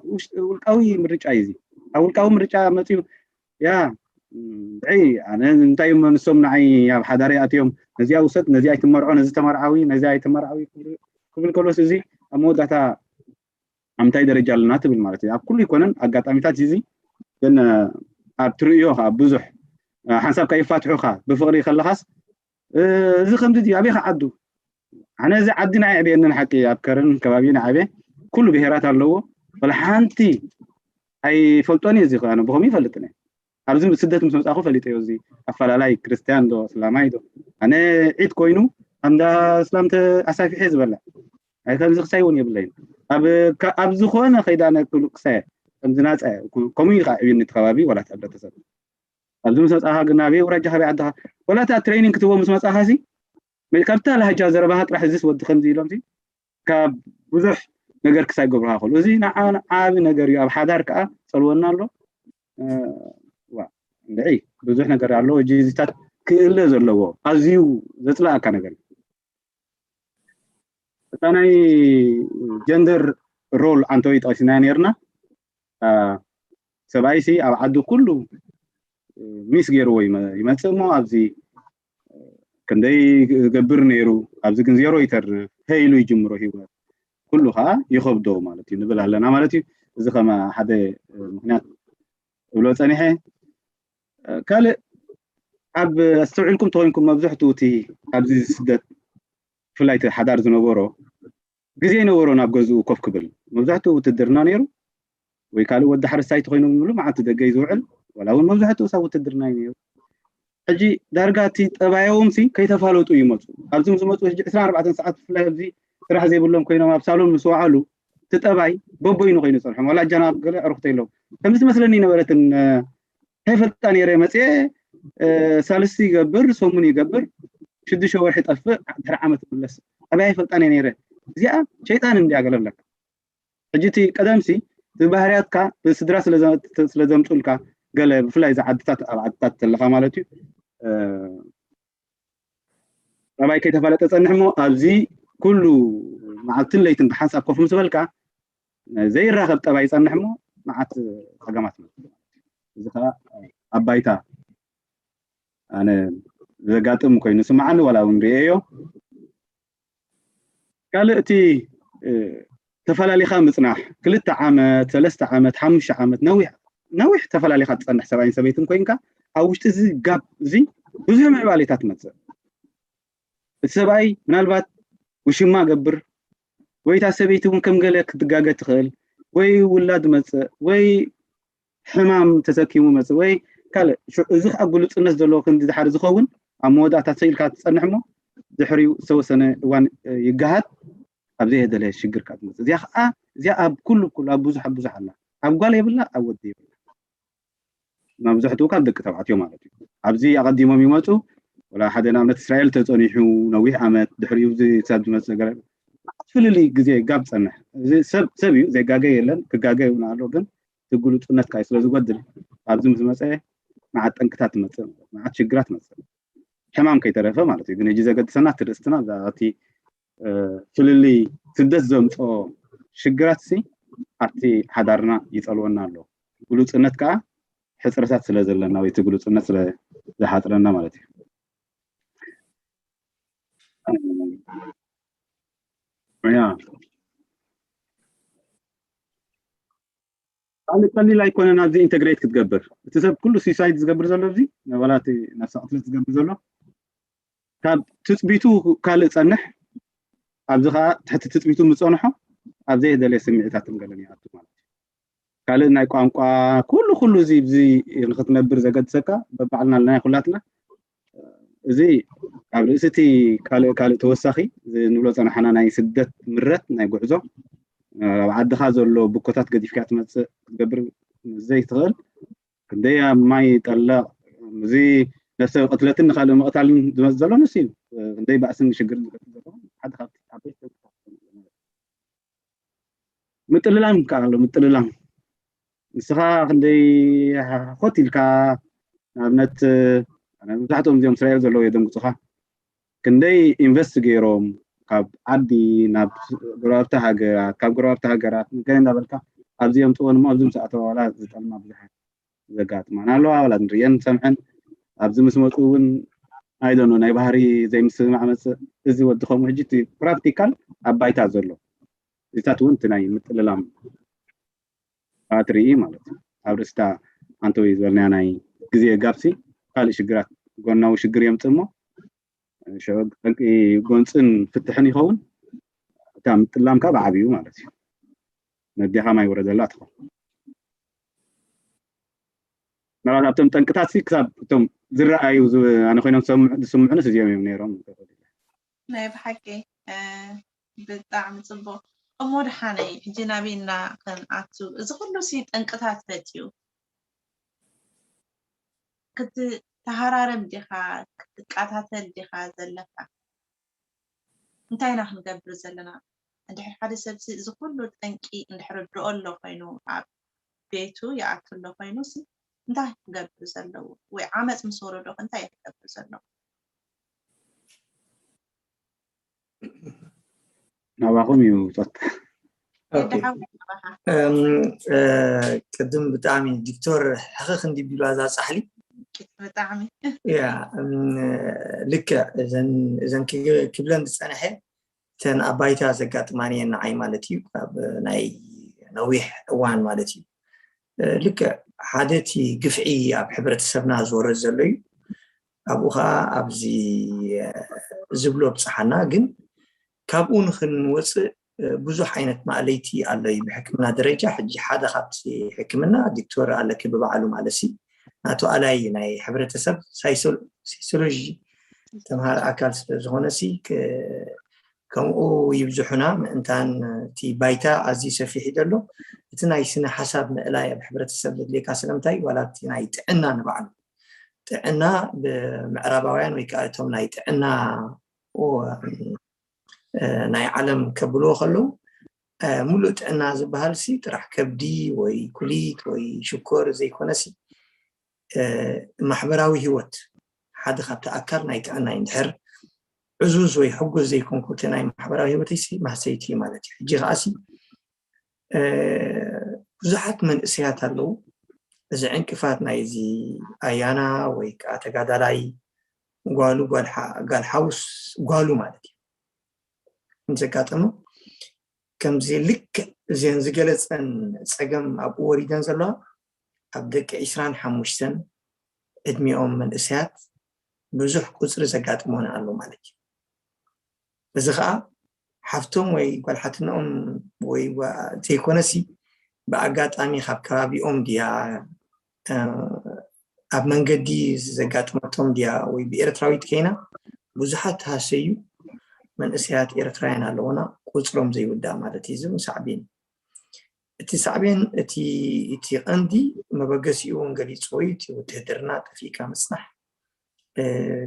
ውልቃዊ ምርጫ እዩ እዚ። ኣብ ውልቃዊ ምርጫ መጺኡ፣ ያ ድዒ ኣነ እንታይ እዮም ንሶም ንዓይ ኣብ ሓዳረይ ኣትዮም፣ ነዚኣ ውሰድ፣ ነዚኣ ኣይትመርዖ፣ ነዚ ተመርዓዊ፣ ነዚኣ ኣይትመርዓዊ ክብል ከሎስ፣ እዚ ኣብ መወዳእታ ኣብ ምንታይ ደረጃ ኣለና ትብል ማለት እዩ። ኣብ ኩሉ ኣይኮነን ኣጋጣሚታት እዚ፣ ግን ኣብ ትርእዮ ከዓ ብዙሕ ሓንሳብ ከይፋትሑኻ ብፍቕሪ ከለኻስ፣ እዚ ከምዚ ድዩ ኣበይ ከዓ ዓዱ? ኣነ እዚ ዓዲ ናይ ዕብየንን ሓቂ ኣብ ከረን ከባቢ ናይ ዕብየ ኩሉ ብሄራት ኣለዎ። ወላ ሓንቲ ኣይፈልጦን እየ። እዚ ከዓ ብኸምኡ ይፈልጥን እየ። ኣብዚ ስደት ምስ መፃኹ ፈሊጠዮ። እዚ ኣፈላላይ ክርስትያን ዶ እስላማይ ዶ? ኣነ ዒድ ኮይኑ ኣንዳ እስላም ኣሳፊሐ ዝበላ ኣይ ከምዚ ክሳይ እውን የብለይን። ኣብ ዝኾነ ከይዳ ክሳየ ከምዚ ናፃ። ከምኡ እዩ ከዓ ዕብየኒ እቲ ከባቢ ዋላ እቲ ሕብረተሰብ። ኣብዚ ምስ መፃኻ ግን ኣበይ ውራጃ ካበይ ዓድኻ? ወላ እታ ትሬኒንግ ክትቦ ምስ መፃኻ ሲ ካብታ ላህጃ ዘረባኻ ጥራሕ እዚስ ወዲ ከምዚ ኢሎም ሲ ካብ ብዙሕ ነገር ክሳይ ገብርካ ከሉ እዚ ንዓና ዓቢ ነገር እዩ። ኣብ ሓዳር ከዓ ጸልወና ኣሎ። ዋ እንድዒ ብዙሕ ነገር ኣሎ። እዚታት ክእለ ዘለዎ ኣዝዩ ዘጽላእካ ነገር እዩ። እታ ናይ ጀንደር ሮል ኣንተወይ ጠቂስና ነርና። ሰብኣይ ሲ ኣብ ዓዱ ኩሉ ሚስ ገይርዎ ይመፅእ እሞ ኣብዚ ክንደይ ገብር ነይሩ፣ ኣብዚ ግን ዜሮ ይተርፍ፣ ሄይሉ ይጅምሮ ህይወት ኩሉ ከዓ ይኸብዶ ማለት እዩ ንብል ኣለና ማለት እዩ። እዚ ከማ ሓደ ምክንያት እብሎ ፀኒሐ። ካልእ ኣብ ኣስተውዒልኩም ተኮይንኩም መብዝሕትኡ እቲ ኣብዚ ስደት ብፍላይ እቲ ሓዳር ዝነበሮ ግዜ ይነበሮ ናብ ገዝኡ ኮፍ ክብል። መብዛሕትኡ ውትድርና ነይሩ ወይ ካልእ ወዲ ሓረስታይ ተኮይኑ ብምሉ መዓልቲ ደገ እዩ ዝውዕል። ዋላ እውን መብዛሕትኡ ሳብ ውትድርና እዩ ነይሩ። ሕጂ ዳርጋ እቲ ጠባያዎም ሲ ከይተፋለጡ ይመፁ። ኣብዚ ምስ መፁ ሕጂ ዕስራን ኣርባዕተን ሰዓት ብፍላይ ኣብዚ ስራሕ ዘይብሎም ኮይኖም ኣብ ሳሎን ምስ ወዓሉ እቲ ጠባይ በቦይኑ ኮይኑ ፀንሖም። ዋላ እጃና ገለ ዕርክቶ የለዎም። ከምዚ ትመስለኒ ነበረትን እንታይ ፈልጣ ነይረ መፅየ ሳልስቲ ይገብር ሰሙን ይገብር ሽዱሽተ ወርሒ ጠፍእ ድሕሪ ዓመት ምለስ ኣበይ ፈልጣ ነይረ እዚኣ ሸይጣን እንዲያ ገለብለካ። ሕጂ እቲ ቀደምሲ ብባህርያትካ ብስድራ ስለዘምፁልካ ገለ ብፍላይ እዚ ዓድታት ኣብ ዓድታት ተለካ ማለት እዩ ጠባይ ከይተፋለጠ ጸንሕ እሞ ኣብዚ ኩሉ መዓልትን ለይትን ብሓንሳብ ኮፍ ምስ በልካ ዘይራኸብ ጠባይ ይጸንሕ እሞ መዓት ጸገማት ይመጽእ። እዚ ከዓ ኣብ ባይታ ኣነ ዘጋጥም ኮይኑ ስምዓኒ ዋላ እውን ርእየዮ። ካልእ እቲ ተፈላሊኻ ምጽናሕ ክልተ ዓመት ሰለስተ ዓመት ሓሙሽተ ዓመት ነዊሕ ነዊሕ ተፈላሊኻ ትጸንሕ ሰብኣይን ሰበይትን ኮይንካ ኣብ ውሽጢ እዚ ጋብ እዚ ብዙሕ ምዕባሌታት ትመጽእ። እቲ ሰብኣይ ምናልባት ውሽማ ገብር ወይ እታ ሰበይቲ እውን ከም ገለ ክትጋገ ትኽእል ወይ ውላድ መጽእ ወይ ሕማም ተሰኪሙ መጽእ ወይ ካልእ እዚ ከዓ ግሉፅነት ዘለዎ ክንዲ ድሓር ዝኸውን ኣብ መወዳእታ ሰኢልካ ትጸንሕ እሞ ድሕሪኡ ዝተወሰነ እዋን ይገሃድ ኣብ ዘይተደለየ ሽግር ከዓ ትመጽእ። እዚኣ ከዓ እዚኣ ኣብ ኩሉ ኩሉ ኣብ ብዙሕ ኣብ ብዙሕ ኣላ። ኣብ ጓል የብላ ኣብ ወዲ የብላ። መብዛሕትኡ ካብ ደቂ ተባዕትዮ ማለት እዩ። ኣብዚ ኣቐዲሞም ይመፁ። ወላ ሓደ ንኣብነት እስራኤል ተፀኒሑ ነዊሕ ዓመት ድሕሪኡ እዚ ክሳብ ዝመፅእ ገለ ፍልልይ ግዜ ጋብ ፀንሕ። እዚ ሰብ ሰብ እዩ ዘይጋገ የለን ክጋገ ይብና ኣሎ ግን እቲ ግሉፅነት ከዓ ስለ ዝጎድል ኣብዚ ምስ መፀ መዓት ጠንቅታት ትመፅእ ማለት መዓት ሽግራት ትመፅእ። ሕማም ከይተረፈ ማለት እዩ። ግን ሕጂ ዘገድሰና እቲ ርእስትና ብዛዕባ እቲ ፍልልይ ስደት ዘምፅኦ ሽግራት ሲ ኣብቲ ሓዳርና ይፀልወና ኣሎ። ግሉፅነት ከዓ ሕፅረታት ስለ ዘለና ወይ እቲ ግሉፅነት ስለ ዝሓፅረና ማለት እዩ። ያ ካልእ ቀሊል ኣይኮነን ኣብዚ ኢንተግሬት ክትገብር። እቲ ሰብ ኩሉ ሱሳይድ ዝገብር ዘሎ ኣብዚ ዋላ እቲ ነብሰ ቅትለት ዝገብር ዘሎ ካብ ትፅቢቱ ካልእ ፀንሕ ኣብዚ ከዓ ትሕቲ ትፅቢቱ ምፀንሖ ኣብ ዘይደለየ ስምዒታትን ገለን ይኣቱ ማለት እዩ። ካልእ ናይ ቋንቋ ኩሉ ኩሉ እዚ እዚ ንክትነብር ዘገድሰካ በባዕልና ኣለና ኩላትና እዚ ኣብ ርእሲ እቲ ካልእ ካልእ ተወሳኺ ንብሎ ፀናሓና ናይ ስደት ምረት ናይ ጉዕዞ ኣብ ዓድኻ ዘሎ ብኮታት ገዲፍካ ትመፅእ ክትገብር ዘይትኽእል ክንደይ ኣብ ማይ ይጠልቕ፣ እዚ ነብሰ ቅትለትን ንኻልእ ምቕታልን ዝመጽእ ዘሎ ንሱ እዩ። ክንደይ ባእስን ሽግርን ዝፈጥር ዘሎ ሓደ ካብቲ ዓበይቲ ተግባራት። ምጥልላም ከኣ ኣሎ፣ ምጥልላም። ንስኻ ክንደይ ኮት ኢልካ፣ ንኣብነት፣ መብዛሕትኦም እዚኦም እስራኤል ዘለዉ የደንግጹኻ። ክንደይ ኢንቨስት ገይሮም ካብ ዓዲ ናብ ጎረባብቲ ሃገራት፣ ካብ ጎረባብቲ ሃገራት ገለ እናበልካ ኣብዚ የምጽእዎ እሞ ኣብዚ ምስ ኣተዋ ዋላ ዝጠልማ ብዙሓት ዘጋጥማና ኣለዋ። ዋላ ንርእየን ንሰምዐን ኣብዚ ምስ መጹ እውን ኣይደኖ ናይ ባህሪ ዘይምስምማዕ መጽእ። እዚ ወዲ ከምኡ ሕጂ እቲ ፕራክቲካል ኣብ ባይታ ዘሎ እዚታት እውን እቲ ናይ ምጥልላም ኣትርኢ ማለት እዩ። ኣብ ርእስታ ኣንተ ወይ ዝበልናያ ናይ ግዜ ጋፕሲ ካልእ ሽግራት ጎናዊ ሽግር የምጽእ እሞ ሽዑ ጠንቂ ጎንፅን ፍትሕን ይኸውን። እታ ምጥላም ከዓ ብዓብዩ ማለት እዩ። ነዴኻ ማይ ወረደላ ትኸውን። ምናልባት ኣብቶም ጠንቅታት ሲ ክሳብ እቶም ዝረኣዩ ዝ- ኣነ ኮይኖም ዝሰምዑ- ዝስምዑንስ እዚኦም እዮም ነይሮም። ናይ ብሓቂ እ፣ ብጣዕሚ ፅቡቅ። እሞ ደሓነይ ሕጂ ናበይ ኢና ክንኣቱ? እዚ ኩሉ ሲ ጠንቅታት ፈትዩ ክትተሃራረም ዲኻ ክትቃታተል ዲኻ ዘለካ? እንታይ ኢና ክንገብር ዘለና? እንድሕር ሓደ ሰብ ሲ እዚ ኩሉ ጠንቂ እንድሕር ርድኦ ኣሎ ኮይኑ ኣብ ቤቱ ይኣቱ ኣሎ ኮይኑ ሲ እንታይ ክገብር ዘለዎ? ወይ ዓመፅ ምስ ወረዶ ከ እንታይ እዩ ክገብር ዘለዎ? ናባኹም እዩ ጸጥ። ወዲ ሓወይ ናባኻ። እም፣ እ፣ ቅድም ብጣዕሚ ዶክተር ሕኽኽ እንዲቢሉ ኣዛ ጻሕሊ ብጣዕሚ ያ እም፣ ልክዕ እዘን እዘን ክግ- ክብለን ዝጸንሐ እተን ኣብ ባይታ ዘጋጥማን እየን ንዓይ ማለት እዩ ካብ ናይ ነዊሕ እዋን ማለት እዩ። እ፣ ልክዕ ሓደ እቲ ግፍዒ ኣብ ሕብረተሰብና ዝወርድ ዘሎ እዩ። ኣብኡ ከዓ ኣብዚ እ፣ ዝብሎ ብፅሓና ግን ካብኡ ንክንወፅእ እ፣ ብዙሕ ዓይነት ማእለይቲ ኣሎ እዩ ብሕክምና ደረጃ። ሕጂ ሓደ ካብቲ ሕክምና ዶክተር ኣለኪ ብባዕሉ ማለት ሲ ናቱ ኣላይ ናይ ሕብረተሰብ ሳይሶሎጂ ተምሃር ኣካል ስለ ዝኾነ ሲ ከምኡ ይብዝሑና ምእንታን እቲ ባይታ ኣዝዩ ሰፊሕ እዩ ዘሎ። እቲ ናይ ስነ ሓሳብ ምእላይ ኣብ ሕብረተሰብ ዘድልየካ ስለምንታይ ዋላ እቲ ናይ ጥዕና ንባዕሉ ጥዕና ብምዕራባውያን ወይ ከዓ እቶም ናይ ጥዕና ናይ ዓለም ከብልዎ ከለዉ ሙሉእ ጥዕና ዝበሃል ሲ ጥራሕ ከብዲ ወይ ኩሊት ወይ ሽኮር ዘይኮነ ሲ ማሕበራዊ ህይወት ሓደ ካብቲ ኣካል ናይ ጥዕና እዩ። እንድሕር ዕዙዝ ወይ ሕጉዝ ዘይኮንኩ እቲ ናይ ማሕበራዊ ህይወተይ ሲ ማህሰይቲ እዩ ማለት እዩ። ሕጂ ከዓ ሲ ብዙሓት መንእሰያት ኣለዉ እዚ ዕንቅፋት ናይዚ ኣያና ወይ ከዓ ተጋዳላይ ጓሉ ጓል ሓውስ ጓሉ ማለት እዩ ዘጋጠመ ከምዚ ልክዕ እዘን ዝገለፀን ፀገም ኣብኡ ወሪደን ዘለዋ ኣብ ደቂ ዒስራን ሓሙሽተን ዕድሚኦም መንእሰያት ብዙሕ ቁፅሪ ዘጋጥሞና ኣሎ ማለት እዩ። እዚ ከዓ ሓፍቶም ወይ ጓልሓትነኦም ወይ ዘይኮነሲ ብኣጋጣሚ ካብ ከባቢኦም ድያ ኣብ መንገዲ ዘጋጥመቶም ድያ ወይ ብኤርትራዊት ከይና ብዙሓት ተሃሰዩ መንእሰያት ኤርትራውያን ኣለውና ቁፅሮም ዘይውዳእ ማለት እዩ እዚ ሳዕቤን እቲ ሳዕቤን እቲ እቲ ቀንዲ መበገሲኡ እውን ገሊፅዎ እዩ እቲ ውትህድርና ጠፊእካ ምፅናሕ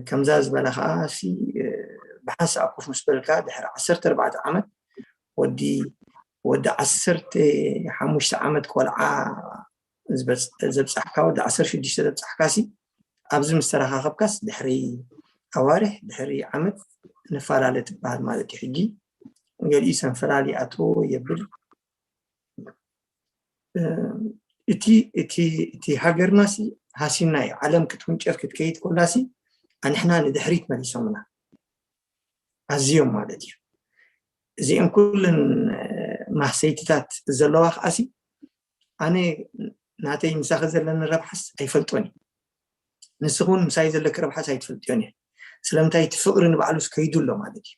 ከምዛ ዝበላ ከዓ ሲ ብሓንሳእ ኮፍ ምስ በልካ ድሕሪ ዓሰርተ ኣርባዕተ ዓመት ወዲ ወዲ ዓሰርተ ሓሙሽተ ዓመት ቆልዓ ዘብፃሕካ ወዲ ዓሰርተ ሽዱሽተ ዘብፃሕካ ሲ ኣብዚ ምስ ተረኻኸብካስ ድሕሪ ኣዋርሕ ድሕሪ ዓመት ንፈላለ ትበሃል ማለት እዩ ሕጂ ገሊኡ ሰንፈላል ይኣትዎ የብል እቲ እቲ እቲ ሃገርና ሲ ሃሲና እዩ ዓለም ክትውንጨፍ ክትከይድ ኮላ ሲ ኣንሕና ንድሕሪት መሊሶምና ኣዝዮም ማለት እዩ እዚኦም ኩለን ማህሰይትታት ዘለዋ ከዓ ሲ ኣነ ናተይ ምሳኺ ዘለኒ ረብሓስ ኣይፈልጦን እዩ ንስኺ እውን ምሳይ ዘለኪ ረብሓስ ኣይትፈልጥዮን እየ ስለምንታይ እቲ ፍቕሪ ንባዕሉስ ከይዱ ኣሎ ማለት እዩ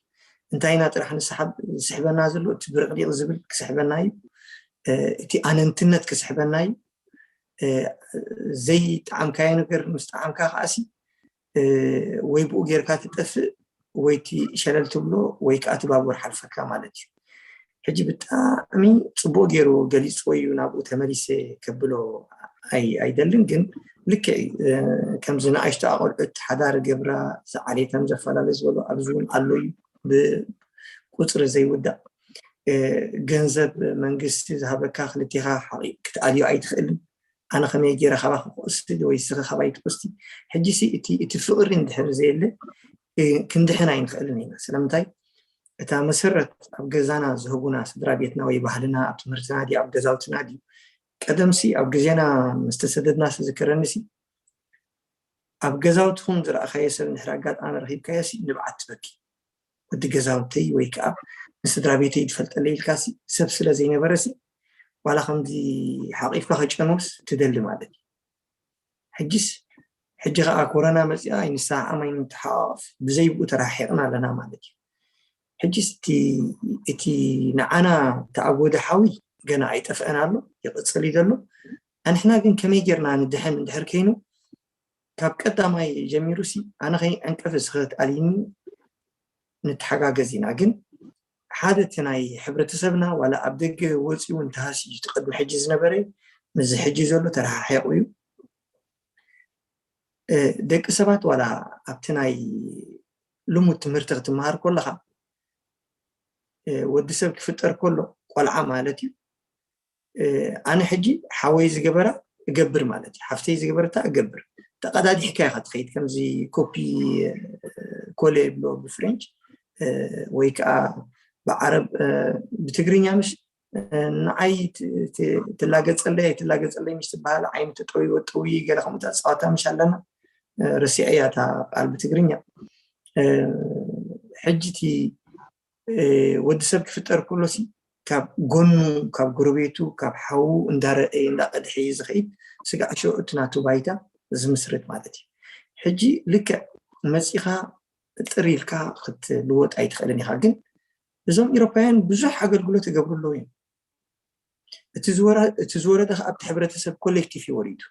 እንታይ ኢና ጥራሕ ንስሓብ ዝስሕበና ዘሎ እቲ ብርቕሪቕ ዝብል ክስሕበና እዩ እቲ ኣነንትነት ክስሕበና እዩ ዘይጠዓምካዮ ነገር ምስ ጠዓምካ ከዓሲ ወይ ብኡ ጌርካ ትጠፍእ ወይ እቲ ሸለል ትብሎ ወይ ከዓ እቲ ባቡር ሓልፈካ ማለት እዩ ሕጂ ብጣዕሚ ጽቡቕ ገይሩ ገሊጽዎ እዩ። ናብኡ ተመሊሰ ከብሎ ኣይ- ኣይደልን፣ ግን ልክዕ እዩ። እ፣ ከምዚ ንኣሽቱ ኣቆልዑት ሓዳር ገብራ፣ ዝዓሌተን ዘፈላለ ዝበሎ ኣብዚ እውን ኣሎ እዩ፣ ብቁጽሪ ዘይውዳእ። እ፣ ገንዘብ መንግስቲ ዝሃበካ ክልቴኻ ሓቒ ክትኣልዮ ኣይትኽእልን። ኣነ ከመይ ገይረ ካባኺ ክወስድ ወይ ንስኺ ካባይ ትወስዲ? ሕጂ ሲ እቲ እቲ ፍቕሪ እንድሕር ዘየለ፣ እ፣ ክንድሕን ኣይንኽእልን ኢና። ስለምንታይ? እታ መሰረት ኣብ ገዛና ዝህቡና ስድራ ቤትና ወይ ባህልና ኣብ ትምህርትና ድዩ ኣብ ገዛውትና ድዩ? ቀደምሲ ኣብ ግዜና ምስ ተሰደድና ዝዝከረኒ ሲ፣ ኣብ ገዛውትኹም ዝረኣኻዮ ሰብ እንድሕር ኣጋጣሚ ረኺብካዮ ሲ ንብዓት ትበኪ። ወዲ ገዛውተይ ወይ ከዓ ንስድራ ቤተይ ዝፈልጠለይ ኢልካ ሲ ሰብ ስለ ዘይነበረ ሲ ዋላ ከምዚ ሓቒፍካ ከጨንውስ ትደሊ ማለት እዩ። ሕጂስ ሕጂ ከዓ ኮረና መፂኣ ኣይንሰዓዓም ኣይንተሓቋቐፍ ብዘይ ብኡ ተረሓሒቕና ኣለና ማለት እዩ። ሕጂስ እቲ እቲ ንዓና ተኣጎደ ሓዊ ገና ኣይጠፍአን ኣሎ፣ ይቕፅል እዩ ዘሎ። ኣንሕና ግን ከመይ ጌርና ንድሕን እንድሕር ከይኑ ካብ ቀዳማይ ጀሚሩ ሲ ኣነ ከይዕንቀፍ እስኸ ክትኣልይኒ ንተሓጋገዝ ኢና። ግን ሓደ እቲ ናይ ሕብረተሰብና ዋላ ኣብ ደገ ወፂኡ እንተሃስዩ እቲ ቅድሚ ሕጂ ዝነበረ ምስዚ ሕጂ ዘሎ ተረሓሒቑ እዩ። እ፣ ደቂ ሰባት ዋላ ኣብቲ ናይ ልሙድ ትምህርቲ ክትመሃር ከለኻ፣ እ፣ ወዲ ሰብ ክፍጠር ከሎ ቆልዓ ማለት እዩ። እ፣ ኣነ ሕጂ ሓወይ ዝገበራ እገብር ማለት እዩ፣ ሓፍተይ ዝገበረታ እገብር። ተቐዳዲሕካ ኢኻ ትኸይድ፣ ከምዚ ኮፒ፣ እ፣ ኮለ ይብሎ ብፍሬንች፣ እ፣ ወይ ከዓ ብዓረብ፣ እ፣ ብትግርኛ ምሽ፣ እ፣ ንዓይ ት- ት- ትላገጸለይ ኣይትላገጸለይ ምሽ ትበሃል፣ ዓይኑ ተጠውዩ ወጠውዩ ገለ ከምኡ ጸዋታ ምሽ ኣለና። እ፣ ረሲዐያ እታ ቃል ብትግርኛ። እ፣ ሕጂ እቲ፣ እ፣ ወዲ ሰብ ክፍጠር ከሎ ሲ ካብ ጎኑ፣ ካብ ጎረቤቱ፣ ካብ ሓዉ እንዳረአየ እንዳቀድሐ እዩ ዝኸይድ። ስጋዕ ሽዑ እቲ ናቱ ባይታ ዝምስርት ማለት እዩ። ሕጂ ልክዕ መጺኻ ጥር ኢልካ ክትልወጥ ኣይትኽእልን ኢኻ። ግን እዞም ኢሮፓውያን ብዙሕ ኣገልግሎት ይገብሩ ኣለዉ እዮም። እቲ ዝወረ- እቲ ዝወረደ ከዓ ኣብቲ ሕብረተሰብ ኮሌክቲቭ እዩ ወሪዱ።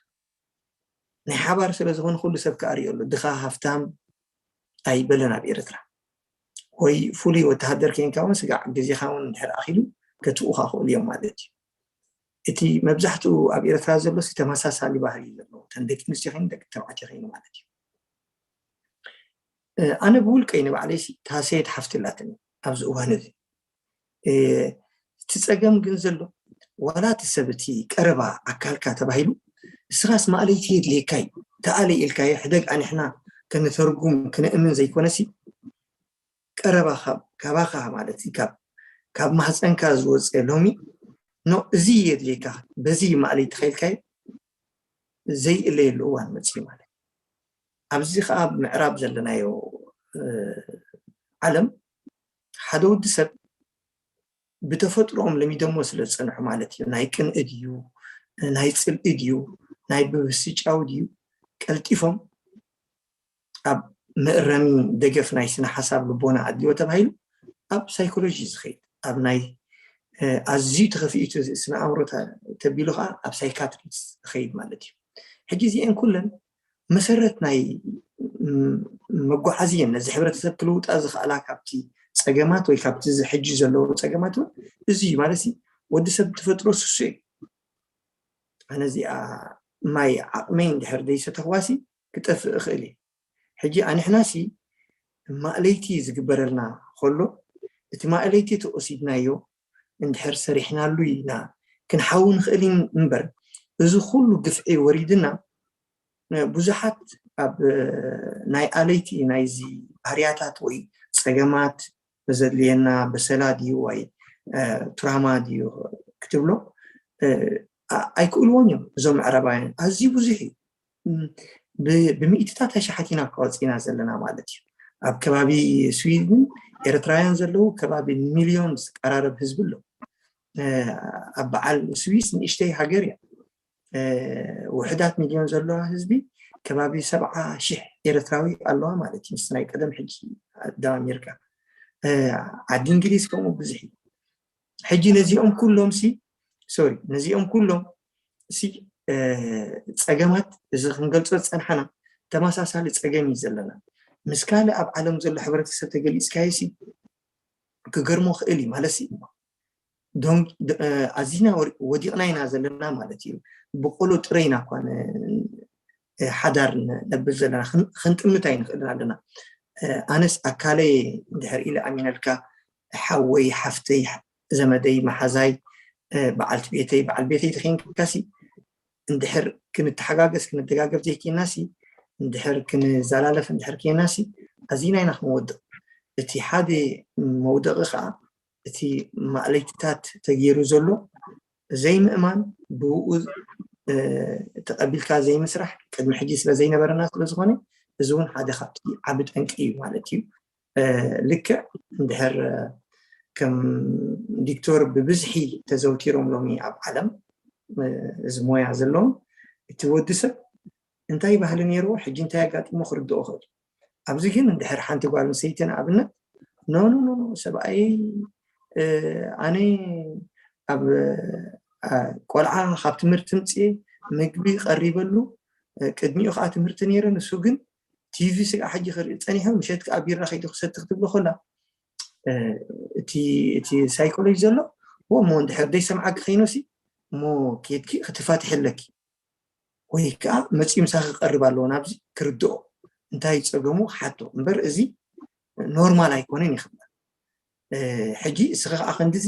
ናይ ሓባር ስለ ዝኾነ ኩሉ ሰብ ክኣርዮ ኣሎ። ድኻ ሃፍታም ኣይበለን ኣብ ኤርትራ። ወይ ፍሉይ ወተሃደር ኬንካ እውን ስጋዕ ግዜኻ እውን እንድሕር ኣኺሉ ከትኡኻ ክእሉ እዮም ማለት እዩ። እቲ መብዛሕትኡ ኣብ ኤርትራ ዘሎ ሲ ተመሳሳሊ ባህሪ እዩ ዘለዎ፣ እተን ደቂ ኣንስትዮ ኸይኑ ደቂ ተባዕትዮ ኸይኑ ማለት እዩ። እ፣ ኣነ ብውልቀይ ንባዕለይ ሲ እታ ሰየት ሓፍቲ ኣላትኒ ኣብዚ እዋን እዚ። እ፣ እቲ ጸገም ግን ዘሎ ዋላ እቲ ሰብ እቲ ቀረባ ኣካልካ ተባሂሉ እስኻስ ማእለይቲ የድልየካ እዩ፣ ተኣለ ኢልካዮ ሕደግ ኣንሕና ከነተርጉም ክነእምን ዘይኮነሲ ቀረባ ካብ ካባኻ ማለት እዩ፣ ካብ ካብ ማህፀንካ ዝወፀ ሎሚ ኖ እዚ የድልየካ በዚ ማእለይቲ ከይልካዮ ዘይእለየሉ እዋን መፅዩ ማለት እዩ። ኣብዚ ከዓ ኣብ ምዕራብ ዘለናዮ እ፣ ዓለም ሓደ ወዲ ሰብ ብተፈጥሮኦም ለሚዶሞ ስለ ዝፀንሑ ማለት እዩ። ናይ ቅንኢ ድዩ ናይ ፅልኢ ድዩ ናይ ብብስጫዊ ድዩ ቀልጢፎም ኣብ መእረሚ ደገፍ ናይ ስነ ሓሳብ ልቦና ኣድልዮ ተባሂሉ ኣብ ሳይኮሎጂ ዝኸይድ ኣብ ናይ እ፣ ኣዝዩ ተኸፊኡ እቲ ስነ ኣእምሮ ተ- ተቢሉ ከዓ ኣብ ሳይካትሪክስ ዝኸይድ ማለት እዩ። ሕጂ እዚአን ኩለን መሰረት ናይ ም- መጓዓዝየን ነዚ ሕብረተሰብ ክልውጣ ዝኽእላ ካብቲ ፀገማት ወይ ካብቲ እዚ ሕጂ ዘለዎ ፀገማት እውን እዚ እዩ ማለት እዩ። ወዲ ሰብ ብተፈጥሮ ስሱ እዩ። ኣነ እዚኣ ማይ ዓቕመይ እንድሕር ዘይሰተኽዋሲ ክጠፍእ እኽእል እየ። ሕጂ ኣንሕናሲ ማእለይቲ ዝግበረልና ከሎ እቲ ማእለይቲ ተወሲድናዮ እንድሕር ሰሪሕናሉ ኢና ክንሓዊ ንኽእል እምበር እዚ ኩሉ ግፍዒ ወሪድና ብዙሓት ኣብ ናይ ኣለይቲ ናይዚ ባህርያታት ወይ ፀገማት ዘድልየና በሰላ ድዩ ወይ ትራማ ድዩ ክትብሎ ኣይክእልዎን እዮም። እዞም ምዕራባውያን ኣዝዩ ብዙሕ እዩ። ብሚእትታት ኣሽሓት ኢና ከወፂና ዘለና ማለት እዩ። ኣብ ከባቢ ስዊድን ኤርትራውያን ዘለዉ ከባቢ ሚልዮን ዝቀራረብ ህዝቢ ኣሎ። ኣብ በዓል ስዊስ ንእሽተይ ሃገር እያ። ውሕዳት ሚልዮን ዘለዋ ህዝቢ ከባቢ ሰብዓ ሽሕ ኤርትራዊ ኣለዋ ማለት እዩ። ምስ ናይ ቀደም ሕጂ ደማሚርካ ዓዲ እንግሊዝ ከምኡ ብዙሕ እዩ። ሕጂ ነዚኦም ኩሎም ሲ ሶሪ ነዚኦም ኩሎም ሲ ፀገማት እዚ ክንገልፆ ዝፀንሓና ተመሳሳሊ ፀገም እዩ ዘለና። ምስ ካልእ ኣብ ዓለም ዘሎ ሕብረተሰብ ተገሊፅካዮ ሲ ክገርሞ ክእል እዩ ማለት ሲ ኣዚና ወዲቕና ኢና ዘለና ማለት እዩ። ብቆሎ ጥረ ኢና እኳ ሓዳር ነብል ዘለና፣ ክንጥምት ኣይንኽእልን ኣለና። ኣነስ ኣካለይ እንድሕር ኢለ ኣሚነልካ፣ ሓወይ፣ ሓፍተይ፣ ዘመደይ፣ መሓዛይ፣ በዓልቲ ቤተይ፣ በዓል ቤተይ ተኸይንካሲ፣ እንድሕር ክንተሓጋገዝ ክንደጋገፍ ዘይክኢልናሲ፣ እንድሕር ክንዘላለፍ እንድሕር ክኢልናሲ፣ ኣዚና ኢና ክንወድቕ። እቲ ሓደ መውደቒ ከዓ እቲ ማእለይትታት ተገይሩ ዘሎ ዘይምእማን፣ ብኡ ተቐቢልካ ዘይምስራሕ ቅድሚ ሕጂ ስለ ዘይነበረና ስለ ዝኾነ፣ እዚ እውን ሓደ ካብቲ ዓቢ ጠንቂ እዩ ማለት እዩ። ልክዕ እንድሕር ከም ዲክቶር ብብዝሒ ተዘውቲሮም ሎሚ ኣብ ዓለም፣ እዚ ሞያ ዘለዎም፣ እቲ ወዲ ሰብ እንታይ ባህሊ ነይርዎ፣ ሕጂ እንታይ ኣጋጢሞ ክርድኦ ክእል። ኣብዚ ግን እንድሕር ሓንቲ ጓል ኣንስተይቲ ንኣብነት፣ ኖ ኖ ኖ ኖ፣ ሰብኣየይ ኣነ ኣብ ቆልዓ ካብ ትምህርቲ ምፅእ ምግቢ ቀሪበሉ፣ ቅድሚኡ ከዓ ትምህርቲ ነይረ፣ ንሱ ግን ቲቪ ስጋ ሕጂ ክርኢ ፀኒሑ፣ ምሸት ከዓ ቢራ ከይዱ ክሰቲ ክትብሎ ከላ፣ እቲ ሳይኮሎጂ ዘሎ፣ እሞ እንድሕር ደይሰምዓኪ ከይኖሲ፣ እሞ ኬድኪ ክትፋትሒ ኣለኪ፣ ወይ ከዓ መፂኡ ምሳኺ ክቐርብ ኣለዎ፣ ናብዚ ክርድኦ፣ እንታይ ፀገሙ ክሓቶ እምበር፣ እዚ ኖርማል ኣይኮነን ይኽብላ። ሕጂ እስኺ ከዓ ክንዲዚ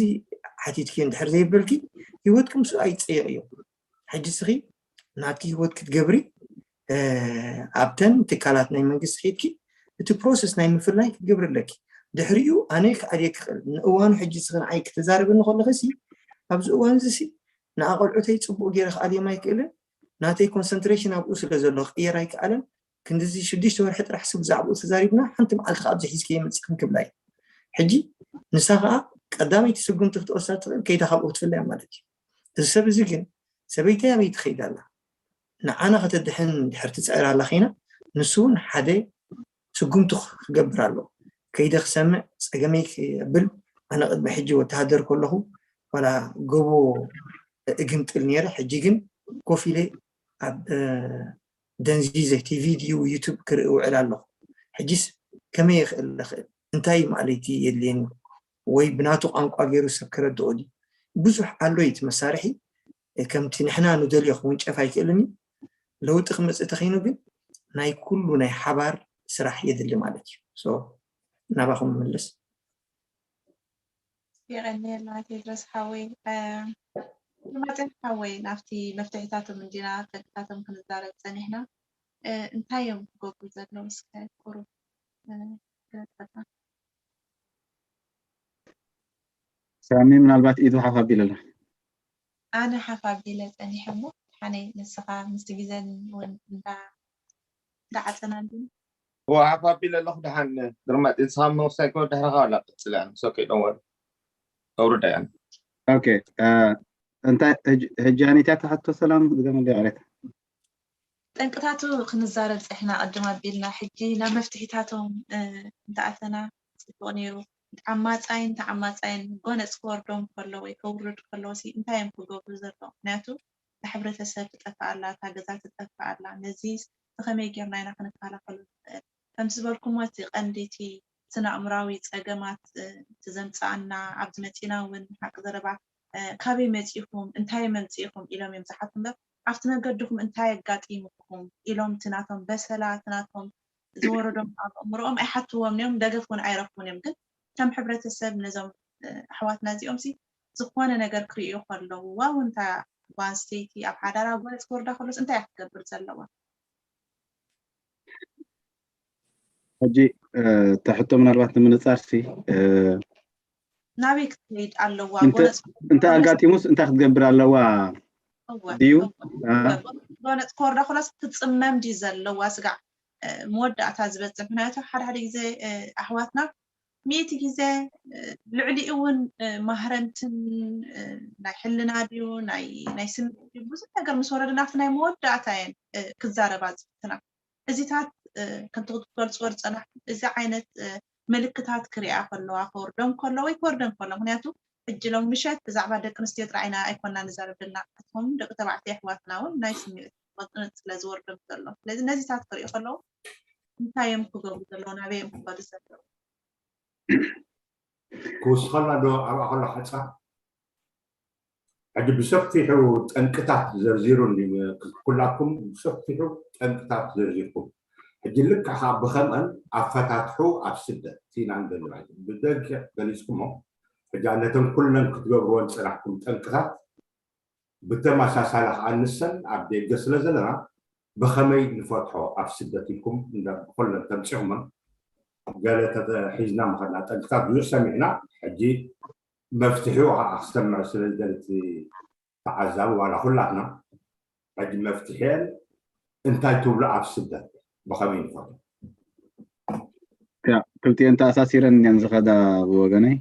ሓቲትኪ እንድሕር ዘይበልኪ፣ ህይወትኪ ምስኡ ኣይፀየቕዮ። ሕጂ እስኺ ናትኪ ህይወት ክትገብሪ፣ ኣብተን ትካላት ናይ መንግስቲ ከይድኪ፣ እቲ ፕሮሰስ ናይ ምፍላይ ክትገብሪ ኣለኪ። ድሕሪኡ ኣነ ክኣልየኪ ክእል። ንእዋኑ ሕጂ እስኺ ንዓይ ክትዛረብኒ ከለኺ ሲ፣ ኣብዚ እዋን እዚ ሲ ንኣቆልዑተይ ፅቡቅ ገይረ ክኣልዮም ኣይክእልን፣ ናተይ ኮንሰንትሬሽን ኣብኡ ስለ ዘሎ ክቅየር ኣይከኣለን። ክንድዚ ሽዱሽተ ወርሒ ጥራሕ ሲ ብዛዕባኡ ተዛሪብና፣ ሓንቲ መዓልቲ ከዓ ኣብዚ ሒዝክዮ መፂእክን ክብላ እዩ። ሕጂ ንሳ ከዓ ቀዳመይቲ ስጉምቲ ክትወስዳ ትኽእል፣ ከይዳ ካብኡ ክትፍለያ ማለት እዩ። እዚ ሰብ እዚ ግን ሰበይተይ ኣበይ ትኸይድ ኣላ፣ ንዓና ከተድሕን ድሕር ትፅዕር ኣላ ኸይና፣ ንሱ እውን ሓደ ስጉምቲ ክገብር ኣለዎ። ከይደ ክሰምዕ፣ ፀገመይ ክብል፣ ኣነ ቅድሚ ሕጂ ወተሃደር ከለኹ ዋላ ጎቦ እግምጥል ነይረ፣ ሕጂ ግን ኮፍ ኢለ ኣብ ደንዚዘ ቲቪ ድዩ ዩቱብ ክርኢ ውዕል ኣለኹ። ሕጂስ ከመይ ይኽእል ለኽእል? እንታይ ማለይቲ የድልየኒ? ወይ ብናቱ ቋንቋ ገይሩ ሰብ ክረድኦ ድዩ? ብዙሕ ኣሎ እዩ እቲ መሳርሒ። ከምቲ ንሕና ንደልዮ ክውንጨፍ ኣይክእልን እዩ። ለውጢ ክመፅእ ተኸይኑ ግን ናይ ኩሉ ናይ ሓባር ስራሕ የድሊ ማለት እዩ። ናባኹም ምልስ። የቐንየልና ቴድሮስ ሓወይ። ማፀን ሓወይ፣ ናብቲ መፍትሒታቶም እንዲና ጠንቅታቶም ክንዛረብ ፀኒሕና። እንታይ እዮም ክገብሩ ዘለዉ? እስከ ቁሩብ ግለፀልና። ሳሚ ምናልባት ኢዱ ሓፍ ኣቢሉ ኣሎ። ኣነ ሓፍ ኣቢለ ፀኒሐ እሞ ሓነይ ንስኻ ምስ ግዘን እውን እንዳ እንዳዓፀና እንዲና። እዋ ሓፍ ኣቢለ ኣለኹ። ደሓን ድርማጥ ንስኻ ምውሳይ ኮ ድሕርኻ ዋላ ቀፅል እያ። It's okay, don't worry። ኣውርዳ እያ። ኦኬ፣ እ፣ እንታይ ሕጂ፣ ሕጂ ኣነታ ትሓቶ ሰላም ዝገመል ዲያ ዕለት? ጠንቅታቱ ክንዛረብ ፀኒሕና ቅድም ኣቢልና፣ ሕጂ ናብ መፍትሒታቶም፣ እ፣ እንተኣተና ፅቡቕ ነይሩ። ዓማፃይን ተዓማፃይን ጎነፅ ክወርዶም ከሎ ወይ ከውርድ ከሎ ሲ እንታይ እዮም ክገብሩ ዘለዎም? ምክንያቱ እታ ሕብረተሰብ ትጠፍእ ኣላ፣ እታ ገዛ ትጠፍእ ኣላ። ነዚ ብኸመይ ጌርና ኢና ክንከላኸሎ ንኽእል? ከምቲ ዝበልኩሞ እቲ ቀንዲ እቲ ስነ ኣእምራዊ ፀገማት፣ እ፣ እቲ ዘምፀኣና ኣብዚ መፂና እውን ሓቂ ዘረባ፣ እ፣ ካበይ መፂኹም እንታይ መምፅኢኹም ኢሎም እዮም ዝሓቱ እምበር ኣብቲ መገድኹም እንታይ ኣጋጢሙኩም ኢሎም እቲ ናቶም በሰላ እቲ ናቶም ዝወረዶም ኣብ ኣእምሮኦም ኣይሓትዎም እዮም፣ ደገፍ እውን ኣይረኽቡን እዮም። ግን ከም ሕብረተሰብ ነዞም፣ እ፣ ኣሕዋትና እዚኦም ሲ ዝኾነ ነገር ክርእዩ ከለዉ ዋው እንታ ጓል ኣንስተይቲ ኣብ ሓዳራ ጎነፅ ክወርዳ ከሎስ እንታይ እያ ክትገብር ዘለዋ? ሕጂ እታ ሕቶ ምናልባት ንምንፃር ሲ ናበይ ክትከይድ ኣለዋ? ጎነፅ እንታይ ኣጋጢሙስ እንታይ ክትገብር ኣለዋ ድዩ? ጎነፅ ክወርዳ ከሎስ ክትፅመም ድዩ ዘለዋ? ስጋዕ መወዳእታ ዝበፅሕ። ምክንያቱ ሓደ ሓደ ግዜ ኣሕዋትና ሚእቲ ግዜ ልዕሊኡ እውን ማህረምትን ናይ ሕልና ድዩ ናይ ስምዒት ድዩ ብዙሕ ነገር ምስ ወረደ ናብቲ ናይ መወዳእታ እየን ክዛረባ ዝፍትና። እዚታት ከምቲ ክትገልፅዎ ዝፀናሕኩም እዚ ዓይነት ምልክታት ክሪኣ ከለዋ ከወርዶም ከሎ ወይ ክወርደን ከሎ ምክንያቱ ሕጂ ሎም ምሸት ብዛዕባ ደቂ ኣንስትዮ ጥራይ ኢና ኣይኮና ንዛረብ ዘለና እቶም ደቂ ተባዕትዮ ኣሕዋትና እውን ናይ ስምዒት መጥነጥ ስለ ዝወርዶም ዘሎ ስለዚ ነዚታት ክሪኡ ከለዉ እንታይ እዮም ክገብሩ ዘለዉ ናበይ እዮም ክኸዱ ዘለዉ ክውስኸላ ዶ ኣብኣ ከሎ ሓፃ ሕጂ ብሰፊሑ ጠንቅታት ዘርዚሩ እንዲ ኩላኩም ብሰፊሑ ጠንቅታት ዘርዚርኩም። ሕጂ ልክዕ ከዓ ብኸምአን ኣፈታትሑ ኣብ ስደት ቲና እንደልባይ ብደጊዕ ገሊፅኩሞ። ሕጂ ነተን ኩለን ክትገብርወን ፅናሕኩም ጠንቅታት ብተመሳሳሊ ከዓ ንሰን ኣብ ደገ ስለ ዘለና ብኸመይ ንፈትሖ ኣብ ስደት ኢልኩም እንዳ ብኮለን ተምፂኹመን ገለ ተተሒዝና ምኸድና ጠንቅታት ብዙሕ ሰሚዕና። ሕጂ መፍትሒኡ ከዓ ክሰምዕ ስለ ዝደሊ እቲ ተዓዛቢ ዋላ ኩላትና ሕጂ መፍትሒአን እንታይ ትብሉ ኣብ ስደት ብኸመይ ንፈትሖ? ክልቲኤን ተኣሳሲረን እየን ዝኸዳ ብወገነይ።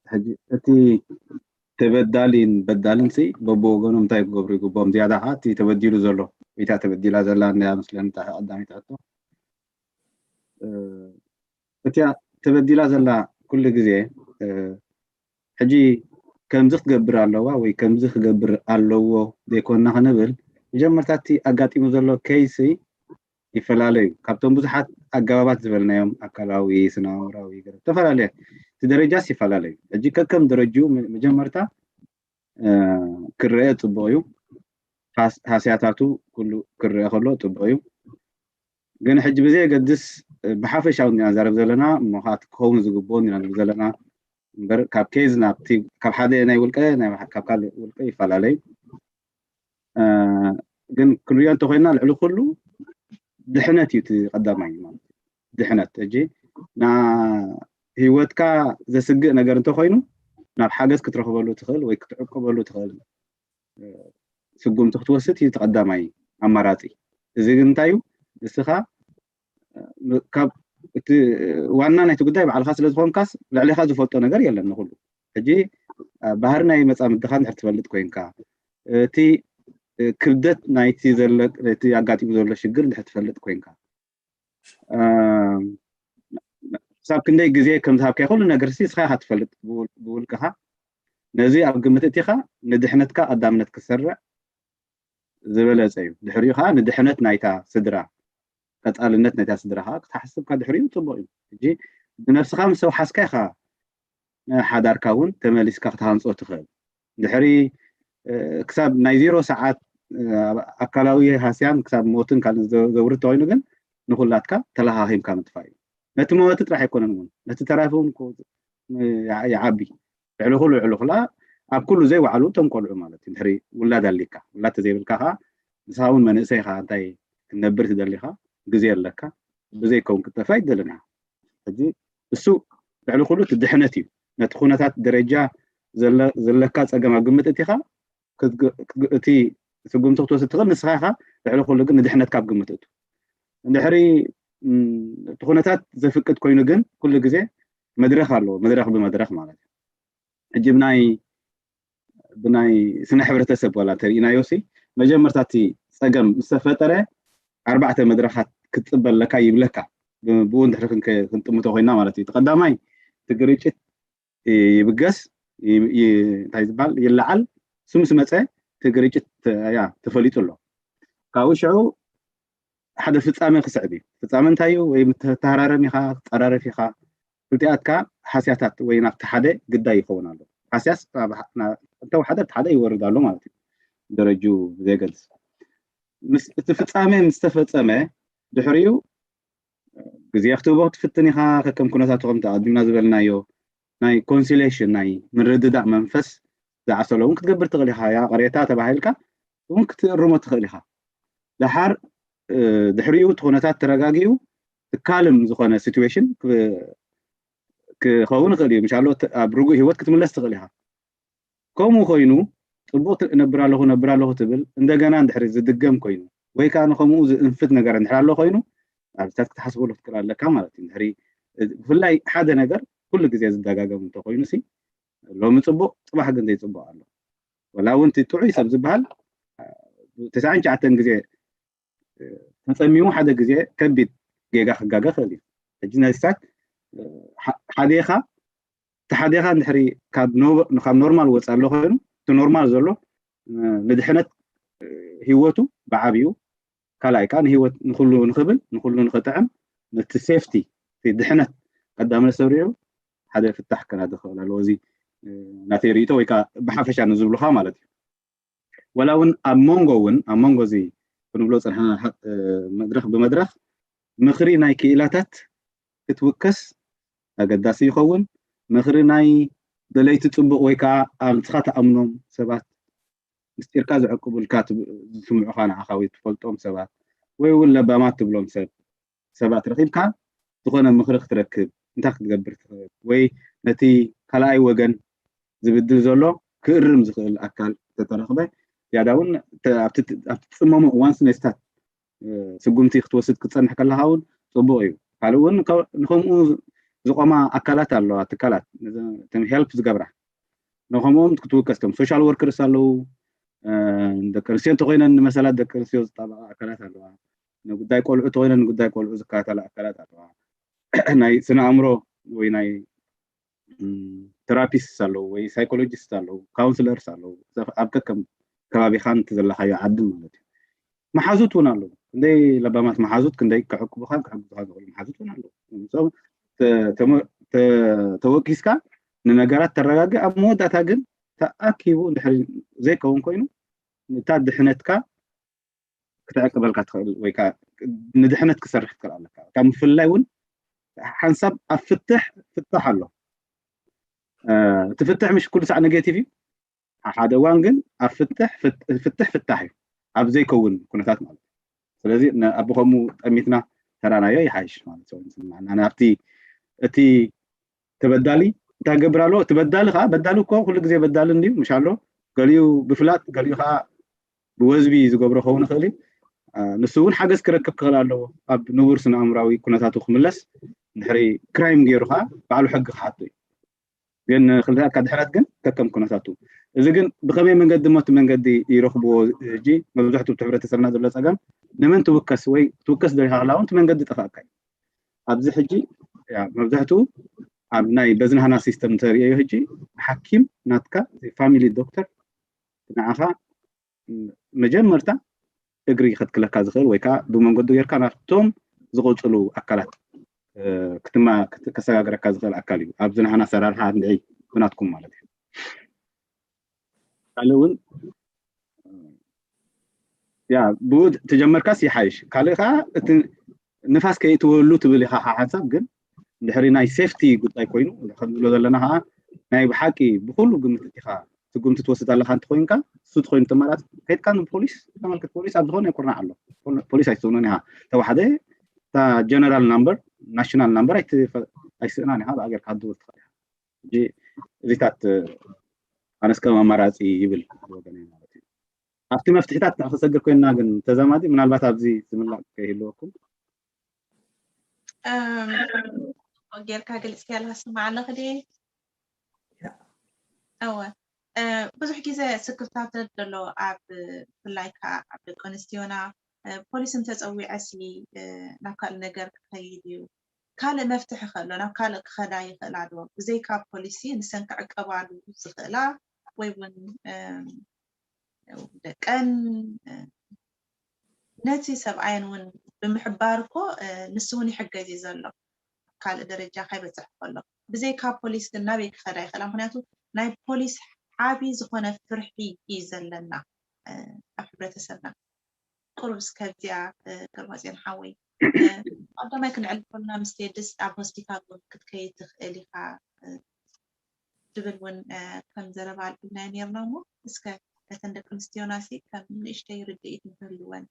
ሕጂ እቲ ተበዳሊን በዳልን ሲ በብወገኑ እንታይ ክገብሩ ይግብኦም? ዝያዳ ከዓ እቲ ተበዲሉ ዘሎ ወይታ ተበዲላ ዘላ እንዳ መስለን እታ ቀዳመይቲ ሕቶ። እቲያ ተበዲላ ዘላ ኩሉ ግዜ ሕጂ ከምዚ ክትገብር ኣለዋ ወይ ከምዚ ክገብር ኣለዎ ዘይኮንና ክንብል፣ መጀመርታ እቲ ኣጋጢሙ ዘሎ ኬይስ ይፈላለ እዩ። ካብቶም ብዙሓት ኣገባባት ዝበልናዮም፣ ኣካላዊ፣ ስነ-ኣእምራዊ፣ ገለ ዝተፈላለየ፣ እቲ ደረጃስ ይፈላለ እዩ። ሕጂ ከከም ደረጅኡ መ- መጀመርታ ክረአ ፅቡቕ እዩ። ሃስ- ሃስያታቱ ኩሉ ክረአ ከሎ ፅቡቕ እዩ። ግን ሕጂ ብዘየገድስ ብሓፈሻዊ ኢና ንዛረብ ዘለና፣ እሞ ከዓ ክኸውን ዝግብኦ ኢና ንብል ዘለና እምበር ካብ ኬዝ ናብቲ ካብ ሓደ ናይ ውልቀ ናይ ካብ ካልእ ውልቀ ይፈላለ እዩ። ግን ክንሪኦ እንተኮይና ልዕሊ ኩሉ ድሕነት እዩ እቲ ቀዳማይ ማለት እዩ። ድሕነት ሕጂ ንሂወትካ ዘስግእ ነገር እንተኮይኑ ናብ ሓገዝ ክትረክበሉ ትኽእል ወይ ክትዕቅበሉ ትኽእል ስጉምቲ ክትወስድ እዩ እቲ ቀዳማይ ኣማራፂ። እዚ ግን እንታይ እዩ? ንስኻ ካብ እቲ ዋና ናይቲ ጉዳይ ባዕልኻ ስለ ዝኾንካስ ልዕሌኻ ዝፈልጦ ነገር የለን ንኩሉ። ሕጂ ባህሪ ናይ መፃምድኻ እንድሕር ትፈልጥ ኮይንካ፣ እቲ ክብደት ናይቲ ኣጋጢሙ ዘሎ ሽግር እንድሕር ትፈልጥ ኮይንካ፣ ክሳብ ክንደይ ግዜ ከም ዝሃብካዮ ኩሉ ነገር ንስኻ ኢኻ ትፈልጥ ብውልቅኻ። ነዚ ኣብ ግምት እቲኻ ንድሕነትካ ቀዳምነት ክሰርዕ ዝበለፀ እዩ። ድሕሪኡ ከዓ ንድሕነት ናይታ ስድራ፣ ቀፃልነት ናይታ ስድራ ከዓ ክትሓስብካ ድሕሪኡ ፅቡቅ እዩ። ሕጂ ብነብስኻ ምስ ተውሓስካ ኢኻ ሓዳርካ እውን ተመሊስካ ክትሃንፆ ትኽእል። ድሕሪ ክሳብ ናይ ዜሮ ሰዓት ኣካላዊ ሃስያን ክሳብ ሞትን ካልእ ዘውርድ ተኮይኑ ግን ንኩላትካ ተለሃሂምካ ምጥፋእ እዩ። ነቲ መወቲ ጥራሕ ኣይኮነን እውን ነቲ ተራፊ እውን ይዓቢ። ልዕሊ ኩሉ ልዕሊ ኩላ ኣብ ኩሉ ዘይወዓሉ እቶም ቆልዑ ማለት እዩ። ድሕሪ ውላድ ኣሊካ ውላድ ተዘይብልካ ከዓ ንስኻ እውን መንእሰይ ኢኻ እንታይ ክትነብር ትደሊኻ ግዜ ኣለካ ብዘይከውን ክትጠፍእ ኣይትደልን ኢኻ። ሕጂ እሱ ልዕሊ ኩሉ እቲ ድሕነት እዩ። ነቲ ኩነታት ደረጃ ዘለካ ፀገም ኣብ ግምት እቲኻ እቲ ስጉምቲ ክትወስድ ትኽእል ንስኻ ኢኻ። ልዕሊ ኩሉ ግን ንድሕነትካ ኣብ ግምት እቱ። እንድሕሪ እቲ ኩነታት ዘፍቅድ ኮይኑ ግን ኩሉ ግዜ መድረኽ ኣለዎ። መድረኽ ብመድረኽ ማለት እዩ። ሕጂ ብናይ ብናይ ስነ ሕብረተሰብ ዋላ እንተሪኢናዮ ሲ መጀመርታ እቲ ፀገም ምስ ተፈጠረ ኣርባዕተ መድረኻት ክትፅበ ኣለካ ይብለካ። ብኡ እንድሕሪ ክንጥምቶ ኮይና ማለት እዩ። እቲ ቀዳማይ እቲ ግርጭት ይብገስ፣ እንታይ ዝበሃል ይለዓል። እሱ ምስ መፀ እቲ ግርጭት ያ ተፈሊጡ ኣሎ። ካብኡ ሽዑ ሓደ ፍፃመ ክስዕብ እዩ። ፍፃመ እንታይ እዩ? ወይ ምትተሃራረም ኢኻ፣ ትፀራረፍ ኢኻ። ክልቲኣትካ ሃስያታት ወይ ናብቲ ሓደ ግዳይ ይኸውን ኣሎ። ሃስያስ እንተወሓደ ኣብቲ ሓደ ይወርድ ኣሎ ማለት እዩ። ደረጁ ብዘየገድስ እቲ ፍፃመ ምስ ተፈፀመ ድሕሪኡ ግዜ ክትህቦ ክትፍትን ኢኻ። ከከም ኩነታቱ ከምቲ ኣቐዲምና ዝበልናዮ ናይ ኮንሲሌሽን ናይ ምርድዳእ መንፈስ ዝዓሰሎ እውን ክትገብር ትኽእል ኢኻ። ያ ቅሬታ ተባሂልካ እውን ክትእርሞ ትኽእል ኢኻ። ደሓር ድሕሪኡ እቲ ኩነታት ተረጋጊኡ ካልም ዝኾነ ሲትዌሽን ክኸውን ይኽእል እዩ። ምሻሎ ኣብ ርጉእ ህይወት ክትምለስ ትኽእል ኢኻ። ከምኡ ኮይኑ ፅቡቅ እነብር ኣለኹ ነብር ኣለኹ ትብል እንደገና እንድሕሪ ዝድገም ኮይኑ ወይ ከዓ ንከምኡ ዝእንፍት ነገር እንድሕር ኣሎ ኮይኑ ኣብታት ክትሓስበሉ ክትክእል ኣለካ ማለት እዩ። ድሕሪ ብፍላይ ሓደ ነገር ኩሉ ግዜ ዝደጋገም እንተኮይኑ ሲ ሎሚ ፅቡቅ ፅባሕ ግን ዘይፅቡቅ ኣሎ። ወላ እውን እቲ ጥዑይ ሰብ ዝበሃል ተስዓን ትሽዓተን ግዜ ተፀሚሙ ሓደ ግዜ ከቢድ ጌጋ ክጋገ ክእል እዩ። ሕጂ ነዚታት ሓዴኻ እቲ ሓዴኻ እንድሕሪ ካብ ኖርማል ወፃ ኣሎ ኮይኑ እቲ ኖርማል ዘሎ ንድሕነት ህይወቱ ብዓብዩ ካልኣይ ከዓ ንህይወት ንኩሉ ንክብል ንኩሉ ንክጥዕም ነቲ ሴፍቲ ድሕነት ቀዳምነት ሰሪዑ ሓደ ፍታሕ ከናዲ ክእል ኣለዎ። እዚ ናተይ ርእቶ ወይ ከዓ ብሓፈሻ ንዝብሉኻ ማለት እዩ። ወላ እውን ኣብ መንጎ እውን ኣብ መንጎ እዚ ክንብሎ ፅንሓና መድረክ ብመድረክ ምክሪ ናይ ክኢላታት ክትውከስ ኣገዳሲ ይኸውን። ምክሪ ናይ ደለይቲ ፅቡቕ ወይ ከዓ ኣብ ንስኻ ትኣምኖም ሰባት ምስጢርካ ዘዕቅቡልካ ዝስምዑኻ ንዓኻ ወይ ትፈልጦም ሰባት ወይ እውን ለባማት ትብሎም ሰብ ሰባት ረኺብካ ዝኾነ ምኽሪ ክትረክብ እንታይ ክትገብር ትኽእል ወይ ነቲ ካልኣይ ወገን ዝብድል ዘሎ ክእርም ዝኽእል ኣካል ተተረኽበ ያዳ እውን ኣብቲ ትፅመሞ እዋን ስነስታት ስጉምቲ ክትወስድ ክትፀንሕ ከለካ እውን ፅቡቅ እዩ። ካልእ እውን ንከምኡ ዝቆማ ኣካላት ኣለዋ ትካላት ሄልፕ ዝገብራ ንከምኦም ክትውከስ ቶም ሶሻል ወርከርስ ኣለዉ ደቂ ኣንስትዮ እንተኮይነን ንመሰላት ደቂ ኣንስትዮ ዝጣበቃ ኣካላት ኣለዋ። ንጉዳይ ቆልዑ እንተኮይነን ንጉዳይ ቆልዑ ዝከታተላ ኣካላት ኣለዋ። ናይ ስነ ኣእምሮ ወይ ናይ ቴራፒስት ኣለዉ ወይ ሳይኮሎጂስት ኣለዉ ካውንስለርስ ኣለዉ ኣብ ከከም ከባቢኻን እቲ ዘለካዮ ዓድን ማለት እዩ። መሓዙት እውን ኣለዉ ክንደይ ለባማት መሓዙት ክንደይ ክዕቅቡኻን ክሕግዙኻ ዝኽእሉ መሓዙት እውን ኣለዉ። ተወኪስካ ንነገራት ተረጋግእ ኣብ መወዳእታ ግን ተኣኪቡ ድሕሪ ዘይከውን ኮይኑ እታ ድሕነትካ ክትዕቅበልካ ትኽእል ወይ ከዓ ንድሕነት ክሰርሕ ትኽእል ኣለካ ካብ ምፍልላይ እውን ሓንሳብ ኣብ ፍትሕ ፍታሕ ኣሎ እቲ ፍትሕ ምሽ ኩሉ ሳዕ ኔጌቲቭ እዩ ሓደ እዋን ግን ኣብ ፍትሕ ፍትሕ ፍታሕ እዩ ኣብ ዘይከውን ኩነታት ማለት ስለዚ ኣብ ከምኡ ጠሚትና ተራናዮ ይሓይሽ ማለት ናብቲ እቲ ተበዳሊ እንታይ ገብር ኣሎ እቲ በዳሊ ከዓ በዳሊ እኮ ኩሉ ግዜ በዳሊ እንድዩ ምሽ ኣሎ ገሊኡ ብፍላጥ ገሊኡ ከዓ ብወዝቢ ዝገብሮ ከውን ይኽእል እዩ ንሱ እውን ሓገዝ ክረክብ ክኽእል ኣለዎ ኣብ ንቡር ስነ ኣእምራዊ ኩነታቱ ክምለስ ድሕሪ ክራይም ገይሩ ከዓ ባዕሉ ሕጊ ክሓቶ እዩ ግን ክልተኣካ ድሕረት ግን ከከም ኩነታቱ እዚ ግን ብከመይ መንገዲ ሞ እቲ መንገዲ ይረኽብዎ ሕጂ መብዛሕትኡ እቲ ሕብረተሰብና ዘሎ ፀገም ንመን ትውከስ ወይ ትውከስ ደሪካ ከላ እውን እቲ መንገዲ ጠፋእካ እዩ ኣብዚ ሕጂ መብዛሕትኡ ኣብ ናይ በዝናህና ሲስተም እንተርእዮ ሕጂ ሓኪም ናትካ ፋሚሊ ዶክተር ንዓኻ መጀመርታ እግሪ ከትክለካ ዝኽእል ወይ ከዓ ብመንገዱ ጌርካ ናብቶም ዝቆፅሉ ኣካላት ክትማ ከሰጋግረካ ዝኽእል ኣካል እዩ ኣብዚ ንሕና ኣሰራርሓ ንዒ ብናትኩም ማለት እዩ ካልእ እውን ያ ብኡ ተጀመርካስ ይሓይሽ ካልእ ከዓ እቲ ንፋስ ከይእትወሉ ትብል ኢኻ ሓንሳብ ግን ድሕሪ ናይ ሴፍቲ ጉዳይ ኮይኑ ከምንብሎ ዘለና ከዓ ናይ ብሓቂ ብኩሉ ግምት እቲኻ ስጉምቲ ትወስድ ኣለካ እንተኮይንካ እሱ ትኮይኑ ተመራፂ ከይድካ ንፖሊስ ተመልክት ፖሊስ ኣብ ዝኾነ ኩርናዕ ኣሎ ፖሊስ ኣይትስእኖን ኢኻ ተባሓደ እታ ጀነራል ናምበር ናሽናል ናምበር ኣይስእናን ኢኻ ብኣገር ካድወል ትኽእል ኢኻ እዚታት ኣነስ ከም ኣማራፂ ይብል ወገነ ማለት እዩ ኣብቲ መፍትሒታት ክሰግር ኮይንና ግን ተዛማዲ ምናልባት ኣብዚ ዝምላእ ከይህልወኩም ጌርካ ግልፅ ያልካ ስማዕ ኣለክ ድ እወ ብዙሕ ግዜ ስክፍታት ዘሎ ኣብ ብፍላይ ከዓ ኣብ ደቂ ኣንስትዮና ፖሊስ እንተፀዊዐ ሲ ናብ ካልእ ነገር ክኸይድ እዩ ካልእ መፍትሒ ከሎ ናብ ካልእ ክኸዳ ይኽእላ ዶ ብዘይካ ፖሊሲ ንሰን ክዕቀባሉ ዝኽእላ ወይ እውን ደቀን ነቲ ሰብኣየን እውን ብምሕባር እኮ ንሱ እውን ይሕገዝ እዩ ዘሎ ካልእ ደረጃ ከይበፅሕ ከሎ ብዘይካ ፖሊስ ግን ናበይ ክኸዳ ይኽእላ ምክንያቱ ናይ ፖሊስ ዓብዪ ዝኾነ ፍርሒ እዩ ዘለና ኣብ ሕብረተሰብና ቁሩብ እስከዚኣ ገርማፅዮን ሓወይ ቀዳማይ ክንዕልፈልና ምስ ቴድስ ኣብ ሆስፒታል እውን ክትከይድ ትኽእል ኢኻ ዝብል እውን ከም ዘረባ ኣልዒልና ነርና እሞ እስከ ነተን ደቂ ኣንስትዮና ሲ ከም ንእሽተይ ርድኢት ንክህልወን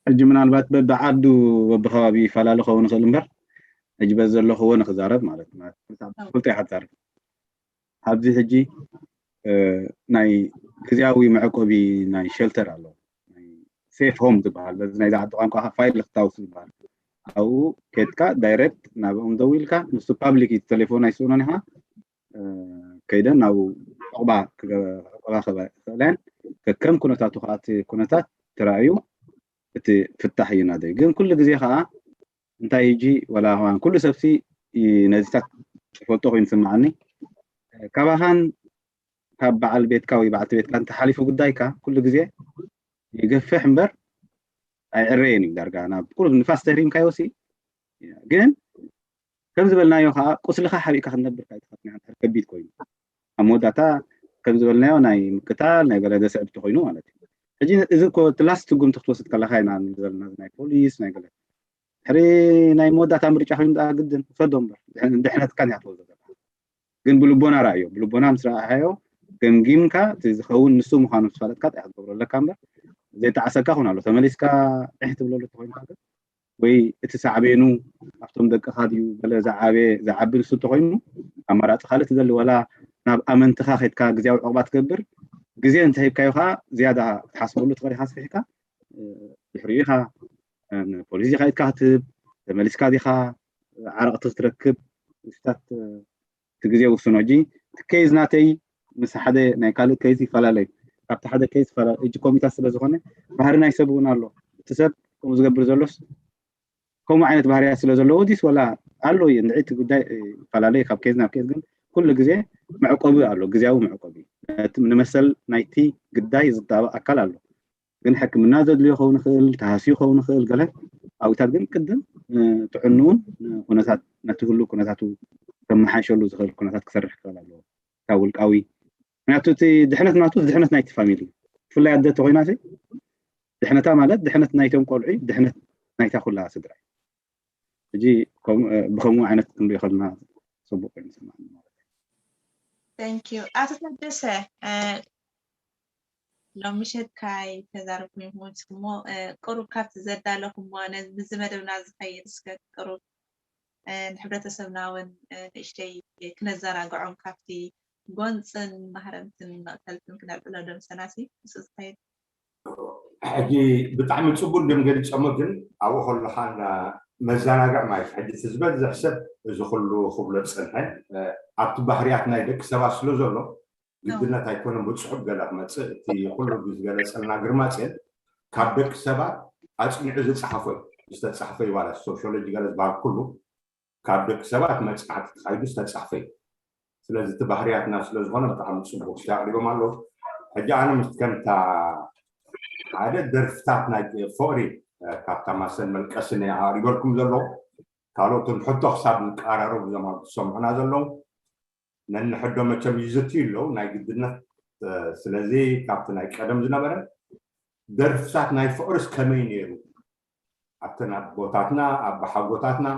ሕጂ ምናልባት በብዓዱ በብከባቢ ይፈላለ ክኸውን ይኽእል እምበር ሕጂ በዚ ዘለኽዎ ንክዛረብ ማለት ፍልጦ ይሓዛረብ ኣብዚ ሕጂ ናይ ግዜያዊ መዕቆቢ ናይ ሸልተር ኣሎ ሴፍ ሆም ዝበሃል በዚ ናይዚ ዓዲ ቋንቋ ፋይል ክታውስ ዝበሃል ኣብኡ ከድካ ዳይረክት ናብኦም ደው ኢልካ ንሱ ፓብሊክ እዩ ቴሌፎን ኣይስእኖን ኢኻ ከይደን ናብ ዕቁባ ክረኸባ ይኽእለን ከከም ኩነታቱ ከዓ እቲ ኩነታት ተራእዩ እቲ ፍታሕ እዩ ናደይ ግን ኩሉ ግዜ ከዓ እንታይ ሕጂ ወላ ከማን ኩሉ ሰብሲ ነዚታት ዝፈልጦ ኮይኑ ስምዓኒ ካባኻን ካብ በዓል ቤትካ ወይ በዓልቲ ቤትካ እንተሓሊፉ ጉዳይካ ኩሉ ግዜ ይገፍሕ እምበር ኣይዕረየን እዩ ዳርጋ ናብ ቁሩብ ንፋስ ተህሪምካዮ ሲ ግን ከም ዝበልናዮ ከዓ ቁስልኻ ሓቢእካ ክትነብር ካይትኸፍኒ ሓንታር ከቢድ ኮይኑ ኣብ መወዳእታ ከም ዝበልናዮ ናይ ምቅታል ናይ ገለ ዘስዕብ ተኮይኑ ማለት እዩ። ሕጂ እዚ እኮ እቲ ላስት ስጉምቲ ክትወስድ ከለካ ኢና ዘለና ናይ ፖሊስ ናይ ገለ ሕሪ ናይ መወዳእታ ምርጫ ኮይኑ ደኣ ግድን ውሰዶ እምበር ድሕነትካ ንያትወ ዘለና ግን ብልቦና ራእዮ ብልቦና ምስ ረኣሓዮ ገምጊምካ እቲ ዝኸውን ንሱ ምዃኑ ዝፈለጥካ ጥራሕ ክትገብሮ ኣለካ እምበር ዘይጠዓሰካ ኹን ኣሎ ተመሊስካ ዕሕ ትብለሉ ተኮይንካ ግን ወይ እቲ ሳዕቤኑ ኣብቶም ደቅኻ ድዩ ገለ ዝዓበ ዝዓቢ ንሱ እንተኮይኑ ኣማራፂ ካልእ ትደሊ ወላ ናብ ኣመንትኻ ከድካ ግዜያዊ ዕቕባ ትገብር ግዜ እንተሂብካዮ ከዓ ዝያዳ ክትሓስበሉ ትኽእል ኢኻ ስፊሕካ ድሕሪኡ ኢኻ ፖሊስ ዲኻ ኢድካ ክትህብ ተመሊስካ ዲኻ ዓረቕቲ ክትረክብ ውሽታት እቲ ግዜ ውስኖ እጂ እቲ ኬዝ ናተይ ምስ ሓደ ናይ ካልእ ኬዝ ይፈላለ እዩ ካብቲ ሓደ ኬዝ ይፈላለ እጂ ኮሚታት ስለ ዝኾነ ባህሪ ናይ ሰብ እውን ኣሎ እቲ ሰብ ከምኡ ዝገብር ዘሎስ ከምኡ ዓይነት ባህርያት ስለ ዘለዎ ዲስ ወላ ኣሎ እዩ እንድዒ እቲ ጉዳይ ይፈላለ እዩ ካብ ኬዝ ናብ ኬዝ ግን ኩሉ ግዜ መዕቆቢ ኣሎ ግዜያዊ መዕቆቢ ንመሰል ናይቲ ግዳይ ዝጣበቅ ኣካል ኣሎ ግን ሕክምና ዘድልዮ ከውን ይኽእል ተሃስዩ ከውን ይኽእል ገለ ኣብታት ግን ቅድም ጥዕንኡን ኩነታት ነቲ ህሉ ኩነታቱ ከመሓይሸሉ ዝኽእል ኩነታት ክሰርሕ ክኽእል ኣለዎ ካብ ውልቃዊ ምክንያቱ እቲ ድሕነት ናቱ ድሕነት ናይቲ ፋሚሊ ብፍላይ ኣደ ተኮይና ድሕነታ ማለት ድሕነት ናይቶም ቆልዑ ድሕነት ናይታ ኩላ ስድራ ሕጂ ብከምኡ ዓይነት ክንሪኦ ከለና ፅቡቅ ኮይኑ ሰማዕኒ ማለት እዩ Thank you ኣቶ ታደሰ ሎሚ ምሸት ካይ ተዛረብኩም ኢኹም ወሲኹሞ ቅሩብ ካብቲ ዘዳለኹሞ ነዚ መደብና ዝኸይድ እስከ ቅሩብ ንሕብረተሰብና እውን ንእሽተይ ክነዘናግዖም ካብቲ ጎንፅን ማህረምትን መቕተልትን ክነልዕሎ ደምሰናሲ ምስ ዝኸይድ ሕጂ ብጣዕሚ ፅቡቅ ድም ገሊፆሞ ግን ኣብኡ ከለካ መዘናግዕ ማለት ሕጂ እቲ ዝበዝሕ ሰብ እዚ ኩሉ ክብሎ ዝፀንሐ ኣብቲ ባህርያት ናይ ደቂ ሰባት ስለ ዘሎ ግድነት ኣይኮነን ብፅሑፍ ገለ ክመፅእ እቲ ኩሉ ዝገለፀልና ግርማፅን ካብ ደቂ ሰባት ኣፅኒዑ ዝፀሓፎ እዩ ዝተፃሕፈ ይባላ ሶሽዮሎጂ ገለ ዝበሃል ኩሉ ካብ ደቂ ሰባት መፅናዕቲ ተካይዱ ዝተፃሕፈ እዩ ስለዚ እቲ ባህርያትና ስለዝኮነ ብጣዕሚ ፅቡቅ ሲ ኣቅሪቦም ኣለዉ ሕጂ ኣነ ምስ ከምታ ሓደ ደርፍታት ናይ ፍቅሪ ካብታ ማሰን መልቀስን ኣቅሪበልኩም ዘለዉ ካልኦትን ሕቶ ክሳብ ዝቀራረቡ ዞም ዝሰምዑና ዘለዉ ነንሕዶ መቸም ይዝትዩ ኣለዉ ናይ ግድነት ስለዚ ካብቲ ናይ ቀደም ዝነበረ ደርፍታት ናይ ፍቅርስ ከመይ ነይሩ ኣብተን ኣቦታትና ኣባሓጎታትና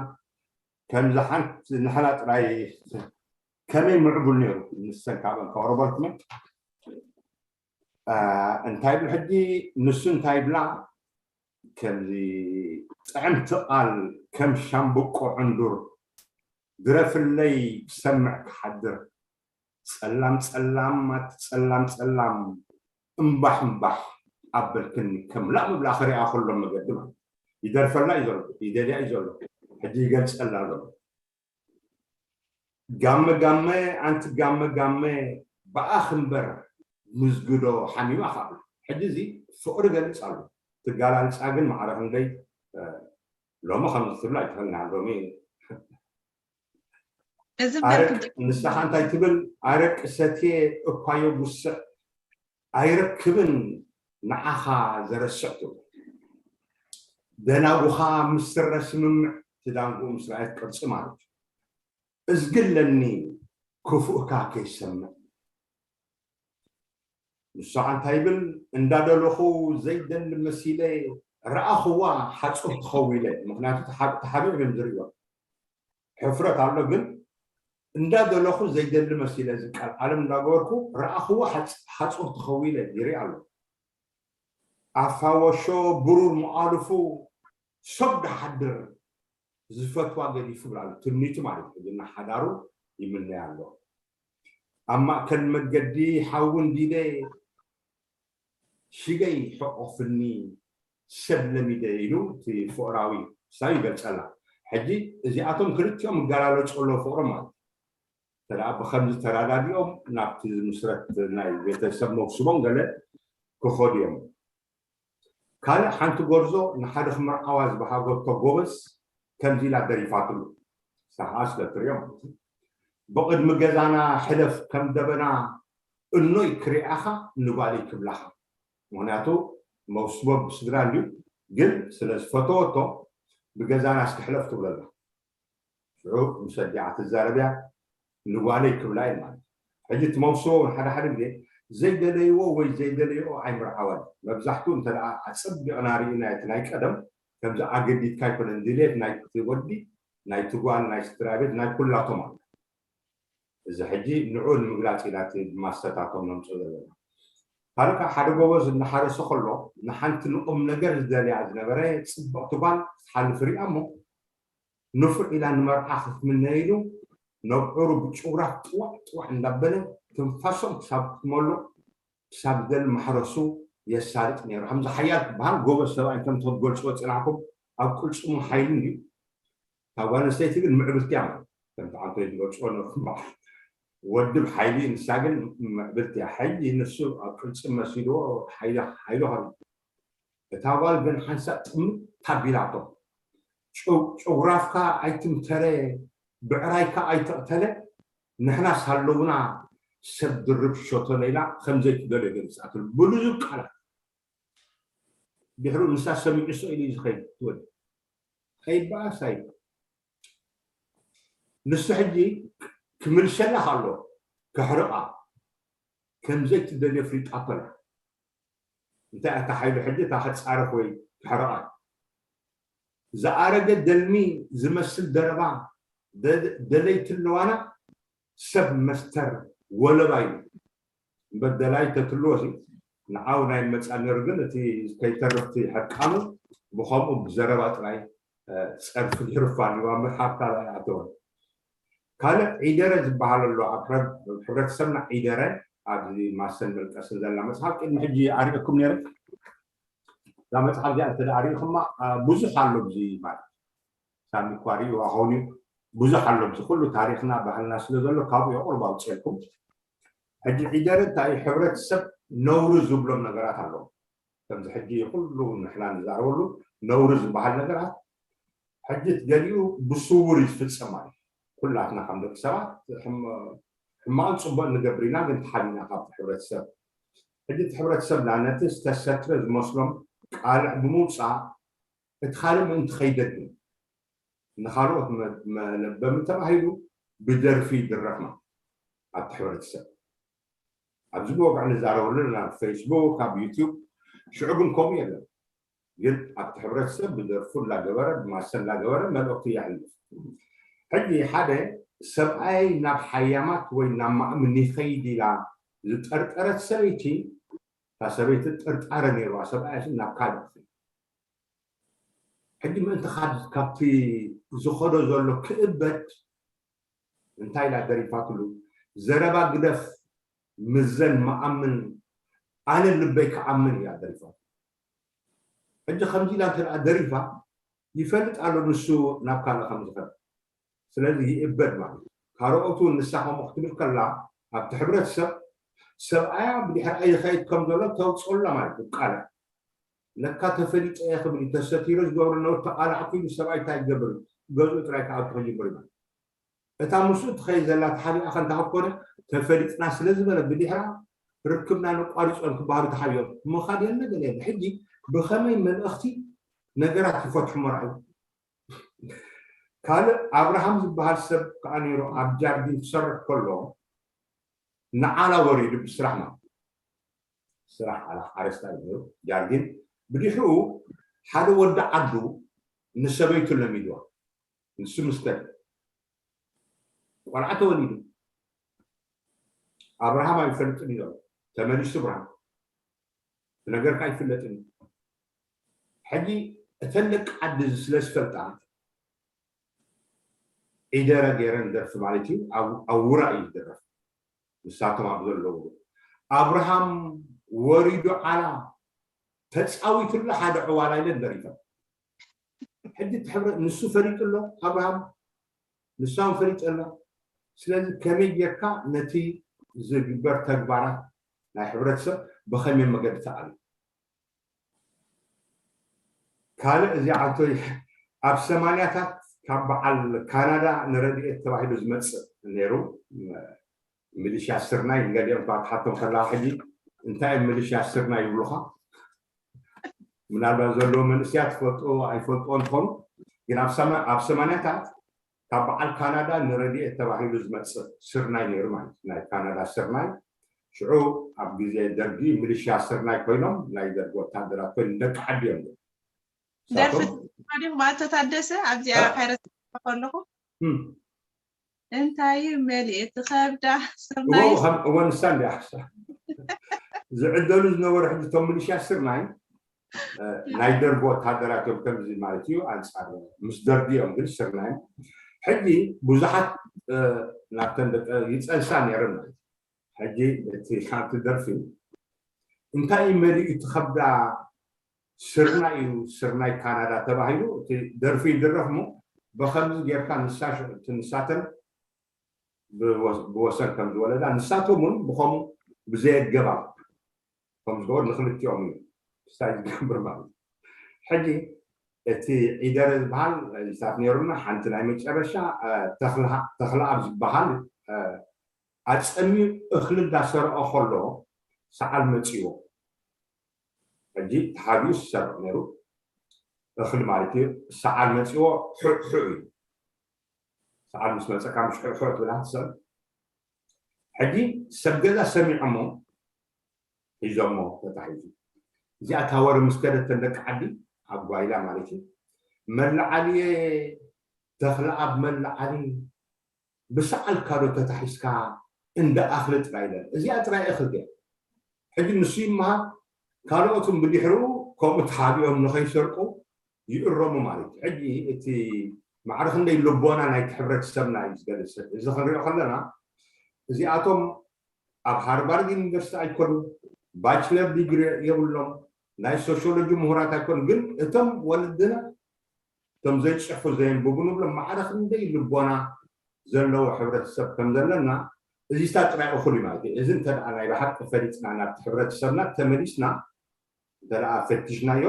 ከምዚ ሓንቲ ንሕና ጥራይ ከመይ ምዕቡል ነይሩ ንሰን ካብን ከቅርበልኩምን እንታይ ይብል ሕጂ ንሱ እንታይ ይብላ ከምዚ ጥዕምቲ ቃል ከም ሻምብቆ ዕንዱር ግረፍለይ ክሰምዕ ክሓድር ጸላም ጸላም ኣቲ ጸላም ጸላም እምባሕ እምባሕ ኣበልክኒ ከም ላእ ምብላ ክሪኣ ከሎ መገዲ ማለት ይደርፈላ እዩ ዘሎ ይደልያ እዩ ዘሎ ሕጂ ይገልጸላ ዘሎ ጋመ ጋመ ኣንቲ ጋመ ጋመ ብኣኽ እምበር ምዝግዶ ሓሚማ ካብ ሕጂ እዚ ፍቕሪ ገልጽ ኣሎ ትጋላልጻ ግን ማዕረ ክንደይ ሎሚ ከምዚ ትብላ ኣይትኽእልና ሎሚ እዚ ንስኻ እንታይ ትብል ኣረቂ ሰትየ እኳዮ ጉስዕ ኣይረክብን ንዓኻ ዘረስዕ ትብል ደናጉኻ ምስ ስረ ስምምዕ ትዳንጉ ምስ ረኣየት ቅርፂ ማለት እዩ እዝግለኒ ክፉእካ ከይሰምዕ ንሱ ከዓ እንታይ ይብል እንዳደለኹ ዘይደሊ መሲለ ረኣኽዋ ሓፁር ትኸው ኢለ ምክንያቱ ተሓቢኦም እዮም ዝርእዋ ሕፍረት ኣሎ ግን እንዳደለኹ ዘይደሊ መሲለ እዚ ቃል ዓለም እንዳገበርኩ ረኣኽዋ ሓፁር ትኸው ኢለ ይርኢ ኣሎ ኣፋወሾ ብሩር መዓልፉ ሰብ ድሓድር ዝፈትዋ ገዲፉ ብላሉ ትምኒቱ ማለት እዩ ግን ሓዳሩ ይምነያ ኣሎ ኣብ ማእከል መገዲ ሓዊ እንዲደ ሽገይ ሕቆፍኒ ሰብ ለሚደ ኢሉ እቲ ፍቅራዊ ሳብ ይገልፀላ ሕጂ እዚኣቶም ክልቲኦም ይገላለፁ ኣለዉ ፍቅሮም ማለት ተደኣ ብከምዚ ተራዳዲኦም ናብቲ ዝምስረት ናይ ቤተሰብ መውስቦም ገለ ክኸዱ እዮም ካልእ ሓንቲ ጎርዞ ንሓደ ክምርዓዋ ዝበሃገቶ ጎበዝ ከምዚ ኢላ ደሪፋትሉ ንሳ ከዓ ስለ ትሪኦ ማለት እዩ ብቅድሚ ገዛና ሕለፍ ከም ደበና እኖይ ክሪኣኻ ንጓለይ ክብላኻ ምክንያቱ መውስቦ ብስድራ እንድዩ ግን ስለ ዝፈተወቶ ብገዛና እስኪ ሕለፍ ትብለላ ሽዑ ምስ ኣዲኣ ትዛረብ እያ፣ ንጓለይ ክብላ እየ ማለት እዩ። ሕጂ እቲ መውስቦ እውን ሓደ ሓደ ግዜ ዘይደለይዎ ወይ ዘይደለይኦ ኣይምርዓወን። መብዛሕትኡ እንተ ደኣ ኣጸቢቕና ርኢና እቲ ናይ ቀደም ከምዚ ኣገዲድካ ኣይኮነን፣ ድሌት ናይቲ ወዲ፣ ናይቲ ጓል፣ ናይ ስድራ ቤት፣ ናይ ኩላቶም ኣሎ። እዚ ሕጂ ንዑ ንምግላጽ ኢና እቲ ማስተታቶም ነምጽኦ ዘለና። ካልእ ሓደ ጎበዝ እናሓረሰ ከሎ ንሓንቲ ንቁም ነገር ዝደልያ ዝነበረ ጽብቕቲ ጓል ክትሓልፍ ሪኣ እሞ ንፉዕ ኢላ ንመርዓ ክትምነይሉ ነብዕሩ ብጭውራፍ ጥዋዕ ጥዋዕ እንዳበለ ትንፋሶም ክሳብ ክትመሎ ክሳብ ገል ማሕረሱ የሳልጥ ነይሩ። ከምዚ ሓያል ክበሃል ጎበዝ ሰብኣይ እንተም ትገልፅዎ ፅናሕኩም ኣብ ቅልፅሙ ሓይሊ እንድዩ። እታ ጓል ኣንስተይቲ ግን ምዕብልቲ እያ ማለት ከምቲ ዓንቶይ ዝገልፅዎ ነበርኩም በዓል ወዲ ብሓይሊ ንሳ ግን ምዕብልቲ እያ። ሓይሊ ንሱ ኣብ ቅልፅም መሲልዎ ሓይሊ ሓይሊ ኸ እታ ጓል ግን ሓንሳእ ጥምት ኣቢላቶ። ጭው- ጭውራፍካ ኣይትምተረ፣ ብዕራይካ ኣይትቕተለ፣ ንሕናስ ሃለውና ሰብ ድርብ ሸቶነ ኢላ ከም ዘይትደልዮ ገሊጻትሉ ብልዙብ ቃላት። ድሕሩ ንሳ ሰሚዑ ሰ ኢሉ እዩ ዝኸይድ ትወድ ኣይበኣስ ኣይበ ንሱ ሕጂ ክምልሸላ ከሎ ከሕርቓ ከም ዘይትደልዮ ፍሊጣቶ ኣላ። እንታይ ኣታ ሓይሉ ሕጂ እታ ክጻረፍ ወይ ክሕርቓ ዝኣረገ ደልሚ ዝመስል ደረባ ደለይቲ ኣለዋና ሰብ መስተር ወለባ እዩ እምበር ደላይ ተትልዎ ሲ ንዓው ናይ መጻ ነሩ ግን እቲ ከይተርፍቲ ሕቃኑ ብኸምኡ ብዘረባ ጥራይ ጸርፊ ይርፋ ንዋ ምርሓብታ ኣይኣተወን ካልእ ዒደረ ዝበሃል ኣሎ ኣብ ሕብረተሰብና ዒደረ ኣብዚ ማሰን መልቀስን ዘላ መጽሓፍ ቅድሚ ሕጂ ኣሪእኩም ነረ እዛ መጽሓፍ እዚኣ እንተ ኣሪእኹማ ብዙሕ ኣሎ ብዚ ማለት ሳሚ እኳ ሪእዋ ኸውን እዩ ብዙሕ ኣሎ ብዚ ኩሉ ታሪክና ባህልና ስለ ዘሎ ካብኡ የቁርብ ኣውፅአልኩም ሕጂ ዒደር እንታይ ሕብረተሰብ ነውሪ ዝብሎም ነገራት ኣለዉ ከምዚ ሕጂ ኩሉ ንሕና ንዛረበሉ ነውሪ ዝበሃል ነገራት ሕጂ ገሊኡ ብስውር እዩ ዝፍፀም ማለት ኩላትና ከም ደቂ ሰባት ሕማቕን ፅቡቅ ንገብር ኢና ግን ተሓቢና ካብቲ ሕብረተሰብ ሕጂ እቲ ሕብረተሰብና ነቲ ዝተሰትረ ዝመስሎም ቃልዕ ብምውፃእ እቲ ካልእ ምእንቲ ከይደግም ንኻልኦት መለበሚ ተባሂሉ ብደርፊ ይድረፍ ማለት ኣብቲ ሕብረተሰብ ኣብዚ ብወግዒ ንዛረበሉ ናብ ፌስቡክ ኣብ ዩቱብ ሽዑ ግን ከምኡ የለን ግን ኣብቲ ሕብረተሰብ ብደርፉ እናገበረ ብማሰ እናገበረ መልእኽቱ የሕልፍ ሕጂ ሓደ ሰብኣይ ናብ ሓያማት ወይ ናብ ማእምን ይኸይድ ኢላ ዝጠርጠረት ሰበይቲ እታ ሰበይቲ ጥርጣረ ነይርዋ ሰብኣይ ናብ ካልእ ሕጂ ምእንቲ ካብቲ ዝኸዶ ዘሎ ክእበድ እንታይ ኢላ ደሪፋትሉ ዘረባ ግደፍ ምዘን መኣምን ኣነ ልበይ ክኣምን እያ ደሪፋት ሕጂ ከምዚ ኢላ እንተ ደሪፋ ይፈልጥ ኣሎ ንሱ ናብ ካልእ ከም ዝኸድ ስለዚ ይእበድ ማለት ካልኦቱ ንሳ ከምኡ ክትብል ከላ ኣብቲ ሕብረተሰብ ሰብኣያ ብድሕርኣ ይኸይድ ከም ዘሎ ተውፅኦላ ማለት እዩ ቃላ ለካ ተፈሊጠ እየ ክብል እዩ ተሰቲሩ ዝገብሮ ነበሩ ተቃላዕኩ ኢሉ ሰብኣይ እንታይ ዝገብር እዩ ገዝኡ ጥራይ ክኣቱ ክጅምር እዩ ማለት እታ ምስኡ ትኸይድ ዘላ ተሓቢኣ ከንታ ክኮነ ተፈሊጥና ስለ ዝበለ ብድሕራ ርክብና ነቋሪፆም ክበሃሉ ተሓቢኦም ምኻድ የለ ገለ የለ ሕጂ ብኸመይ መልእኽቲ ነገራት ይፈትሑ መርዓዊ ካልእ ኣብርሃም ዝበሃል ሰብ ከዓ ነይሩ ኣብ ጃርዲን ክሰርሕ ከሎ ንዓላ ወሪዱ ብስራሕ ማለት ስራሕ ዓላ ሓረስታይ ነይሩ ጃርዲን ብድሕሪኡ ሓደ ወዲ ዓዱ ንሰበይቱ ለሚድዋ ንሱ ምስተን ቆልዓ ተወሊዱ ኣብርሃም ኣይፈልጥን እዩ ተመሊሱ ብርሃም ነገርካ ኣይፍለጥን እዩ ሕጂ እተን ደቂ ዓዲ እዚ ስለ ዝፈልጣ ዒደረ ገይረን ደርፊ ማለት እዩ ኣብ ውራ እዩ ዝደረፍ ንሳቶም ኣብ ዘለዉ ኣብርሃም ወሪዱ ዓላ ተፃዊትሉ ሓደ ዕዋላ ኢለን ደሪፈን ሕጂ እቲ ሕብረት ንሱ ፈሊጡ ኣሎ ኣብርሃም ንሳ እውን ፈሊጠ ኣላ ስለዚ ከመይ ጌርካ ነቲ ዝግበር ተግባራት ናይ ሕብረተሰብ ብኸመይ መገዲ ተኣሉ ካልእ እዚ ዓንቶይ ኣብ ሰማንያታት ካብ በዓል ካናዳ ንረድኤት ተባሂሉ ዝመፅእ ነይሩ ሚሊሽያ ስርናይ ንገሊኦም እኳ ትሓቶም ከለካ ሕጂ እንታይ እዮም ሚሊሽያ ስርናይ ይብሉካ ምናልባት ዘለዎ መንእስያት ትፈልጥዎ ኣይፈልጥዎ እንትኾኑ ግን ኣብ ሰማንያታት ካብ በዓል ካናዳ ንረድኤት ተባሂሉ ዝመፅእ ስርናይ ነይሩ ማለት እዩ። ናይ ካናዳ ስርናይ ሽዑ ኣብ ግዜ ደርጊ ሚሊሽያ ስርናይ ኮይኖም ናይ ደርጊ ወታደራት ኮይኖም ደቂ ዓዲ እዮም። ደርፊ ዲኹም ኣቶ ታደሰ ኣብዚኣ ካይረ ከለኹ እንታይ እዩ መሊኡ እቲ ከብዳ ስርናይ? እወ ንሳ እንዲያ ዝዕደሉ ዝነበሩ ሕጂ እቶም ሚሊሽያ ስርናይ ናይ ደርጊ ወታደራት እዮም። ከምዚ ማለት እዩ ኣንፃር ምስ ደርጊ እዮም ግን ስርናይ ሕጂ ብዙሓት ናብተን ደቂ ይፀንሳ ነይረን ማለት እዩ። ሕጂ እቲ ሓንቲ ደርፊ እንታይ እዩ መሊኡ እቲ ከብዳ ስርናይ እዩ ስርናይ ካናዳ ተባሂሉ እቲ ደርፊ ይድረፍ ሞ ብከምዚ ጌርካ ንሳ ሽዑ እቲ ንሳተን ብወሰን ከም ዝወለዳ ንሳቶም እውን ብኸምኡ ብዘየገባብ ከም ዝገበሩ ንክልቲኦም እዩ ስታይ ዝገብር ማለት እዩ። ሕጂ እቲ ዒደረ ዝበሃል ሒሳት ነይሩና ሓንቲ ናይ መጨረሻ ተኽለኣብ ዝበሃል ኣፀሚዩ እኽሊ እንዳሰርዖ ከሎ ሰዓል መፂዎ። ሕጂ ተሓቢኡ ዝሰርዕ ነይሩ እኽሊ ማለት እዩ። ሰዓል መፂዎ ሕዕ ሕዕ እዩ። ሰዓል ምስ መፀካ ምሽ ሕዕ ሕዕ ትብላ ትሰብ። ሕጂ ሰብ ገዛ ሰሚዖሞ ሒዞሞ ተታሒዙ። እዚኣ ታወር ምስ ከደት ተን ደቂ ዓዲ ኣብ ጓይላ ማለት እዩ መለዓልየ ተኽለ ኣብ መለዓሊ ብሰዓል ካዶ ተታሒዝካ እንደ ኣኽሊ ጥራይ ኢለን እዚኣ ጥራይ እኽል ድያ ሕጂ ንሱ ይመሃር ካልኦትን ብድሕርኡ ከምኡ ተሓቢኦም ንኸይሰርቁ ይእረሙ ማለት እዩ። ሕጂ እቲ ማዕረ ክንደይ ልቦና ናይቲ ሕብረተሰብና እዩ ዝገልፅ። እዚ ክንሪኦ ከለና እዚኣቶም ኣብ ሃርቫርድ ዩኒቨርሲቲ ኣይኮኑ፣ ባችለር ዲግሪ የብሎም፣ ናይ ሶሽዮሎጂ ምሁራት ኣይኮኑ። ግን እቶም ወለድና እቶም ዘይፅሕፉ ዘየንብቡ ንብሎም ማዕረ ክንደይ ልቦና ዘለዎ ሕብረተሰብ ከም ዘለና እዚታ ጥራይ እኹል እዩ ማለት እዩ። እዚ እንተ ናይ ብሓቂ ፈሊጥና ናብቲ ሕብረተሰብና ተመሊስና እንተ ፈቲሽናዮ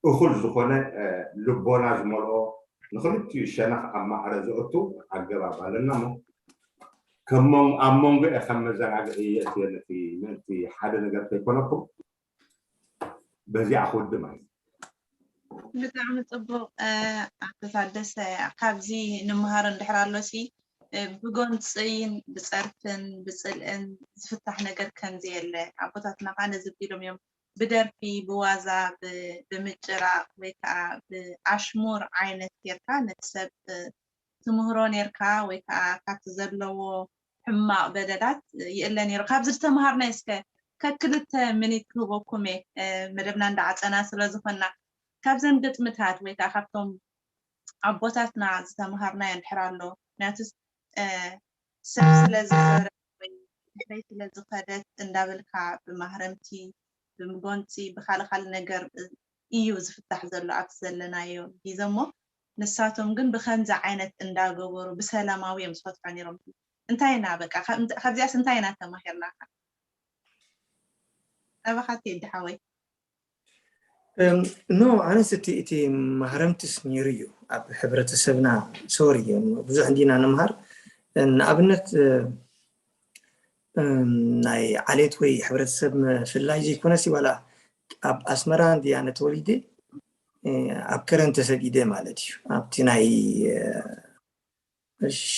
እኹል ዝኾነ ልቦና ዝመልኦ ንክልቲኡ ሸነኽ ኣብ ማዕረ ዘእቱ ኣገባብ ኣለና ሞ ኣብ መንጎ ከም መዘናግዒ የእትየ ነቲ ምእንቲ ሓደ ነገር ከይኮነኩም በዚኣ ክውድእ ማለት እዩ። ብጣዕሚ ፅቡቅ ኣቶ ታደሰ፣ ካብዚ ንምሃሮ እንድሕር ኣሎሲ ብጎንፅይን ብፀርፍን ብፅልእን ዝፍታሕ ነገር ከምዚ የለ። ኣቦታትና ከዓ ነዚ ቢሎም እዮም ብደርፊ ብዋዛ ብምጭራቅ ወይ ከዓ ብኣሽሙር ዓይነት ጌርካ ነቲ ሰብ ትምህሮ ኔርካ ወይ ከዓ ካብቲ ዘለዎ ሕማቕ በደላት ይእለ ነይሩ። ካብዚ ዝተምሃርናዮ እስከ ከክልተ ሚኒት ክህበኩም እየ መደብና እንዳዓፀና ስለ ዝኾንና ካብዘን ግጥምታት ወይ ከዓ ካብቶም ኣቦታትና ዝተምሃርናዮ እንድሕር ኣሎ ምክንያቱ ሰብ ስለ ዝፈረ ወይ ድሕረይ ስለ ዝኸደት እንዳበልካ ብማህረምቲ ብምጎንፂ ብካልእ ካልእ ነገር እዩ ዝፍታሕ ዘሎ ኣብቲ ዘለናዮ ግዜ እሞ ንሳቶም ግን ብከምዚ ዓይነት እንዳገበሩ ብሰላማዊ እዮም ዝፈትሖ ነይሮም እንታይ ኢና በቃ ካብዚኣስ እንታይ ኢና ተማሂርና ናባኻት የዲ ሓወይ ኖ ኣነስ እቲ እቲ ማህረምትስ ነይሩ እዩ ኣብ ሕብረተሰብና ሶሪ ብዙሕ እንዲና ንምሃር ንኣብነት ናይ ዓሌት ወይ ሕብረተሰብ ምፍላይ ዘይኮነስ ዋላ ኣብ ኣስመራ እንድያ ነተወሊደ ኣብ ከረን ተሰዲደ ማለት እዩ ኣብቲ ናይ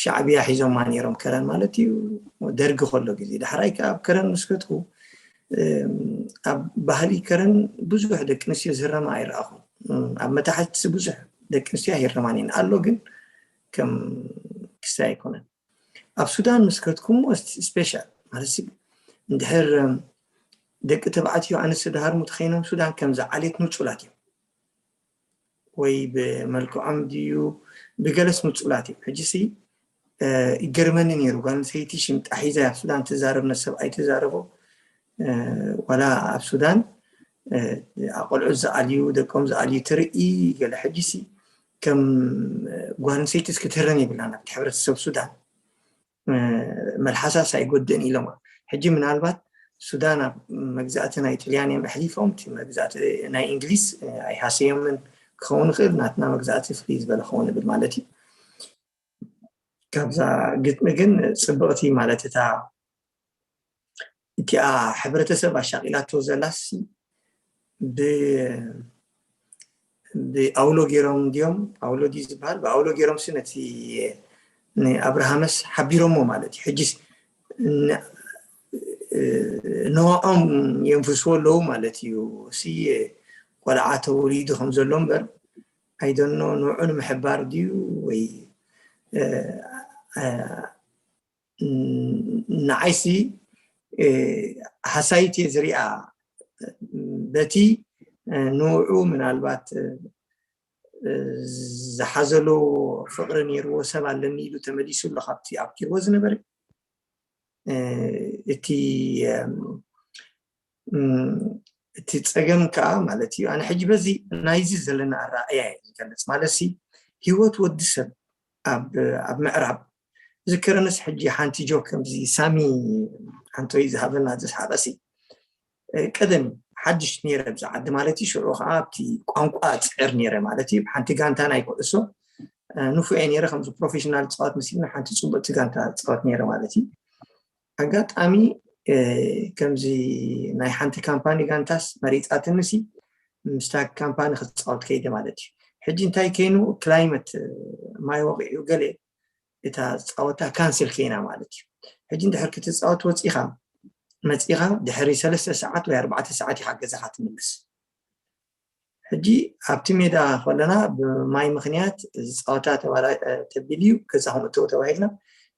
ሻዕብያ ሒዞማ ነይሮም ከረን ማለት እዩ ደርጊ ከሎ ግዜ ዳሕራይ ከዓ ኣብ ከረን ምስ ከድኩ ኣብ ባህሊ ከረን ብዙሕ ደቂ ኣንስትዮ ዝህረማ ኣይረኣኹን ኣብ መታሕቲ ብዙሕ ደቂ ኣንስትዮ ኣይህረማን እየን ኣሎ ግን ከም ክስታይ ኣይኮነን ኣብ ሱዳን ምስ ከድኩሞ ስፔሻል ማለት እንድሕር ደቂ ተባዕትዮ ኣንስቲ ድሃርሙ ተኸይኖም ሱዳን ከምዚ ዓሌት ንጹላት እዮም ወይ ብመልክዖም ድዩ ብገለስ ንጹላት እዮም ሕጂ ሲ ይገርመኒ ነይሩ ጓል ኣንስተይቲ ሽምጣ ሒዛ ኣብ ሱዳን ትዛረብ ነሰብ ኣይትዛረቦ ዋላ ኣብ ሱዳን ኣቆልዑት ዝኣልዩ ደቆም ዝኣልዩ ትርኢ ገለ ሕጂ ሲ ከም ጓል ኣንስተይቲ ክትህረም ይብላን ኣብቲ ሕብረተሰብ ሱዳን መልሓሳስ ኣይጎድእን ኢሎም ሕጂ ምናልባት ሱዳን ኣብ መግዛእቲ ናይ ጥልያን እዮም ኣሕሊፎም እቲ መግዛእቲ ናይ እንግሊዝ ኣይሃሰዮምን ክኸውን ይኽእል ናትና መግዛእቲ ፍልይ ዝበለ ክኸውን ይብል ማለት እዩ ካብዛ ግጥሚ ግን ፅብቕቲ ማለት እታ እቲኣ ሕብረተሰብ ኣሻቂላቶ ዘላሲ ብ ብኣውሎ ገይሮም እንዲዮም ኣውሎ ድዩ ዝበሃል ብኣውሎ ገይሮም ሲ ነቲ ንኣብርሃምስ ሓቢሮሞ ማለት እዩ ሕጂስ ንዕኦም የንፍስዎ ኣለዉ ማለት እዩ ሲ ቆልዓ ተወሊዱ ከም ዘሎ እምበር ኣይደኖ ንዑ ንምሕባር ድዩ ወይ ንዓይሲ ሃሳይት እየ ዝሪኣ በቲ ንውዑ ምናልባት ዝሓዘሎ ፍቕሪ ነይርዎ ሰብ ኣለኒ ኢሉ ተመሊሱ ኣሎ ካብቲ ኣብኪርዎ ዝነበረ እቲ እቲ ፀገም ከዓ ማለት እዩ ኣነ ሕጂ በዚ ናይዚ ዘለና ኣረኣእያ እየ ዝገልፅ ማለት ሲ ህይወት ወዲ ሰብ ኣብ ኣብ ምዕራብ ዝክረንስ ሕጂ ሓንቲ ጆክ ከምዚ ሳሚ ሓንቶይ ዝሃበና ዝስሓቐሲ ቀደም ሓድሽ ነይረ ብዛ ዓዲ ማለት እዩ ሽዑ ከዓ ኣብቲ ቋንቋ ፅዕር ነይረ ማለት እዩ ሓንቲ ጋንታ ናይ ኩዕሶ ንፉዕ እየ ነይረ ከምዚ ፕሮፌሽናል ዝፃወት መሲልና ሓንቲ ፅቡቅቲ ጋንታ ዝፃወት ነይረ ማለት እዩ ኣጋጣሚ ከምዚ ናይ ሓንቲ ካምፓኒ ጋንታስ መሪፃትንሲ ምስታ ካምፓኒ ክፃወት ከይደ ማለት እዩ ሕጂ እንታይ ከይኑ ክላይመት ማይ ወቂዑ ገለ እታ ዝፃወታ ካንስል ከይና ማለት እዩ ሕጂ እንድሕር ክትፃወት ወፂኻ መፂኻ ድሕሪ ሰለስተ ሰዓት ወይ ኣርባዕተ ሰዓት ኢኻ ገዛኻ ትምልስ ሕጂ ኣብቲ ሜዳ ከለና ብማይ ምክንያት ዝፃወታ ተቢል እዩ ገዛኹም እተው ተባሂልና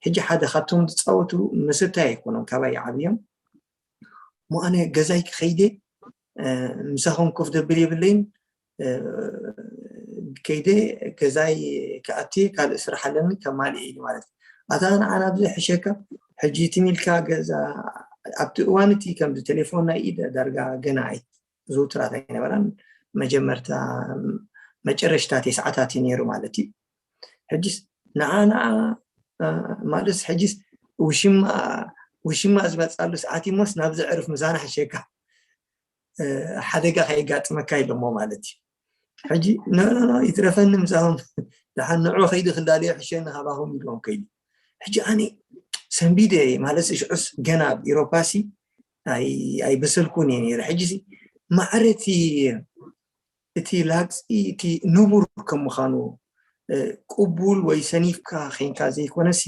ሕጂ ሓደ ካብቶም ዝፃወቱ ምስታይ ኣይኮኖም ካባይ ዓብዮም ሞ ኣነ ገዛይ ክኸይደ ምሳኹም ኮፍ ደብል የብለይን ከይደ ገዛይ ክኣቲ ካልእ ስራሕ ኣለኒ ከማልእ ኢሉ ማለት ኣታ ንዓና ብዘይ ሕሸካ ሕጂ ትም ኢልካ ገዛ ኣብቲ እዋን እቲ ከምዚ ቴሌፎን ናይ ኢድ ዳርጋ ገና ኣይ ዝውትራት ኣይነበራን መጀመርታ መጨረሽታ ተስዓታት እዩ ነይሩ ማለት እዩ ሕጂስ ንዓ ንዓ ማለትስ ሕጂስ ውሽማ ውሽማ ዝመፃሉ ሰዓት እሞስ ናብዚ ዕርፍ ምሳና ሕሸካ ሓደጋ ከየጋጥመካ ኢሎሞ ማለት እዩ ሕጂ ነኖኖ ይትረፈኒ ምሳኹም ደሓን ንዑ ከይዲ ክላለዮ ሕሸኒ ካባኹም ኢልዎም ከይዲ ሕጂ ኣነ ሰንቢደ ማለት ሽዑስ ገና ኣብ ኢሮፓሲ ኣይበሰልኩን እየ ነይረ ሕጂ ማዕረ እቲ እቲ ላግፂ እቲ ንቡር ከም ምዃኑ ቅቡል ወይ ሰኒፍካ ኸይንካ ዘይኮነሲ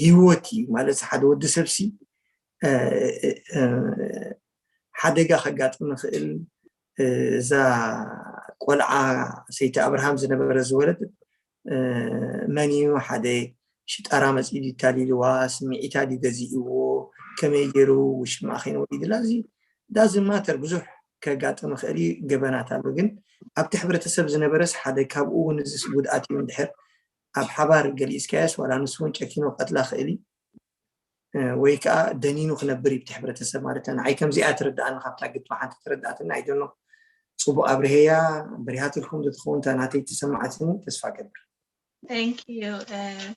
ህይወት እዩ ማለት ሓደ ወዲ ሰብሲ ሓደጋ ከጋጥም ይኽእል እዛ ቆልዓ ሰይቲ ኣብርሃም ዝነበረ ዝወለድ መን እዩ ሓደ ሽጣራ መፂኡ ድዩ ታሊልዋ ስምዒታ ድዩ ገዚእዎ ከመይ ገይሩ ውሽማ ከይንወሊድላ እዚ ዳዝን ማተር ብዙሕ ከጋጥም ይኽእል እዩ ገበናት ኣሎ ግን ኣብቲ ሕብረተሰብ ዝነበረስ ሓደ ካብኡ እውን እዚ ጉድኣት እዩ እንድሕር ኣብ ሓባር ገሊፅካዮስ ዋላ ንሱ እውን ጨኪኖ ቀትላ ክእል እዩ ወይ ከዓ ደኒኑ ክነብር ይብቲ ሕብረተሰብ ማለት ንዓይ ከምዚኣ ትረዳኣኒ ካብታ ግጥሚ ሓንቲ ተረዳእትና ኣይደኖ ፅቡቅ ኣብርሄያ በሪሃትልኩም ዝትኸውን ናተይ ተሰማዕትኒ ተስፋ ገብር Thank you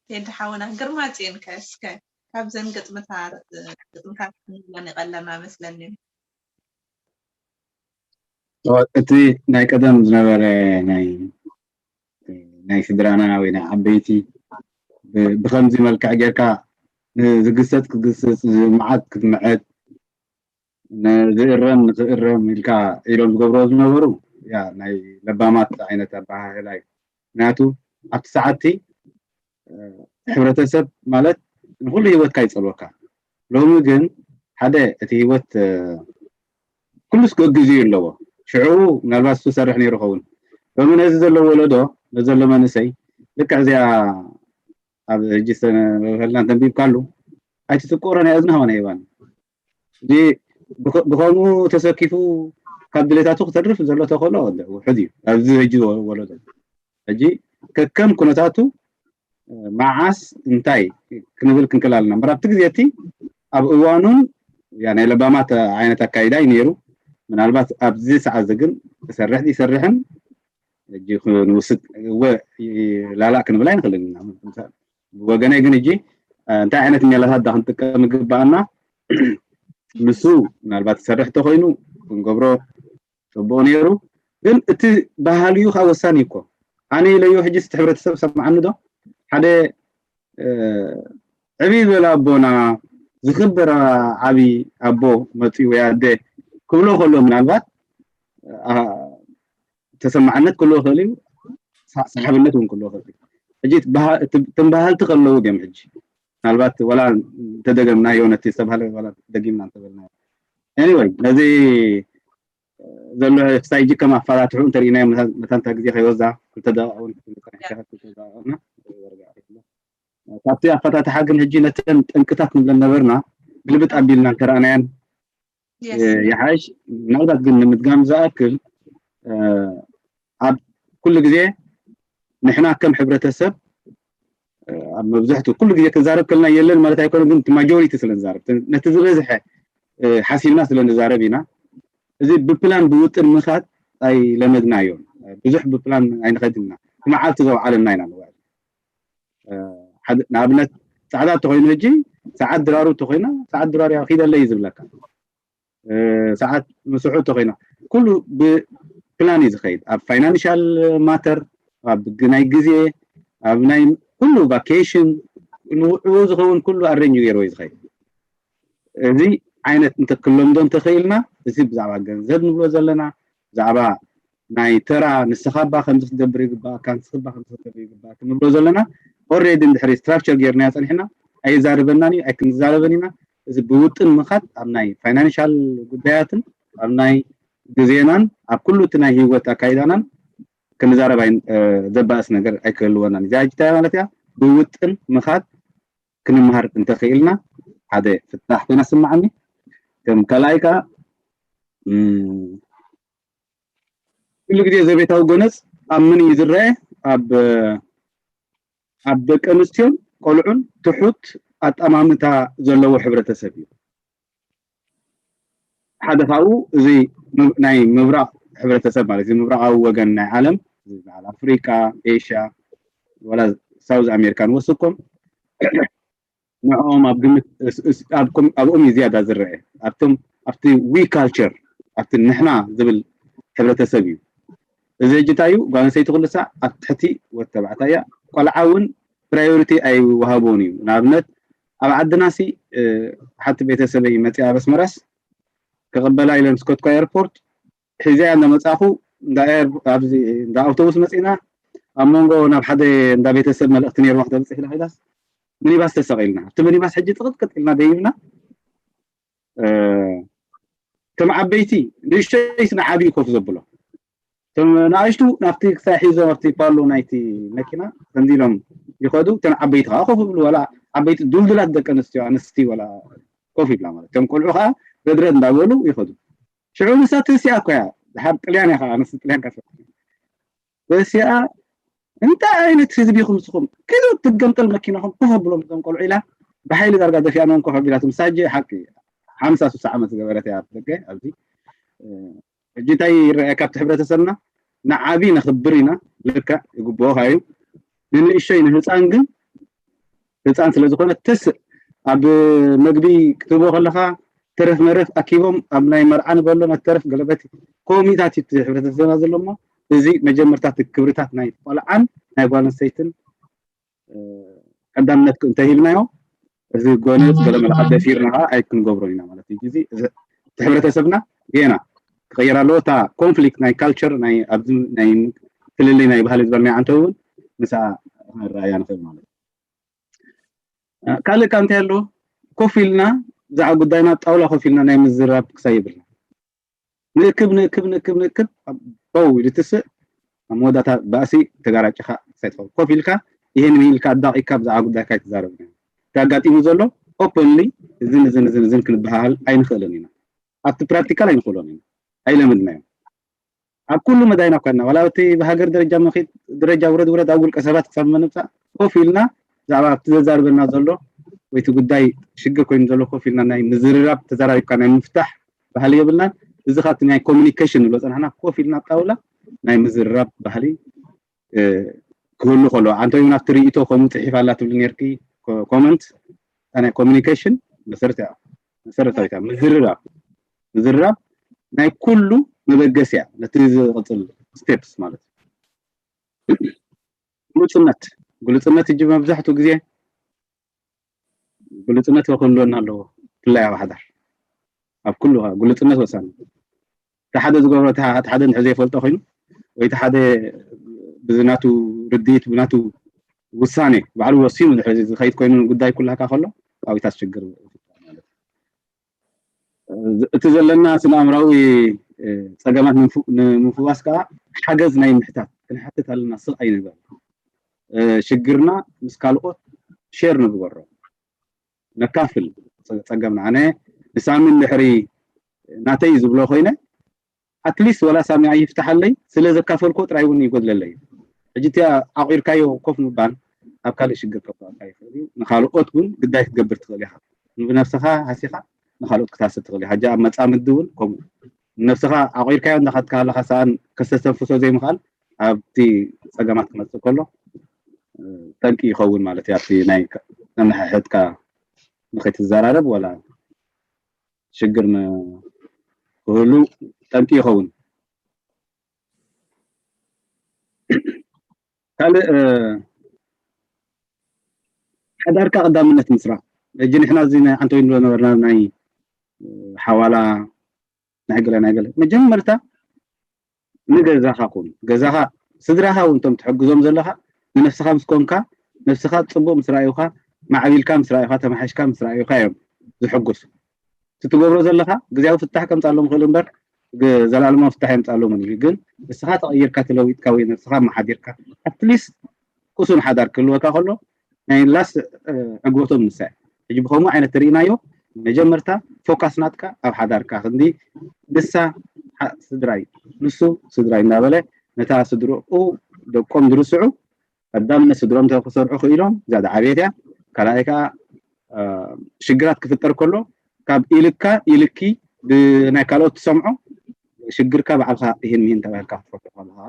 ቴዲ ሓውና ግርማ ፅዮን ከ እስከ ካብዘን ግጥምታት ግጥምታት ክንብለን ይቀለና መስለኒ እቲ ናይ ቀደም ዝነበረ ናይ ናይ ስድራና ወይ ናይ ዓበይቲ ብከምዚ መልክዕ ጌርካ ዝግሰጥ ክግስፅ ዝምዓት ክትምዕት ንዝእረም ንክእረም ኢልካ ኢሎም ዝገብርዎ ዝነበሩ ያ ናይ ለባማት ዓይነት ኣበሃህላ እዩ ምክንያቱ ኣብቲ ሰዓትቲ ሕብረተሰብ ማለት ንኩሉ ሂወትካ ይፀልወካ ሎሚ ግን ሓደ እቲ ሂወት ኩሉስ ክእግዝ እዩ ኣለዎ ሽዑ ምናልባት ዝሰርሕ ነይሩ ኸውን ሎሚ ነዚ ዘሎ ወለዶ ነዘሎ መንእሰይ ልክዕ እዚኣ ኣብ ሕጂ ዝተነበበልና እንተንቢብካሉ ኣይትትቆሮ ናይ እዝና ሆነ ይባን እዚ ብኸምኡ ተሰኪፉ ካብ ድሌታቱ ክተርፍ ዘሎ ተኽእሎ ውሑድ እዩ ኣብዚ ሕጂ ወለዶ ሕጂ ከከም ኩነታቱ መዓስ እንታይ ክንብል ክንክእል ኣለና እምበር ኣብቲ ግዜ እቲ ኣብ እዋኑን ናይ ለባማት ዓይነት ኣካይዳ እዩ ነይሩ ምናልባት ኣብዚ ሰዓት እዚ ግን ክሰርሕ ይሰርሕን ሕጂ ክንውስድ እወ ላላእ ክንብል ኣይንኽእልን ኢና ብወገነይ ግን ሕጂ እንታይ ዓይነት ሜላታት ዳ ክንጥቀም ይግባኣና ንሱ ምናልባት ክሰርሕ ተኮይኑ ክንገብሮ ፅቡቅ ነይሩ ግን እቲ ባህሊኡ ከዓ ወሳኒ እኮ ኣነ ኢለዮ ሕጂ እቲ ሕብረተሰብ ሰማዓኒ ዶ ሓደ ዕብይ ዝበለ ኣቦና ዝኽበር ዓብይ ኣቦ መፅኡ ወይ ኣደ ክብሎ ከሎ ምናልባት ተሰማዕነት ክህልዎ ይኽእል እዩ፣ ሰሓብነት እውን ክህልዎ ይኽእል እዩ። ሕጂ እቶም ባህልቲ ከለዉ ድዮም? ሕጂ ምናልባት ዋላ እንተደገምናዮ ነቲ ዝተባህለ ዋላ ደጊምና እንተበልናዮ፣ anyway ነዚ ዘሎ ስታይ ሕጂ ከም ኣፋታትሑ እንተርኢናዮ፣ መታንታ ግዜ ከይወዛ ክልተ ደቂቕ እውን ክትብል ጸኒሕካ፣ ክልተ ደቂቕ እና ካብቲ ኣፈታትሓ ግን ሕጂ ነተን ጠንቅታት ንብለን ነበርና ግልብጥ ኣቢልና እንተረኣናየን ይሓይሽ። ምናልባት ግን ንምድጋም ዝኣክል ኣብ ኩሉ ግዜ ንሕና ከም ሕብረተሰብ ኣብ መብዛሕትኡ ኩሉ ግዜ ክንዛረብ ከለና የለን ማለት ኣይኮነ፣ ግን ማጆሪቲ ስለ ንዛረብ ነቲ ዝበዝሐ ሓሲብና ስለ ንዛረብ ኢና። እዚ ብፕላን ብውጥን ምኻድ ኣይለመድናዮን። ብዙሕ ብፕላን ኣይንኸድን ኢና። እቲ መዓልቲ ዘውዓለና ኢና ንውዕል። ንኣብነት ፃዕዳ እንተኮይኑ ሕጂ ሰዓት ድራሩ እንተኮይና ሰዓት ድራሩ ያ ኪደለይ እዩ ዝብለካ። ሰዓት ምስሑ እንተኮይና ኩሉ ብፕላን እዩ ዝኸይድ። ኣብ ፋይናንሻል ማተር፣ ኣብ ናይ ግዜ፣ ኣብ ናይ ኩሉ ቫኬሽን ንውዕኡ ዝኸውን ኩሉ ኣሬንጅ ገይርዎ እዩ ዝኸይድ። እዚ ዓይነት እንተ ክለምዶ እንተኽኢልና፣ እዚ ብዛዕባ ገንዘብ ንብሎ ዘለና፣ ብዛዕባ ናይ ተራ ንስኻ እባ ከምዚ ክትገብር ይግባእካ፣ ንስኺ እባ ከምዚ ክትገብር ይግባእኪ ንብሎ ዘለና፣ ኦልሬዲ እንድሕሪ ስትራክቸር ጌርናዮ ጸኒሕና፣ ኣይዛረበናን እዩ፣ ኣይክንዛረብን ኢና። እዚ ብውጥን ምኻድ ኣብ ናይ ፋይናንሻል ጉዳያትን ኣብ ናይ ግዜናን ኣብ ኩሉ እቲ ናይ ህይወት ኣካይዳናን ክንዛረብ ዘባእስ ነገር ኣይክህልወናን። እዚኣ ሕጂ እንታይ ማለት እያ? ብውጥን ምኻድ ክንምሃር እንተኽኢልና ሓደ ፍታሕ ኮይና ስምዓኒ። ከም ካልኣይ ከዓ ኩሉ ግዜ ዘቤታዊ ጎነፅ ኣብ ምን እዩ ዝረአ? ኣብ ደቂ ኣንስትዮን ቆልዑን ትሑት ኣጠማምታ ዘለዎ ሕብረተሰብ እዩ። ሓደ ካብኡ እዚ ናይ ምብራቕ ሕብረተሰብ ማለት እዩ፣ ምብራቓዊ ወገን ናይ ዓለም፣ በዓል ኣፍሪቃ፣ ኤሽያ፣ ወላ ሳውዝ ኣሜሪካ ንወስኮም ንዕኦም ኣብ ግምት ኣብኦም እዩ ዝያዳ ዝረአ። ኣብቶም ኣብቲ ዊ ካልቸር ኣብቲ ንሕና ዝብል ሕብረተሰብ እዩ። እዚ ሕጂ እንታይ እዩ? ጓል ኣንስተይቲ ኩሉ ሳዕ ኣብ ትሕቲ ወዲ ተባዕታይ እያ። ቆልዓ እውን ፕራዮሪቲ ኣይወሃቦን እዩ። ንኣብነት ኣብ ዓድናሲ ሓንቲ ቤተሰበይ መፅኣ ኣብ ኣስመራስ ክቕበላ ኢለ ምስ ከድኩ ኤርፖርት ሒዘያ እንዳመጻኹ ኣብዚ እንዳ ኣውቶቡስ መጺና ኣብ መንጎ ናብ ሓደ እንዳ ቤተሰብ መልእኽቲ ነይርዋ ክተብጽሕ ኢላ ኺዳስ ሚኒባስ ተሰቒልና ኣብቲ ሚኒባስ ሕጂ ጥቕጥቅጥ ኢልና ደይብና ከም ዓበይቲ ንእሽተይስ ንዓብዩ ኮፍ ዘብሎ እቶም ንኣሽቱ ናብቲ ክሳይ ሒዞም ኣብቲ ፓሎ ናይቲ መኪና ከምዚ ኢሎም ይኸዱ እተን ዓበይቲ ከዓ ኮፍ ብሉ ወላ ዓበይቲ ዱልዱላት ደቂ ኣንስትዮ ኣንስቲ ወላ ኮፍ ይብላ ማለት እቶም ቆልዑ ከዓ ረድረድ እንዳበሉ ይኸዱ ሽዑ ንሳ ተሲኣ እኮ እያ። ድሓር ጥልያን እያ ከዓ፣ ኣነስ ጥልያን ካሰ ተሲኣ እንታይ ዓይነት ህዝቢ ኢኹም ንስኹም? ኪዱ ትገምጠል መኪናኹም ኮፍ ኣብሎም እዞም ቆልዑ ኢላ ብሓይሊ ዳርጋ ደፊኣኖም ኮፍ ኣቢላቶም። ሳጀ ሓቂ ሓምሳ ስሳ ዓመት ዝገበረት እያ ደገ ኣብዚ ሕጂ እንታይ ይረኣየካ ኣብቲ ሕብረተሰብና ንዓቢ ነኽብር ኢና ልክዕ ይግብኦኻ እዩ ንንእሽተይ ንህፃን ግን ህፃን ስለ ዝኾነ ትስእ ኣብ መግቢ ክትህቦ ከለኻ ተረፍ መረፍ ኣኪቦም ኣብ ናይ መርዓ ንበሎ መተረፍ ገለበት ኮሚታት እቲ ሕብረተሰብና ዘሎ እሞ እዚ መጀመርታ ክብርታት ናይ ቆልዓን ናይ ጓል ኣንስተይትን ቀዳምነት እንተሂብናዮ እዚ ጎነፅ ገለ መልዓ ደፊርና ከዓ ኣይክንገብሮን ኢና ማለት እዩ እዚ እቲ ሕብረተሰብና ጌና ክቀየር ኣለዎ እታ ኮንፍሊክት ናይ ካልቸር ናይ ኣብዚ ናይ ፍልልይ ናይ ባህሊ ዝበልናዮ ዓንተ እውን ምስኣ ክንረኣያ ንኽእል ማለት እዩ ካልእ ካ እንታይ ኣሎ ኮፍ ኢልና ብዛዕባ ጉዳይና ጣውላ ኮፍ ኢልና ናይ ምዝራብ ክሳይ ይብልና ንእክብ ንእክብ ንእክብ ንእክብ በው ኢሉ ትስእ ኣብ መወዳእታ ባእሲ ተጋራጭኻ ክሳይ ትኸውን ኮፍ ኢልካ ይህን ኢልካ ኣዳቂካ ብዛዕባ ጉዳይካ ኣይትዛረብ ኣጋጢሙ ዘሎ ኦፐንሊ እዝን እዝን እዝን እዝን ክንበሃል ኣይንኽእልን ኢና ኣብቲ ፕራክቲካል ኣይንኽእሎን ኢና ኣይለምድናዮም ኣብ ኩሉ መዳይና እኳ ኢና ዋላ እቲ ብሃገር ደረጃ መኺድ ደረጃ ውረድ ውረድ ኣብ ውልቀ ሰባት ክሳብ መነብፃእ ኮፍ ኢልና ብዛዕባ ኣብቲ ዘዛርበና ዘሎ ወይ እቲ ጉዳይ ሽግር ኮይኑ ዘሎ ኮፍ ኢልና ናይ ምዝርራብ ተዘራሪብካ ናይ ምፍታሕ ባህሊ የብልናን እዚ ካብቲ ናይ ኮሚኒኬሽን ንብሎ ፀናሕና ኮፍ ኢልና ጣውላ ናይ ምዝርራብ ባህሊ ክህሉ ከሎ ኣንተ እውን ኣብቲ ርእይቶ ከምኡ ፅሒፍ ኣላ ትብል ነርኪ ኮመንት ናይ ኮሚኒኬሽን መሰረታዊታ ምዝርራብ ምዝርራብ ናይ ኩሉ መበገሲ እያ ነቲ ዝቕፅል ስቴፕስ ማለት እዩ ግሉፅነት ግሉፅነት እጂ መብዛሕትኡ ግዜ ግሉፅነት ክህልወና ኣለዎ ብፍላይ ኣብ ሓዳር ኣብ ኩሉ ግሉፅነት ወሳኒ እቲ ሓደ ዝገብሮ እቲ ሓደ እንድሕር ዘይፈልጦ ኮይኑ ወይ እቲ ሓደ ብናቱ ርድኢት ብናቱ ውሳኔ ባዕሉ ወሲኑ ድሕሪ ዝኸይድ ኮይኑ ጉዳይ ኩላካ ከሎ ኣብታት ሽግር ማለት እቲ ዘለና ስነ ኣእምራዊ ጸገማት ንምፍዋስ ከዓ ሓገዝ ናይ ምሕታት ክንሓትት ኣለና። ስቕ ኣይንበል። ሽግርና ምስ ካልኦት ሼር ንግበሮ፣ ነካፍል ጸገምና። ኣነ ንሳሚ ድሕሪ ናተይ ዝብሎ ኮይነ ኣትሊስት ወላ ሳሚ ኣይፍትሓለይ ስለ ዘካፈልኮ ጥራይ እውን ይጎድለለይ እዩ። ሕጂ እቲ ኣቑርካዮ ኮፍ ምባል ኣብ ካልእ ሽግር ከብቅዐካ ይኽእል እዩ። ንኻልኦት እውን ግዳይ ክትገብር ትኽእል ኢኻ። ብነብስኻ ሃሲኻ ንኻልኦት ክታስብ ትኽእል ኢኻ። ሕጂ ኣብ መጻምዲ እውን ከምኡ ነብስኻ ኣቑርካዮ እንዳኸድካ ኣለኻ ሰኣን ከስተንፍሶ ዘይምኽኣል ኣብቲ ጸገማት ክመጽእ ከሎ ጠንቂ ይኸውን ማለት እዩ። ኣብቲ ናይ ነንሕድሕድካ ንኸይትዘራረብ ወላ ሽግር ክህሉ ጠንቂ ይኸውን። ካልእ ሓዳርካ ቀዳምነት ምስራዕ። ሕጂ ንሕና እዚ ናይ ዓንተወይ ንብሎ ነበርና ናይ ሓዋላ ናይ ገለ ናይ ገለ መጀመርታ ንገዛኻ ኩን። ገዛኻ ስድራኻ እውን እቶም ትሕግዞም ዘለኻ ንነፍስኻ ምስ ኮንካ ነፍስኻ ጽቡቕ ምስ ረኣዩኻ ማዕቢልካ ምስ ረኣዩኻ ተማሓሽካ ምስ ረኣዩኻ እዮም ዝሕጉስ። እቲ ትገብሮ ዘለኻ ግዜያዊ ፍታሕ ከምጻሎም ይኽእል እምበር ዘላለማዊ ፍታሕ የምጻሎም እዩ። ግን ንስኻ ተቐይርካ ተለዊጥካ ወይ ነብስኻ መሓዲርካ ኣትሊስት ቁሱን ሓዳር ክህልወካ ከሎ ናይ ላስ ዕግበቶም ንሳ ሕጂ ብኸምኡ ዓይነት ተርእናዮ መጀመርታ ፎካስ ናትካ ኣብ ሓዳርካ ክንዲ ንሳ ስድራይ ንሱ ስድራይ እናበለ ነታ ስድርኡ ደቆም ዝርስዑ ቀዳምነት ስድሮም ክሰርዑ ክኢሎም ዝያዳ ዓብየት እያ። ካልኣይ ከዓ ሽግራት ክፍጠር ከሎ ካብ ኢልካ ኢልኪ ብናይ ካልኦት ትሰምዖ ሽግርካ ባዕልካ ይህን ሚህን ተባሂልካ ክትፈርዶ ከለካ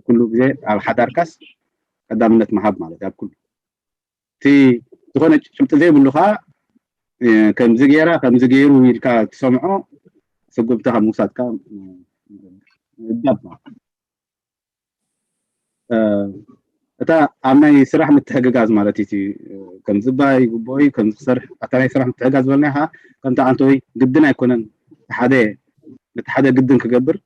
ኩሉ ግዜ ኣብ ሓዳርካስ ቀዳምነት ምሃብ ማለት ኣብ ኩሉ እቲ ዝኾነ ጭብጢ ዘይብሉ ከዓ ከምዚ ገይራ ከምዚ ገይሩ ኢልካ ትሰምዖ ስጉምቲ ካብ ምውሳድካ ምእዳብ ማለት እታ ኣብ ናይ ስራሕ ምትሕግጋዝ ማለት እቲ ከምዚ ባ ይግብኦ እዩ ከምዚ ክሰርሕ ኣታ ናይ ስራሕ ምትሕግጋዝ ዝበልና ከዓ ከምቲ ዓንተወይ ግድን ኣይኮነን ሓደ ነቲ ሓደ ግድን ክገብር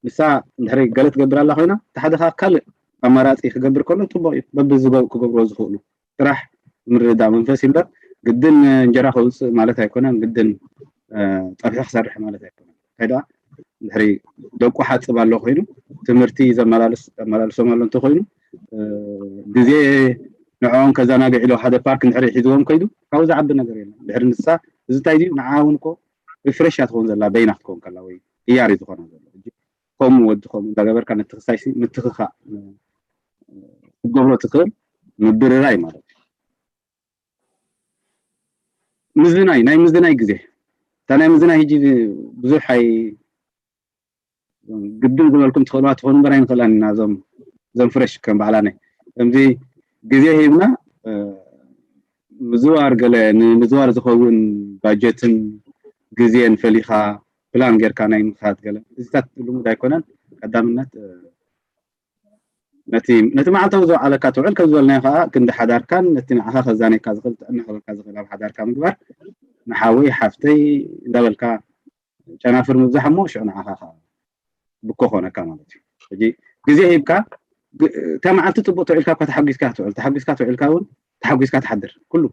ንሳ እንድሕሪ ገለ ትገብር ኣላ ኮይና እቲ ሓደ ከዓ ካልእ ኣማራፂ ክገብር ከሎ ፅቡቅ እዩ በቢ ክገብርዎ ዝኽእሉ ጥራሕ ምርዳእ መንፈስ እዩ እምበር ግድን እንጀራ ከውፅእ ማለት ኣይኮነን ግድን ፀብሒ ክሰርሕ ማለት ኣይኮነን እንታይ ደኣ ድሕሪ ደቁ ሓፅብ ኣሎ ኮይኑ ትምህርቲ ዘመላልሶም ኣሎ እንተኮይኑ ግዜ ንዕኦም ከዘናግዕ ኢሎ ሓደ ፓርክ እንድሕሪ ሒዝዎም ከይዱ ካብኡ ዝዓቢ ነገር የለን ድሕሪ ንሳ እዚ እንታይ ድዩ ንዓ እውን እኮ ሪፍሬሽ እያ ትኸውን ዘላ በይና ክትከውን ከላ ወይ ቅያር እዩ ዝኾና ዘሎ ከምኡ ወዲ ከምኡ እንዳገበርካ ነቲ ክሳይሲ ምትኽኻእ ክትገብሮ ትኽእል ምብርራይ ማለት እዩ ምዝናይ ናይ ምዝናይ ግዜ እታ ናይ ምዝናይ ሕጂ ብዙሕ ኣይ ግድን ዝበልኩም ትኽእልዋ ትኾኑ እምበር ኣይንኽእላን ኢና እዞም እዞም ፍረሽ ከም በዓላነ ከምዚ ግዜ ሂብና ምዝዋር ገለ ንምዝዋር ዝኸውን ባጀትን ግዜን ፈሊኻ ፕላን ጌርካ ናይ ምኻድ ገለ እዚታት ልሙድ ኣይኮነን ቀዳምነት ነቲ ነቲ መዓልታዊ ዝወዓለካ ትውዕል ከም ዝበልናዮ ከዓ ክንዲ ሓዳርካን ነቲ ንዓኻ ከዛነካ ዝኽእል ጥዕና ክበካ ዝኽእል ኣብ ሓዳርካ ምግባር ንሓወይ ሓፍተይ እንዳበልካ ጨናፍር ምብዛሕ እሞ ሽዑ ንዓኻ ከዓ ብኮ ኮነካ ማለት እዩ ሕጂ ግዜ ሂብካ እታ መዓልቲ ፅቡቅ ተውዒልካ እኳ ተሓጒስካ ትውዕል ተሓጒስካ ትውዕልካ እውን ተሓጒስካ ትሓድር ኩሉ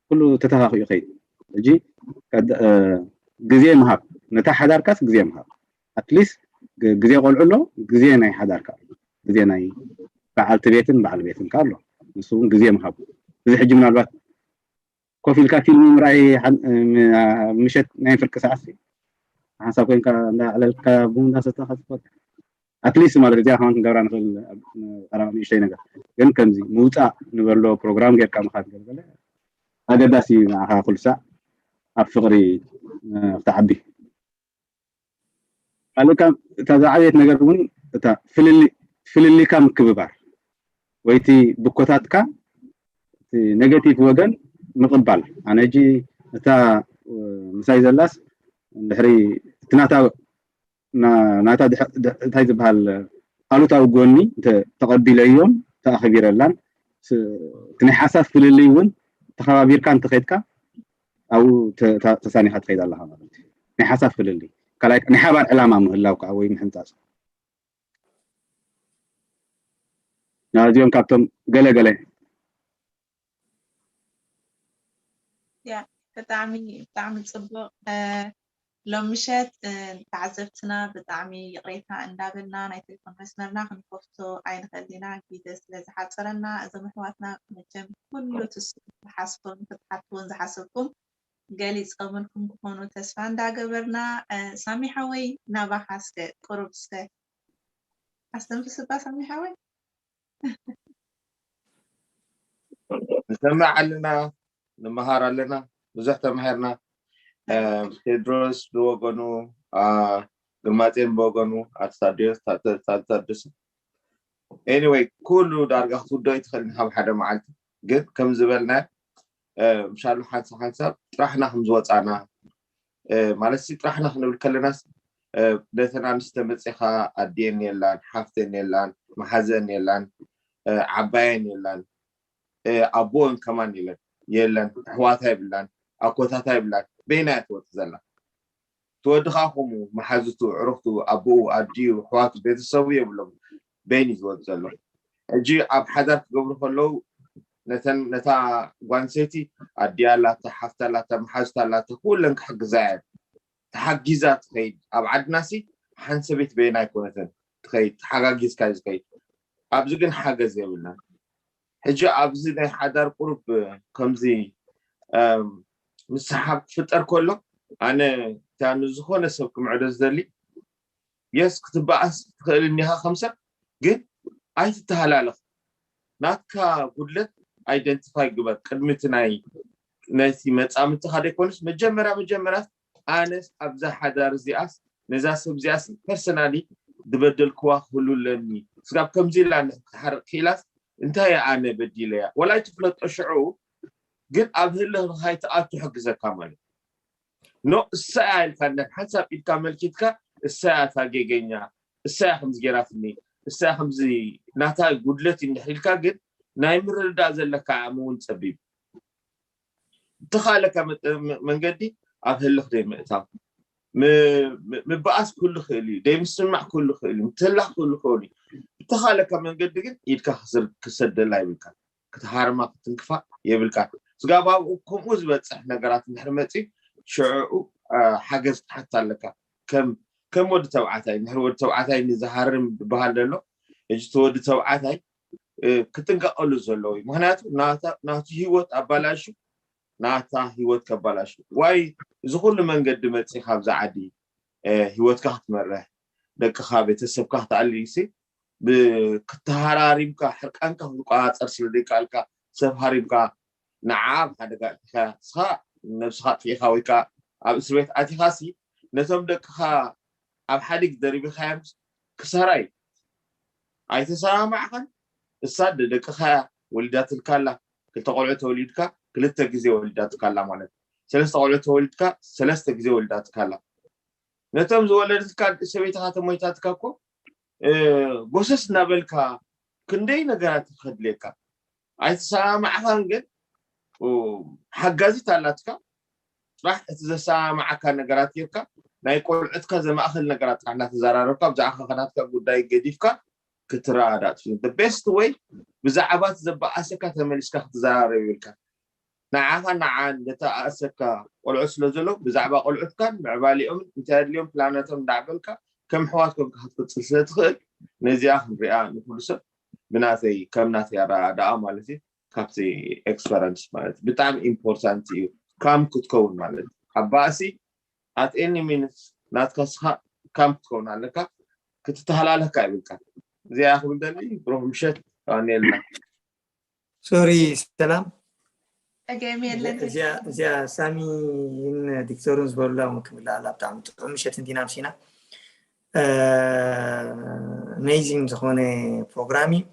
ኩሉ ተተኻኺኡ ከይድ ሕጂ ግዜ ምሃብ ነታ ሓዳርካስ ግዜ ምሃብ ኣትሊስት ግዜ ቆልዑ ኣሎ ግዜ ናይ ሓዳርካ ኣሎ ግዜ ናይ በዓልቲ ቤትን በዓል ቤትን ከ ኣሎ ንሱ እውን ግዜ ምሃቡ እዚ ሕጂ ምናልባት ኮፍ ኢልካ ፊልም ምርኣይ ምሸት ናይ ፍርቂ ሰዓት ሓንሳብ ኮይንካ እንዳዕለልካ ቡን እንዳሰተካ ትፈት ኣትሊስት ማለት እዚኣ ከማን ክንገብራ ንኽእል ቀረባ ንእሽተይ ነገር ግን ከምዚ ምውፃእ ንበሎ ፕሮግራም ጌርካ ምኻድ ገለገለ ኣገዳሲ እዩ ንዓኻ ኩሉ ሳዕ ኣብ ፍቕሪ ክትዓቢ ካልእ እታ ዝዓበየት ነገር እውን እታ ፍልልይካ ምክብባር ወይ እቲ ብኮታትካ እቲ ኔጋቲቭ ወገን ምቕባል ኣነ ሕጂ እታ ምሳይ ዘላስ እንድሕሪ እቲ ናታ ናታ እንታይ ዝበሃል ኣሉታዊ ጎኒ ተቐቢለዮም ተኣኽቢረላን እቲ ናይ ሓሳብ ፍልልይ እውን ተኸባቢርካ እንተኸድካ ኣብኡ ተሳኒኻ ትኸይድ ኣለኻ ማለት እዩ ናይ ሓሳብ ፍልልይ ካልኣይ ናይ ሓባር ዕላማ ምህላው ከዓ ወይ ምሕንፃፅ ናዚኦም ካብቶም ገለ ገለ ያ ብጣዕሚ ብጣዕሚ ፅቡቅ። ሎም ምሸት ተዓዘብትና ብጣዕሚ ይቕሬታ እንዳበልና ናይ ቴሌፎን መስመርና ክንከፍቶ ኣይንኽእል ኢና፣ ግዜ ስለ ዝሓፀረና። እዞም ኣሕዋትና መቸም ኩሉ ትስኡ ዝሓስቦም ክትሓትዎን ዝሓሰብኩም ገሊፀምልኩም ክኾኑ ተስፋ እንዳገበርና። ሳሚ ሓወይ ናባኻ እስከ ቁሩብ እስከ ኣስተንፍስባ ሳሚ ሓወይ። ንሰምዕ ኣለና፣ ንመሃር ኣለና፣ ብዙሕ ተማሂርና። ቴድሮስ ብወገኑ፣ ግርማጼን ብወገኑ፣ ኣርሳዲዮስ፣ ታደሰ። ኤኒወይ ኩሉ ዳርጋ ክትውደኦ ይትኽእል ካብ ሓደ መዓልቲ። ግን ከም ዝበልና ምሻሉ ሓንሳብ ሓንሳብ ጥራሕና ከም ዝወፃና ማለት ጥራሕና ክንብል ከለናስ ነተን ኣንስተ መፂኻ ኣዲየን የላን፣ ሓፍተን የላን፣ መሓዘን የላን፣ ዓባየን የላን፣ ኣቦን ከማን የለን የለን፣ ኣሕዋታ የብላን፣ ኣኮታታ የብላን። በይና እያ ትወፅ ዘላ። ትወዲ ከዓ ከምኡ መሓዝቱ፣ ዕሩኽቱ፣ ኣቦኡ፣ ኣዲኡ፣ ኣሕዋቱ፣ ቤተሰቡ የብሎም። በይኑ ዝወፅ ዘሎ ሕጂ ኣብ ሓዳር ክገብሩ ከለዉ ነተን ነታ ጓንሰይቲ ኣዲያ ኣላታ፣ ሓፍታ ኣላታ፣ መሓዝታ ኣላታ፣ ኩለን ክሕግዛ እየን። ተሓጊዛ ትኸይድ። ኣብ ዓድናሲ ሓንቲ ሰበይቲ በይና ኣይኮነትን ትኸይድ፣ ተሓጋጊዝካ እዩ ዝኸይድ። ኣብዚ ግን ሓገዝ የብልናን። ሕጂ ኣብዚ ናይ ሓዳር ቁሩብ ከምዚ ምስሓብ ክፍጠር ከሎ ኣነ እታ ንዝኾነ ሰብ ክምዕዶ ዝደሊ የስ ክትበኣስ ትኽእል እኒኻ ከም ሰብ ግን ኣይትተሃላለኽ። ናትካ ጉድለት ኣይደንቲፋይ ግበር ቅድሚ እቲ ናይ ነቲ መጻምትኻ ዘይኮነስ መጀመርያ መጀመርያ ኣነስ ኣብዛ ሓዳር እዚኣስ ነዛ ሰብ እዚኣስ ፐርሰናሊ ዝበደልክዋ ክህሉ ኣለኒ ስጋብ ከምዚ ኢላ ክትሓርቅ ክኢላስ እንታይ እየ ኣነ በዲለያ ወላ ኣይትፍለጦ ሽዑ ግን ኣብ ህልኽልኻ ኣይትኣቱ ሕግዘካ ማለት ኖ እሳ እያ ኢልካ እንደ ሓንሳብ ኢድካ መልኪትካ እሳ እያ እታ ጌገኛ እሳ እያ ከምዚ ጌራትኒ እሳ እያ ከምዚ ናታ ጉድለት እዩ እንድሕር ኢልካ ግን ናይ ምርድዳእ ዘለካ ዓቕሚ እውን ፀቢብ እተኻለካ መንገዲ ኣብ ህልኽ ደይ ምእታው ምበኣስ ኩሉ ክእል እዩ ደይ ምስማዕ ኩሉ ክእል እዩ ምትላኽ ኩሉ ክእል እዩ እተኻለካ መንገዲ ግን ኢድካ ክሰደላ ይብልካ ክትሃርማ ክትንክፋ የብልካ ስጋብ ኣብኡ ከምኡ ዝበፅሕ ነገራት እንድሕር መፂ ሽዕኡ ሓገዝ ክትሓት ኣለካ ከም ከም ወዲ ተባዕታይ እንድሕር ወዲ ተባዕታይ ንዝሃርም ዝበሃል ዘሎ ሕጂ እቲ ወዲ ተባዕታይ ክጥንቀቀሉ ዘለዎ እዩ ምክንያቱ ናቱ ህይወት ኣባላሹ ናታ ህይወት ከባላሹ ዋይ እዚ ኩሉ መንገዲ መፂ ካብዚ ዓዲ ህይወትካ ክትመርሕ ደቅኻ ቤተሰብካ ክትኣልይሲ ክትሃራሪምካ ሕርቃንካ ክትቆፃፀር ስለ ዘይከኣልካ ሰብ ሃሪምካ ንዓ ኣብ ሓደጋ ኣእቲኻ ስኻ ነብስኻ ኣጥፊእኻ ወይ ከዓ ኣብ እስር ቤት ኣቲኻሲ ነቶም ደቅኻ ኣብ ሓዲግ ደሪብኻዮም ክሳራ እዩ ኣይተሰማማዕኻን እሳ ደደቅኻ ወሊዳትልካ ኣላ ክልተ ቆልዑ ተወሊድካ ክልተ ግዜ ወሊዳትካ ኣላ ማለት ሰለስተ ቆልዑ ተወሊድካ ሰለስተ ግዜ ወሊዳትካ ኣላ ነቶም ዝወለደትካ ሰበይትኻ ተሞይታትካ እኮ ጎሰስ እናበልካ ክንደይ ነገራት ከድልየካ ኣይተሰማማዕኻን ግን ሓጋዚት ኣላትካ ጥራሕ እቲ ዘሰማማዓካ ነገራት ጌርካ ናይ ቆልዑትካ ዘማእኸል ነገራት ጥራሕ እናተዘራረብካ ብዛዕባ ናትካ ጉዳይ ገዲፍካ ክትረዳእ ትፍል the best way ብዛዕባ እቲ ዘበኣሰካ ተመሊስካ ክትዘራረብ ይብልካ ንዓኻ ንዓን ዘተኣእሰካ ቆልዑት ስለ ዘለዉ ብዛዕባ ቆልዑትካን ምዕባሊኦምን እንታይ ኣድልዮም ፕላናቶም እንዳዕበልካ ከም ኣሕዋት ኮንካ ክትቅፅል ስለ ትኽእል ነዚኣ ክንሪኣ ንኩሉ ሰብ ብናተይ ከም ናተይ ኣረዳድኣ ማለት እዩ ካብቲ experience ማለት ብጣዕሚ important እዩ calm ክትከውን ማለት ኣብ ባእሲ at any minute ናትካ ስኻ calm ክትከውን ኣለካ ክትተሃላለካ ይብልካ እዚኣ ክብል ደሊ ብሩኽ ምሸት ኣኔልና sorry ሰላም ጸገም የለን እዚኣ ሳሚን ዲክተሩን ዝበሉላ እውን ክምልኣላ ብጣዕሚ ጥዑም ምሸት እንዲና ምሲና amazing ዝኾነ ፕሮግራም እዩ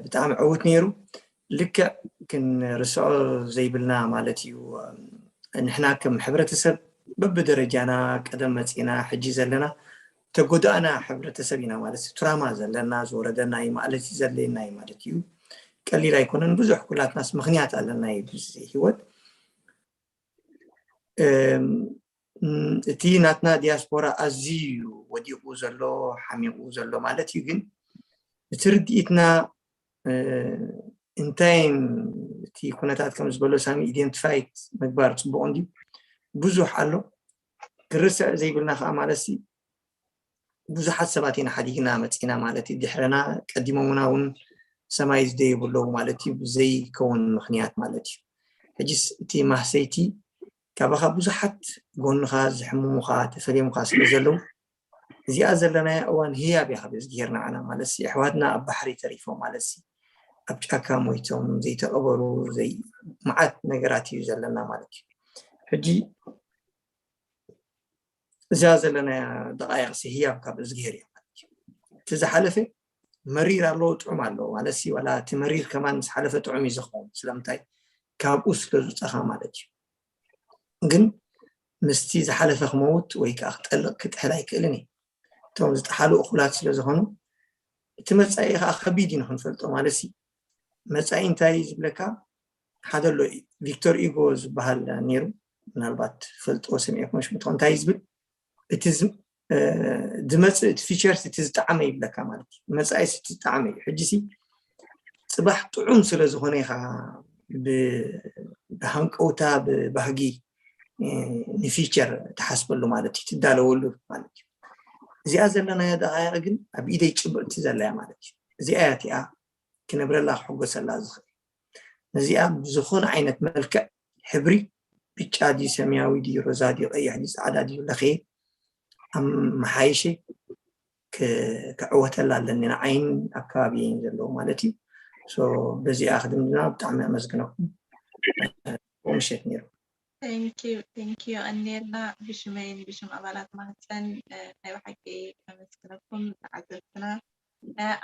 ብጣዕሚ ዕዉት ነይሩ ልክዕ ክንርስዖ ዘይብልና ማለት እዩ ንሕና ከም ሕብረተሰብ በብደረጃና ቀደም መፂና ሕጂ ዘለና ተጎዳእና ሕብረተሰብ ኢና ማለት ትራማ ዘለና ዝወረደና እዩ ማለት እዩ ዘድለየና እዩ ማለት እዩ ቀሊል ኣይኮነን ብዙሕ ኩላትናስ ምክንያት ኣለና እዩ ህይወት እቲ ናትና ዲያስፖራ ኣዝዩ እዩ ወዲቁ ዘሎ ሓሚቁ ዘሎ ማለት እዩ ግን እቲ ርድኢትና እንታይ እቲ ኩነታት ከም ዝበሎ ሳሚ ኢደንቲፋይት ምግባር ፅቡቅ እንድዩ። ብዙሕ ኣሎ። ክርስዕ ዘይብልና ከዓ ማለት ብዙሓት ሰባት ኢና ሓዲግና መፂና ማለት እዩ። ድሕረና ቀዲሞምና እውን ሰማይ ዝደይቡ ኣለዉ ማለት እዩ። ብዘይከውን ምክንያት ማለት እዩ። ሕጅስ እቲ ማህሰይቲ ካባኻ ብዙሓት ጎንኻ ዝሕምሙኻ ተፈሊሙኻ ስለ ዘለዉ እዚኣ ዘለናያ እዋን ህያብ እያ ካብ እዝግሄር ንዓና ማለት ሲ ኣሕዋትና ኣብ ባሕሪ ተሪፎም ማለት ሲ ኣብ ጫካ ሞይቶም ዘይተቐበሩ ዘይ መዓት ነገራት እዩ ዘለና ማለት እዩ። ሕጂ እዚኣ ዘለናያ ደቃይቕ ሲ ህያብ ካብ እዝግሄር እያ ማለት እዩ። እቲ ዝሓለፈ መሪር ኣለዎ ጥዑም ኣለዎ ማለት ሲ ዋላ እቲ መሪር ከማን ምስ ሓለፈ ጥዑም እዩ ዝኸውን። ስለምንታይ ካብኡ ስለ ዝውፀኻ ማለት እዩ። ግን ምስቲ ዝሓለፈ ክመውት ወይ ከዓ ክጠልቕ ክጥሕል ኣይክእልን እዩ። እቶም ዝጠሓሉ እኹላት ስለ ዝኾኑ እቲ መፃኢ ከዓ ከቢድ እዩ ንክንፈልጦ ማለት እዩ። መፃኢ እንታይ እዩ ዝብለካ ሓደ ኣሎ ቪክቶር ኢጎ ዝበሃል ነይሩ። ምናልባት ፈልጦ ሰሚዕኩም ሽሙ ትኾን እንታይ እዩ ዝብል እቲ ዝመፅእ እቲ ፊቸርስ እቲ ዝጠዓመ ይብለካ ማለት እዩ። መፃኢስ እቲ ዝጠዓመ እዩ። ሕጂ ሲ ፅባሕ ጥዑም ስለ ዝኾነ ኢኻ ብሃንቀውታ ብባህጊ ንፊቸር ትሓስበሉ ማለት እዩ ትዳለወሉ ማለት እዩ። እዚኣ ዘለናያ ደቃይቕ ግን ኣብ ኢደይ ጭብጥቲ ዘለያ ማለት እዩ። እዚኣ እያ እቲኣ ክነብረላ ክሕጎሰላ ዝኽእል። ነዚኣ ብዝኾነ ዓይነት መልክዕ ሕብሪ ብጫ ድዩ ሰማያዊ ድዩ ሮዛ ድዩ ቀይሕ ድዩ ፃዕዳ ድዩ ለኽየ ኣመሓይሸ ክዕወተላ ኣለኒ ንዓይን ኣብ ከባቢየይን ዘለዉ ማለት እዩ። በዚኣ ክድምድና ብጣዕሚ ኣመስግነኩም። ምሸት ነይሩ። ቴንኪዩ ቴንኪዩ የቐንየልና ብሽመይን ብሽም ኣባላት ማህፀን ናይ ብሓቂ ኣመስግነኩም ተዓዘብትና።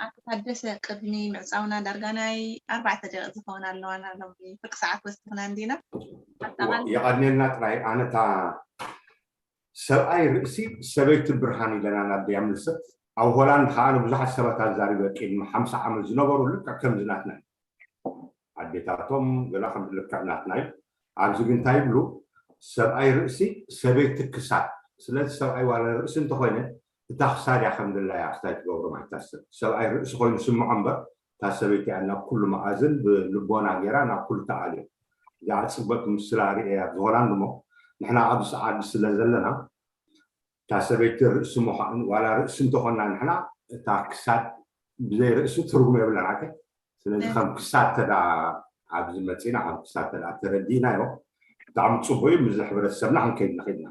ኣቶ ታደሰ ቅድሚ ምዕፃውና ዳርጋ ናይ ኣርባዕተ ደቂቕ ዝኸውን ኣለዋና ሎም ፍርቂ ሰዓት ወሲኽና እንዲና የቐንየልና ጥራይ ኣነታ ሰብኣይ ርእሲ ሰበይቲ ብርሃን ኢለና ናብ ድያ ምልሰት ኣብ ሆላንድ ከዓ ንብዙሓት ሰባት ኣዛሪበ ቅድሚ ሓምሳ ዓመት ዝነበሩ ልክዕ ከምዚ ናትና ኣዴታቶም ገላ ከም ልክዕ ናትና እዩ ኣብዚ ግን እንታይ ይብሉ ሰብኣይ ርእሲ ሰበይቲ ክሳድ ስለዚ ሰብኣይ ዋላ ርእሲ እንተኮይነ እታ ክሳድ እያ ከም ድላያ ክሳይ ትገብሮ ማይታሰብ ሰብኣይ ርእሲ ኮይኑ ስምዖ እምበር እታ ሰበይቲ እያ ናብ ኩሉ መኣዝን ብልቦና ገይራ ናብ ኩሉ ተኣልዮ እዚኣ ፅበት ምስላ ርእያ ዝሆላንድ እሞ ንሕና ኣብዚ ዓዲ ስለ ዘለና እታ ሰበይቲ ርእሲ ምዃን ዋላ ርእሲ እንተኾንና ንሕና እታ ክሳድ ብዘይ ርእሲ ትርጉም የብላን ኣከ ስለዚ ከም ክሳድ ተዳ ኣብዚ መፂና ከም ክሳድ ተዳ ተረዲእናዮ ብጣዕሚ ፅቡቅ እዩ ምስዚ ሕብረተሰብና ክንከይድ ንኽእል ኢና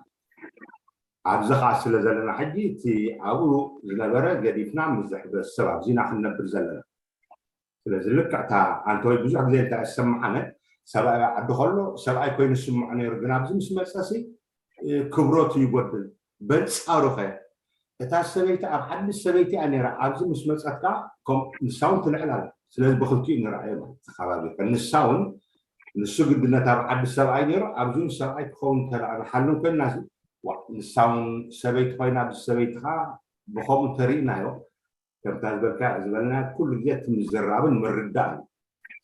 ኣብዚ ከዓ ስለ ዘለና ሕጂ እቲ ኣብኡ ዝነበረ ገዲፍና ምስዚ ሕብረተሰብ ኣብዚና ክንነብር ዘለና ስለዚ ልክዕታ ኣንተወይ ብዙሕ ግዜ እንታይ ዝሰምዓነ ሰብኣይ ዓዲ ከሎ ሰብኣይ ኮይኑ ዝስምዖ ነይሩ ግን ኣብዚ ምስ መፀሲ ክብረቱ ይጎድል በንፃሩ ከ እታ ሰበይቲ ኣብ ዓዲ ሰበይቲ እያ ነይራ ኣብዚ ምስ መፀት ከዓ ንሳ እውን ትልዕል ኣላ ስለዚ ብክልቲኡ ንረኣዮ ማለት እቲ ከባቢ ንሳ እውን ንሱ ግድነት ኣብ ዓዲ ሰብኣይ ነይሩ ኣብዚ እውን ሰብኣይ ክኸውን ተደኣ ንሓልም ኮይንና ንሳ እውን ሰበይቲ ኮይና ኣብዚ ሰበይቲ ከዓ ብከምኡ ተሪእናዮ ከምታ ዝበልካ ዝበልና ኩሉ ግዜ እቲ ምዝራብን ምርዳእን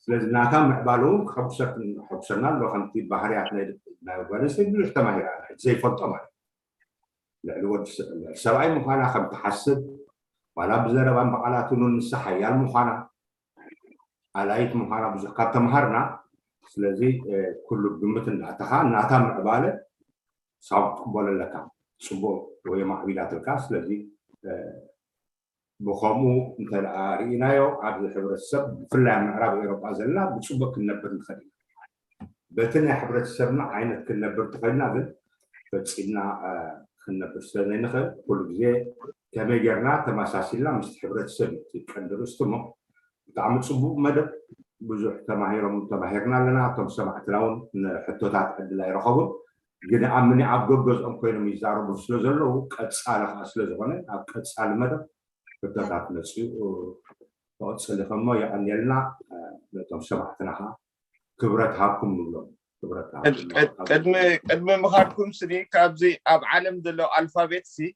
ስለዚ ናታ ምዕባለ እውን ክሐጉሰና ኣሎ ከምቲ ባህርያት ናይ ጓል ኣንስተይቲ ብዙሕ ተማሂራ ኣላ ዘይፈልጦ ማለት ልዕሊ ወዲ ሰብኣይ ምዃና ከም ትሓስብ ዋላ ብዘረባን ብቃላትን ንሳ ሓያል ምዃና ኣላይት ምዃና ብዙሕ ካብ ተምሃርና ስለዚ ኩሉ ግምት እንዳእተኻ ናታ ምዕባለ ሳብ ትቅበሎ ኣለካ ፅቡቅ ወይ ማዕቢላትልካ ስለዚ ብኸምኡ እንተ ርኢናዮ ኣብዚ ሕብረተሰብ ብፍላይ ኣብ ምዕራብ ኤሮጳ ዘለና ብፅቡቅ ክንነብር ንኽእል ኢና በቲ ናይ ሕብረተሰብና ዓይነት ክንነብር ተኸልና ግን ፈፂምና ክንነብር ስለ ዘይንኽእል ኩሉ ግዜ ከመይ ጌርና ተመሳሲልና ምስቲ ሕብረተሰብ እዩ ቀንዲ ርእስቲ እሞ ብጣዕሚ ፅቡቅ መደብ ብዙሕ ተማሂሮም ተማሂርና ኣለና እቶም ሰማዕትና እውን ንሕቶታት ዕድል ኣይረኸቡን ግን ኣብ ምኒ ኣብ ገገዝኦም ኮይኖም ይዛረቡ ስለ ዘለዉ ቀፃሊ ከዓ ስለ ዝኾነ ኣብ ቀፃሊ መደብ ሕቶታት መፅኡ ተቐፅሊ ከሞ የቐንየልና ነቶም ሰማዕትና ከዓ ክብረት ሃብኩም ንብሎም ክብረት ቅድሚ ምኻድኩም ስኒ ካብዚ ኣብ ዓለም ዘሎ ኣልፋቤት ሲ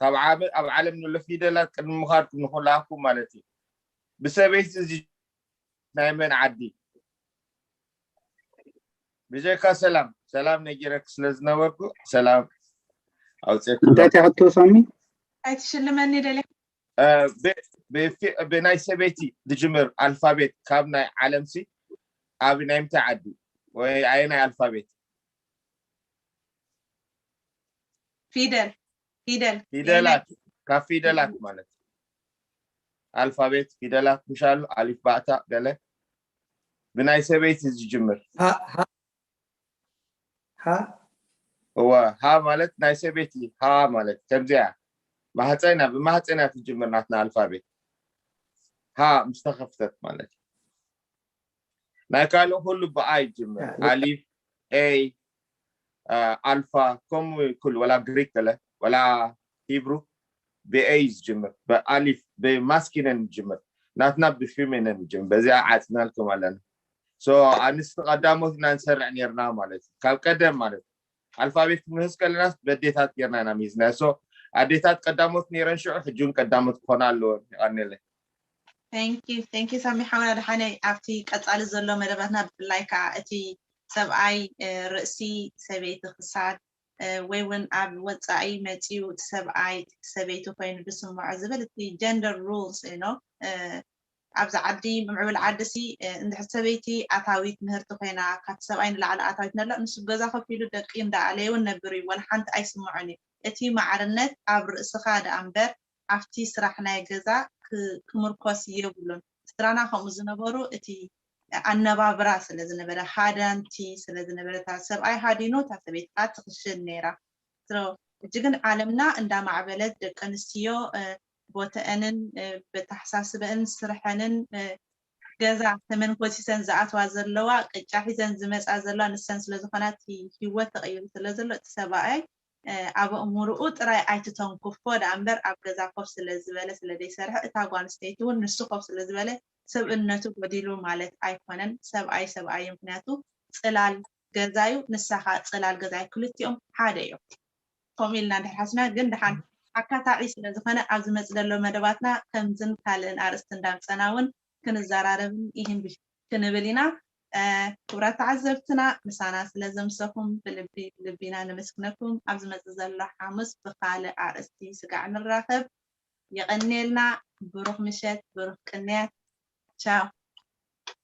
ካብ ኣብ ዓለም ዘሎ ፊደላት ቅድሚ ምኻድኩም ንኩላኩም ማለት እዩ ብሰበይቲ እዚ ናይ መን ዓዲ ብጀካ ሰላም ሰላም ነጊረክ ስለ ዝነበርኩ ሰላም ኣውፅእኩ እንታይ ትሕቶ ሳሚ ኣይትሽልመኒ ደሊ እ፣ ብ- ብፊ- ብናይ ሰበይቲ ዝጅምር ኣልፋቤት ካብ ናይ ዓለምሲ ኣብ ናይ ምንታይ ዓዲ ወይ ኣየናይ ኣልፋቤት? ፊደል ፊደል ፊደላት፣ ካብ ፊደላት ማለት ኣልፋቤት ፊደላት ምሻሉ ኣሊፍ ባእታ ገለ ብናይ ሰበይቲ ዝጅምር። ሃ ሃ ሃ እወ፣ ሃ ማለት ናይ ሰበይቲ ሃ ማለት ከምዚያ ማህፀና ብማህፀና ትጅምር ናትና ኣልፋቤት። ሃ ምስ ተኸፍተት ማለት እዩ። ናይ ካልእ ኩሉ ብኣይ ይጅምር። ያ፣ ኣሊፍ፣ ኤይ፣ አ፣ ኣልፋ፣ ከምኡ ኩሉ ወላ ግሪክ ገለ ወላ ሂብሩ ብኤይ ዝጅምር፣ ብኣሊፍ ብማስኪነን ይጅምር። ናትና ብፊሜነን ይጅምር። በዚኣ ዓፅናልኩም ኣለና። ሶ ኣንስቲ ቀዳሞት ኢና ንሰርዕ ነርና ማለት እዩ። ካብ ቀደም ማለት እዩ። ኣልፋቤት ክንምህዝ ከለናስ በዴታት ጌርና ኢና ሚዝና። ሶ ኣዴታት ቀዳሞት ነይረን ሽዑ፣ ሕጂ እውን ቀዳሞት ክኾና ኣለወን። ይቐንየለይ። Thank you thank you ሳሚ ሓውና ደሓነይ። ኣብቲ ቀፃሊ ዘሎ መደባትና ብፍላይ ከዓ እቲ ሰብኣይ እ፣ ርእሲ፣ ሰበይቲ ክሳድ እ፣ ወይ እውን ኣብ ወፃኢ መፂኡ እቲ ሰብኣይ እቲ ሰበይቲ ኮይኑ ዝስምዖ ዝብል እቲ gender rules you know ኣብዚ ዓዲ ምዕብል ዓዲ ሲ እ፣ እንድሕር ሰበይቲ ኣታዊት ምህርቲ ኮይና ካብቲ ሰብኣይ ንላዕሊ ኣታዊት ነላ ንሱ ገዛ ኮፍ ኢሉ ደቂ እንዳኣለየ እውን ነብር እዩ ወላ ሓንቲ ኣይስምዖን እዩ። እቲ ማዕርነት ኣብ ርእስኻ ደኣ እምበር ኣብቲ ስራሕ ናይ ገዛ ክ- ክምርኮስ የብሉን። ስድራና ከምኡ ዝነበሩ እቲ ኣነባብራ ስለ ዝነበረ ሃዳንቲ ስለ ዝነበረ እታ ሰብኣይ ሃዲኑ እታ ሰበይቲ ከዓ ትኽሽን ነይራ። So ሕጂ ግን ዓለምና እንዳማዕበለት ደቂ ኣንስትዮ እ፣ ቦተአንን እ፣ በተሓሳስበእን ስርሐንን እ፣ ገዛ ተመንኮሲሰን ዝኣትዋ ዘለዋ ቅጫ ሒዘን ዝመፃ ዘለዋ ንሰን ስለ ዝኾና እቲ ህይወት ተቐይሩ ስለ ዘሎ እቲ ሰብኣይ ኣብ ኣእምርኡ ጥራይ ኣይትተንክፎ ደኣ እምበር ኣብ ገዛ ኮፍ ስለ ዝበለ ስለ ዘይሰርሐ እታ ጓል ኣንስተይቲ እውን ንሱ ኮፍ ስለ ዝበለ ሰብእነቱ ጎዲሉ ማለት ኣይኮነን። ሰብኣይ ሰብኣይ እዩ፣ ምክንያቱ ፅላል ገዛ እዩ፣ ንሳ ከዓ ፅላል ገዛ እዩ፣ ክልቲኦም ሓደ እዮም። ከምኡ ኢልና እንድሕር ሓስብና ግን ደሓን ኣካታዒ ስለ ዝኾነ ኣብ ዝመፅእ ዘሎ መደባትና ከምዝን ካልእን ኣርእስቲ እንዳምፀና እውን ክንዘራረብን ይህን ክንብል ኢና። ክቡራት ተዓዘብትና ምሳና ስለ ዘምሰኹም ብልቢ ልቢና ነመስግነኩም። ኣብ ዝመፅእ ዘሎ ሓሙስ ብካልእ ኣርእስቲ ስጋዕ ንራኸብ። የቐንየልና። ብሩኽ ምሸት፣ ብሩኽ ቅንያት። ቻው።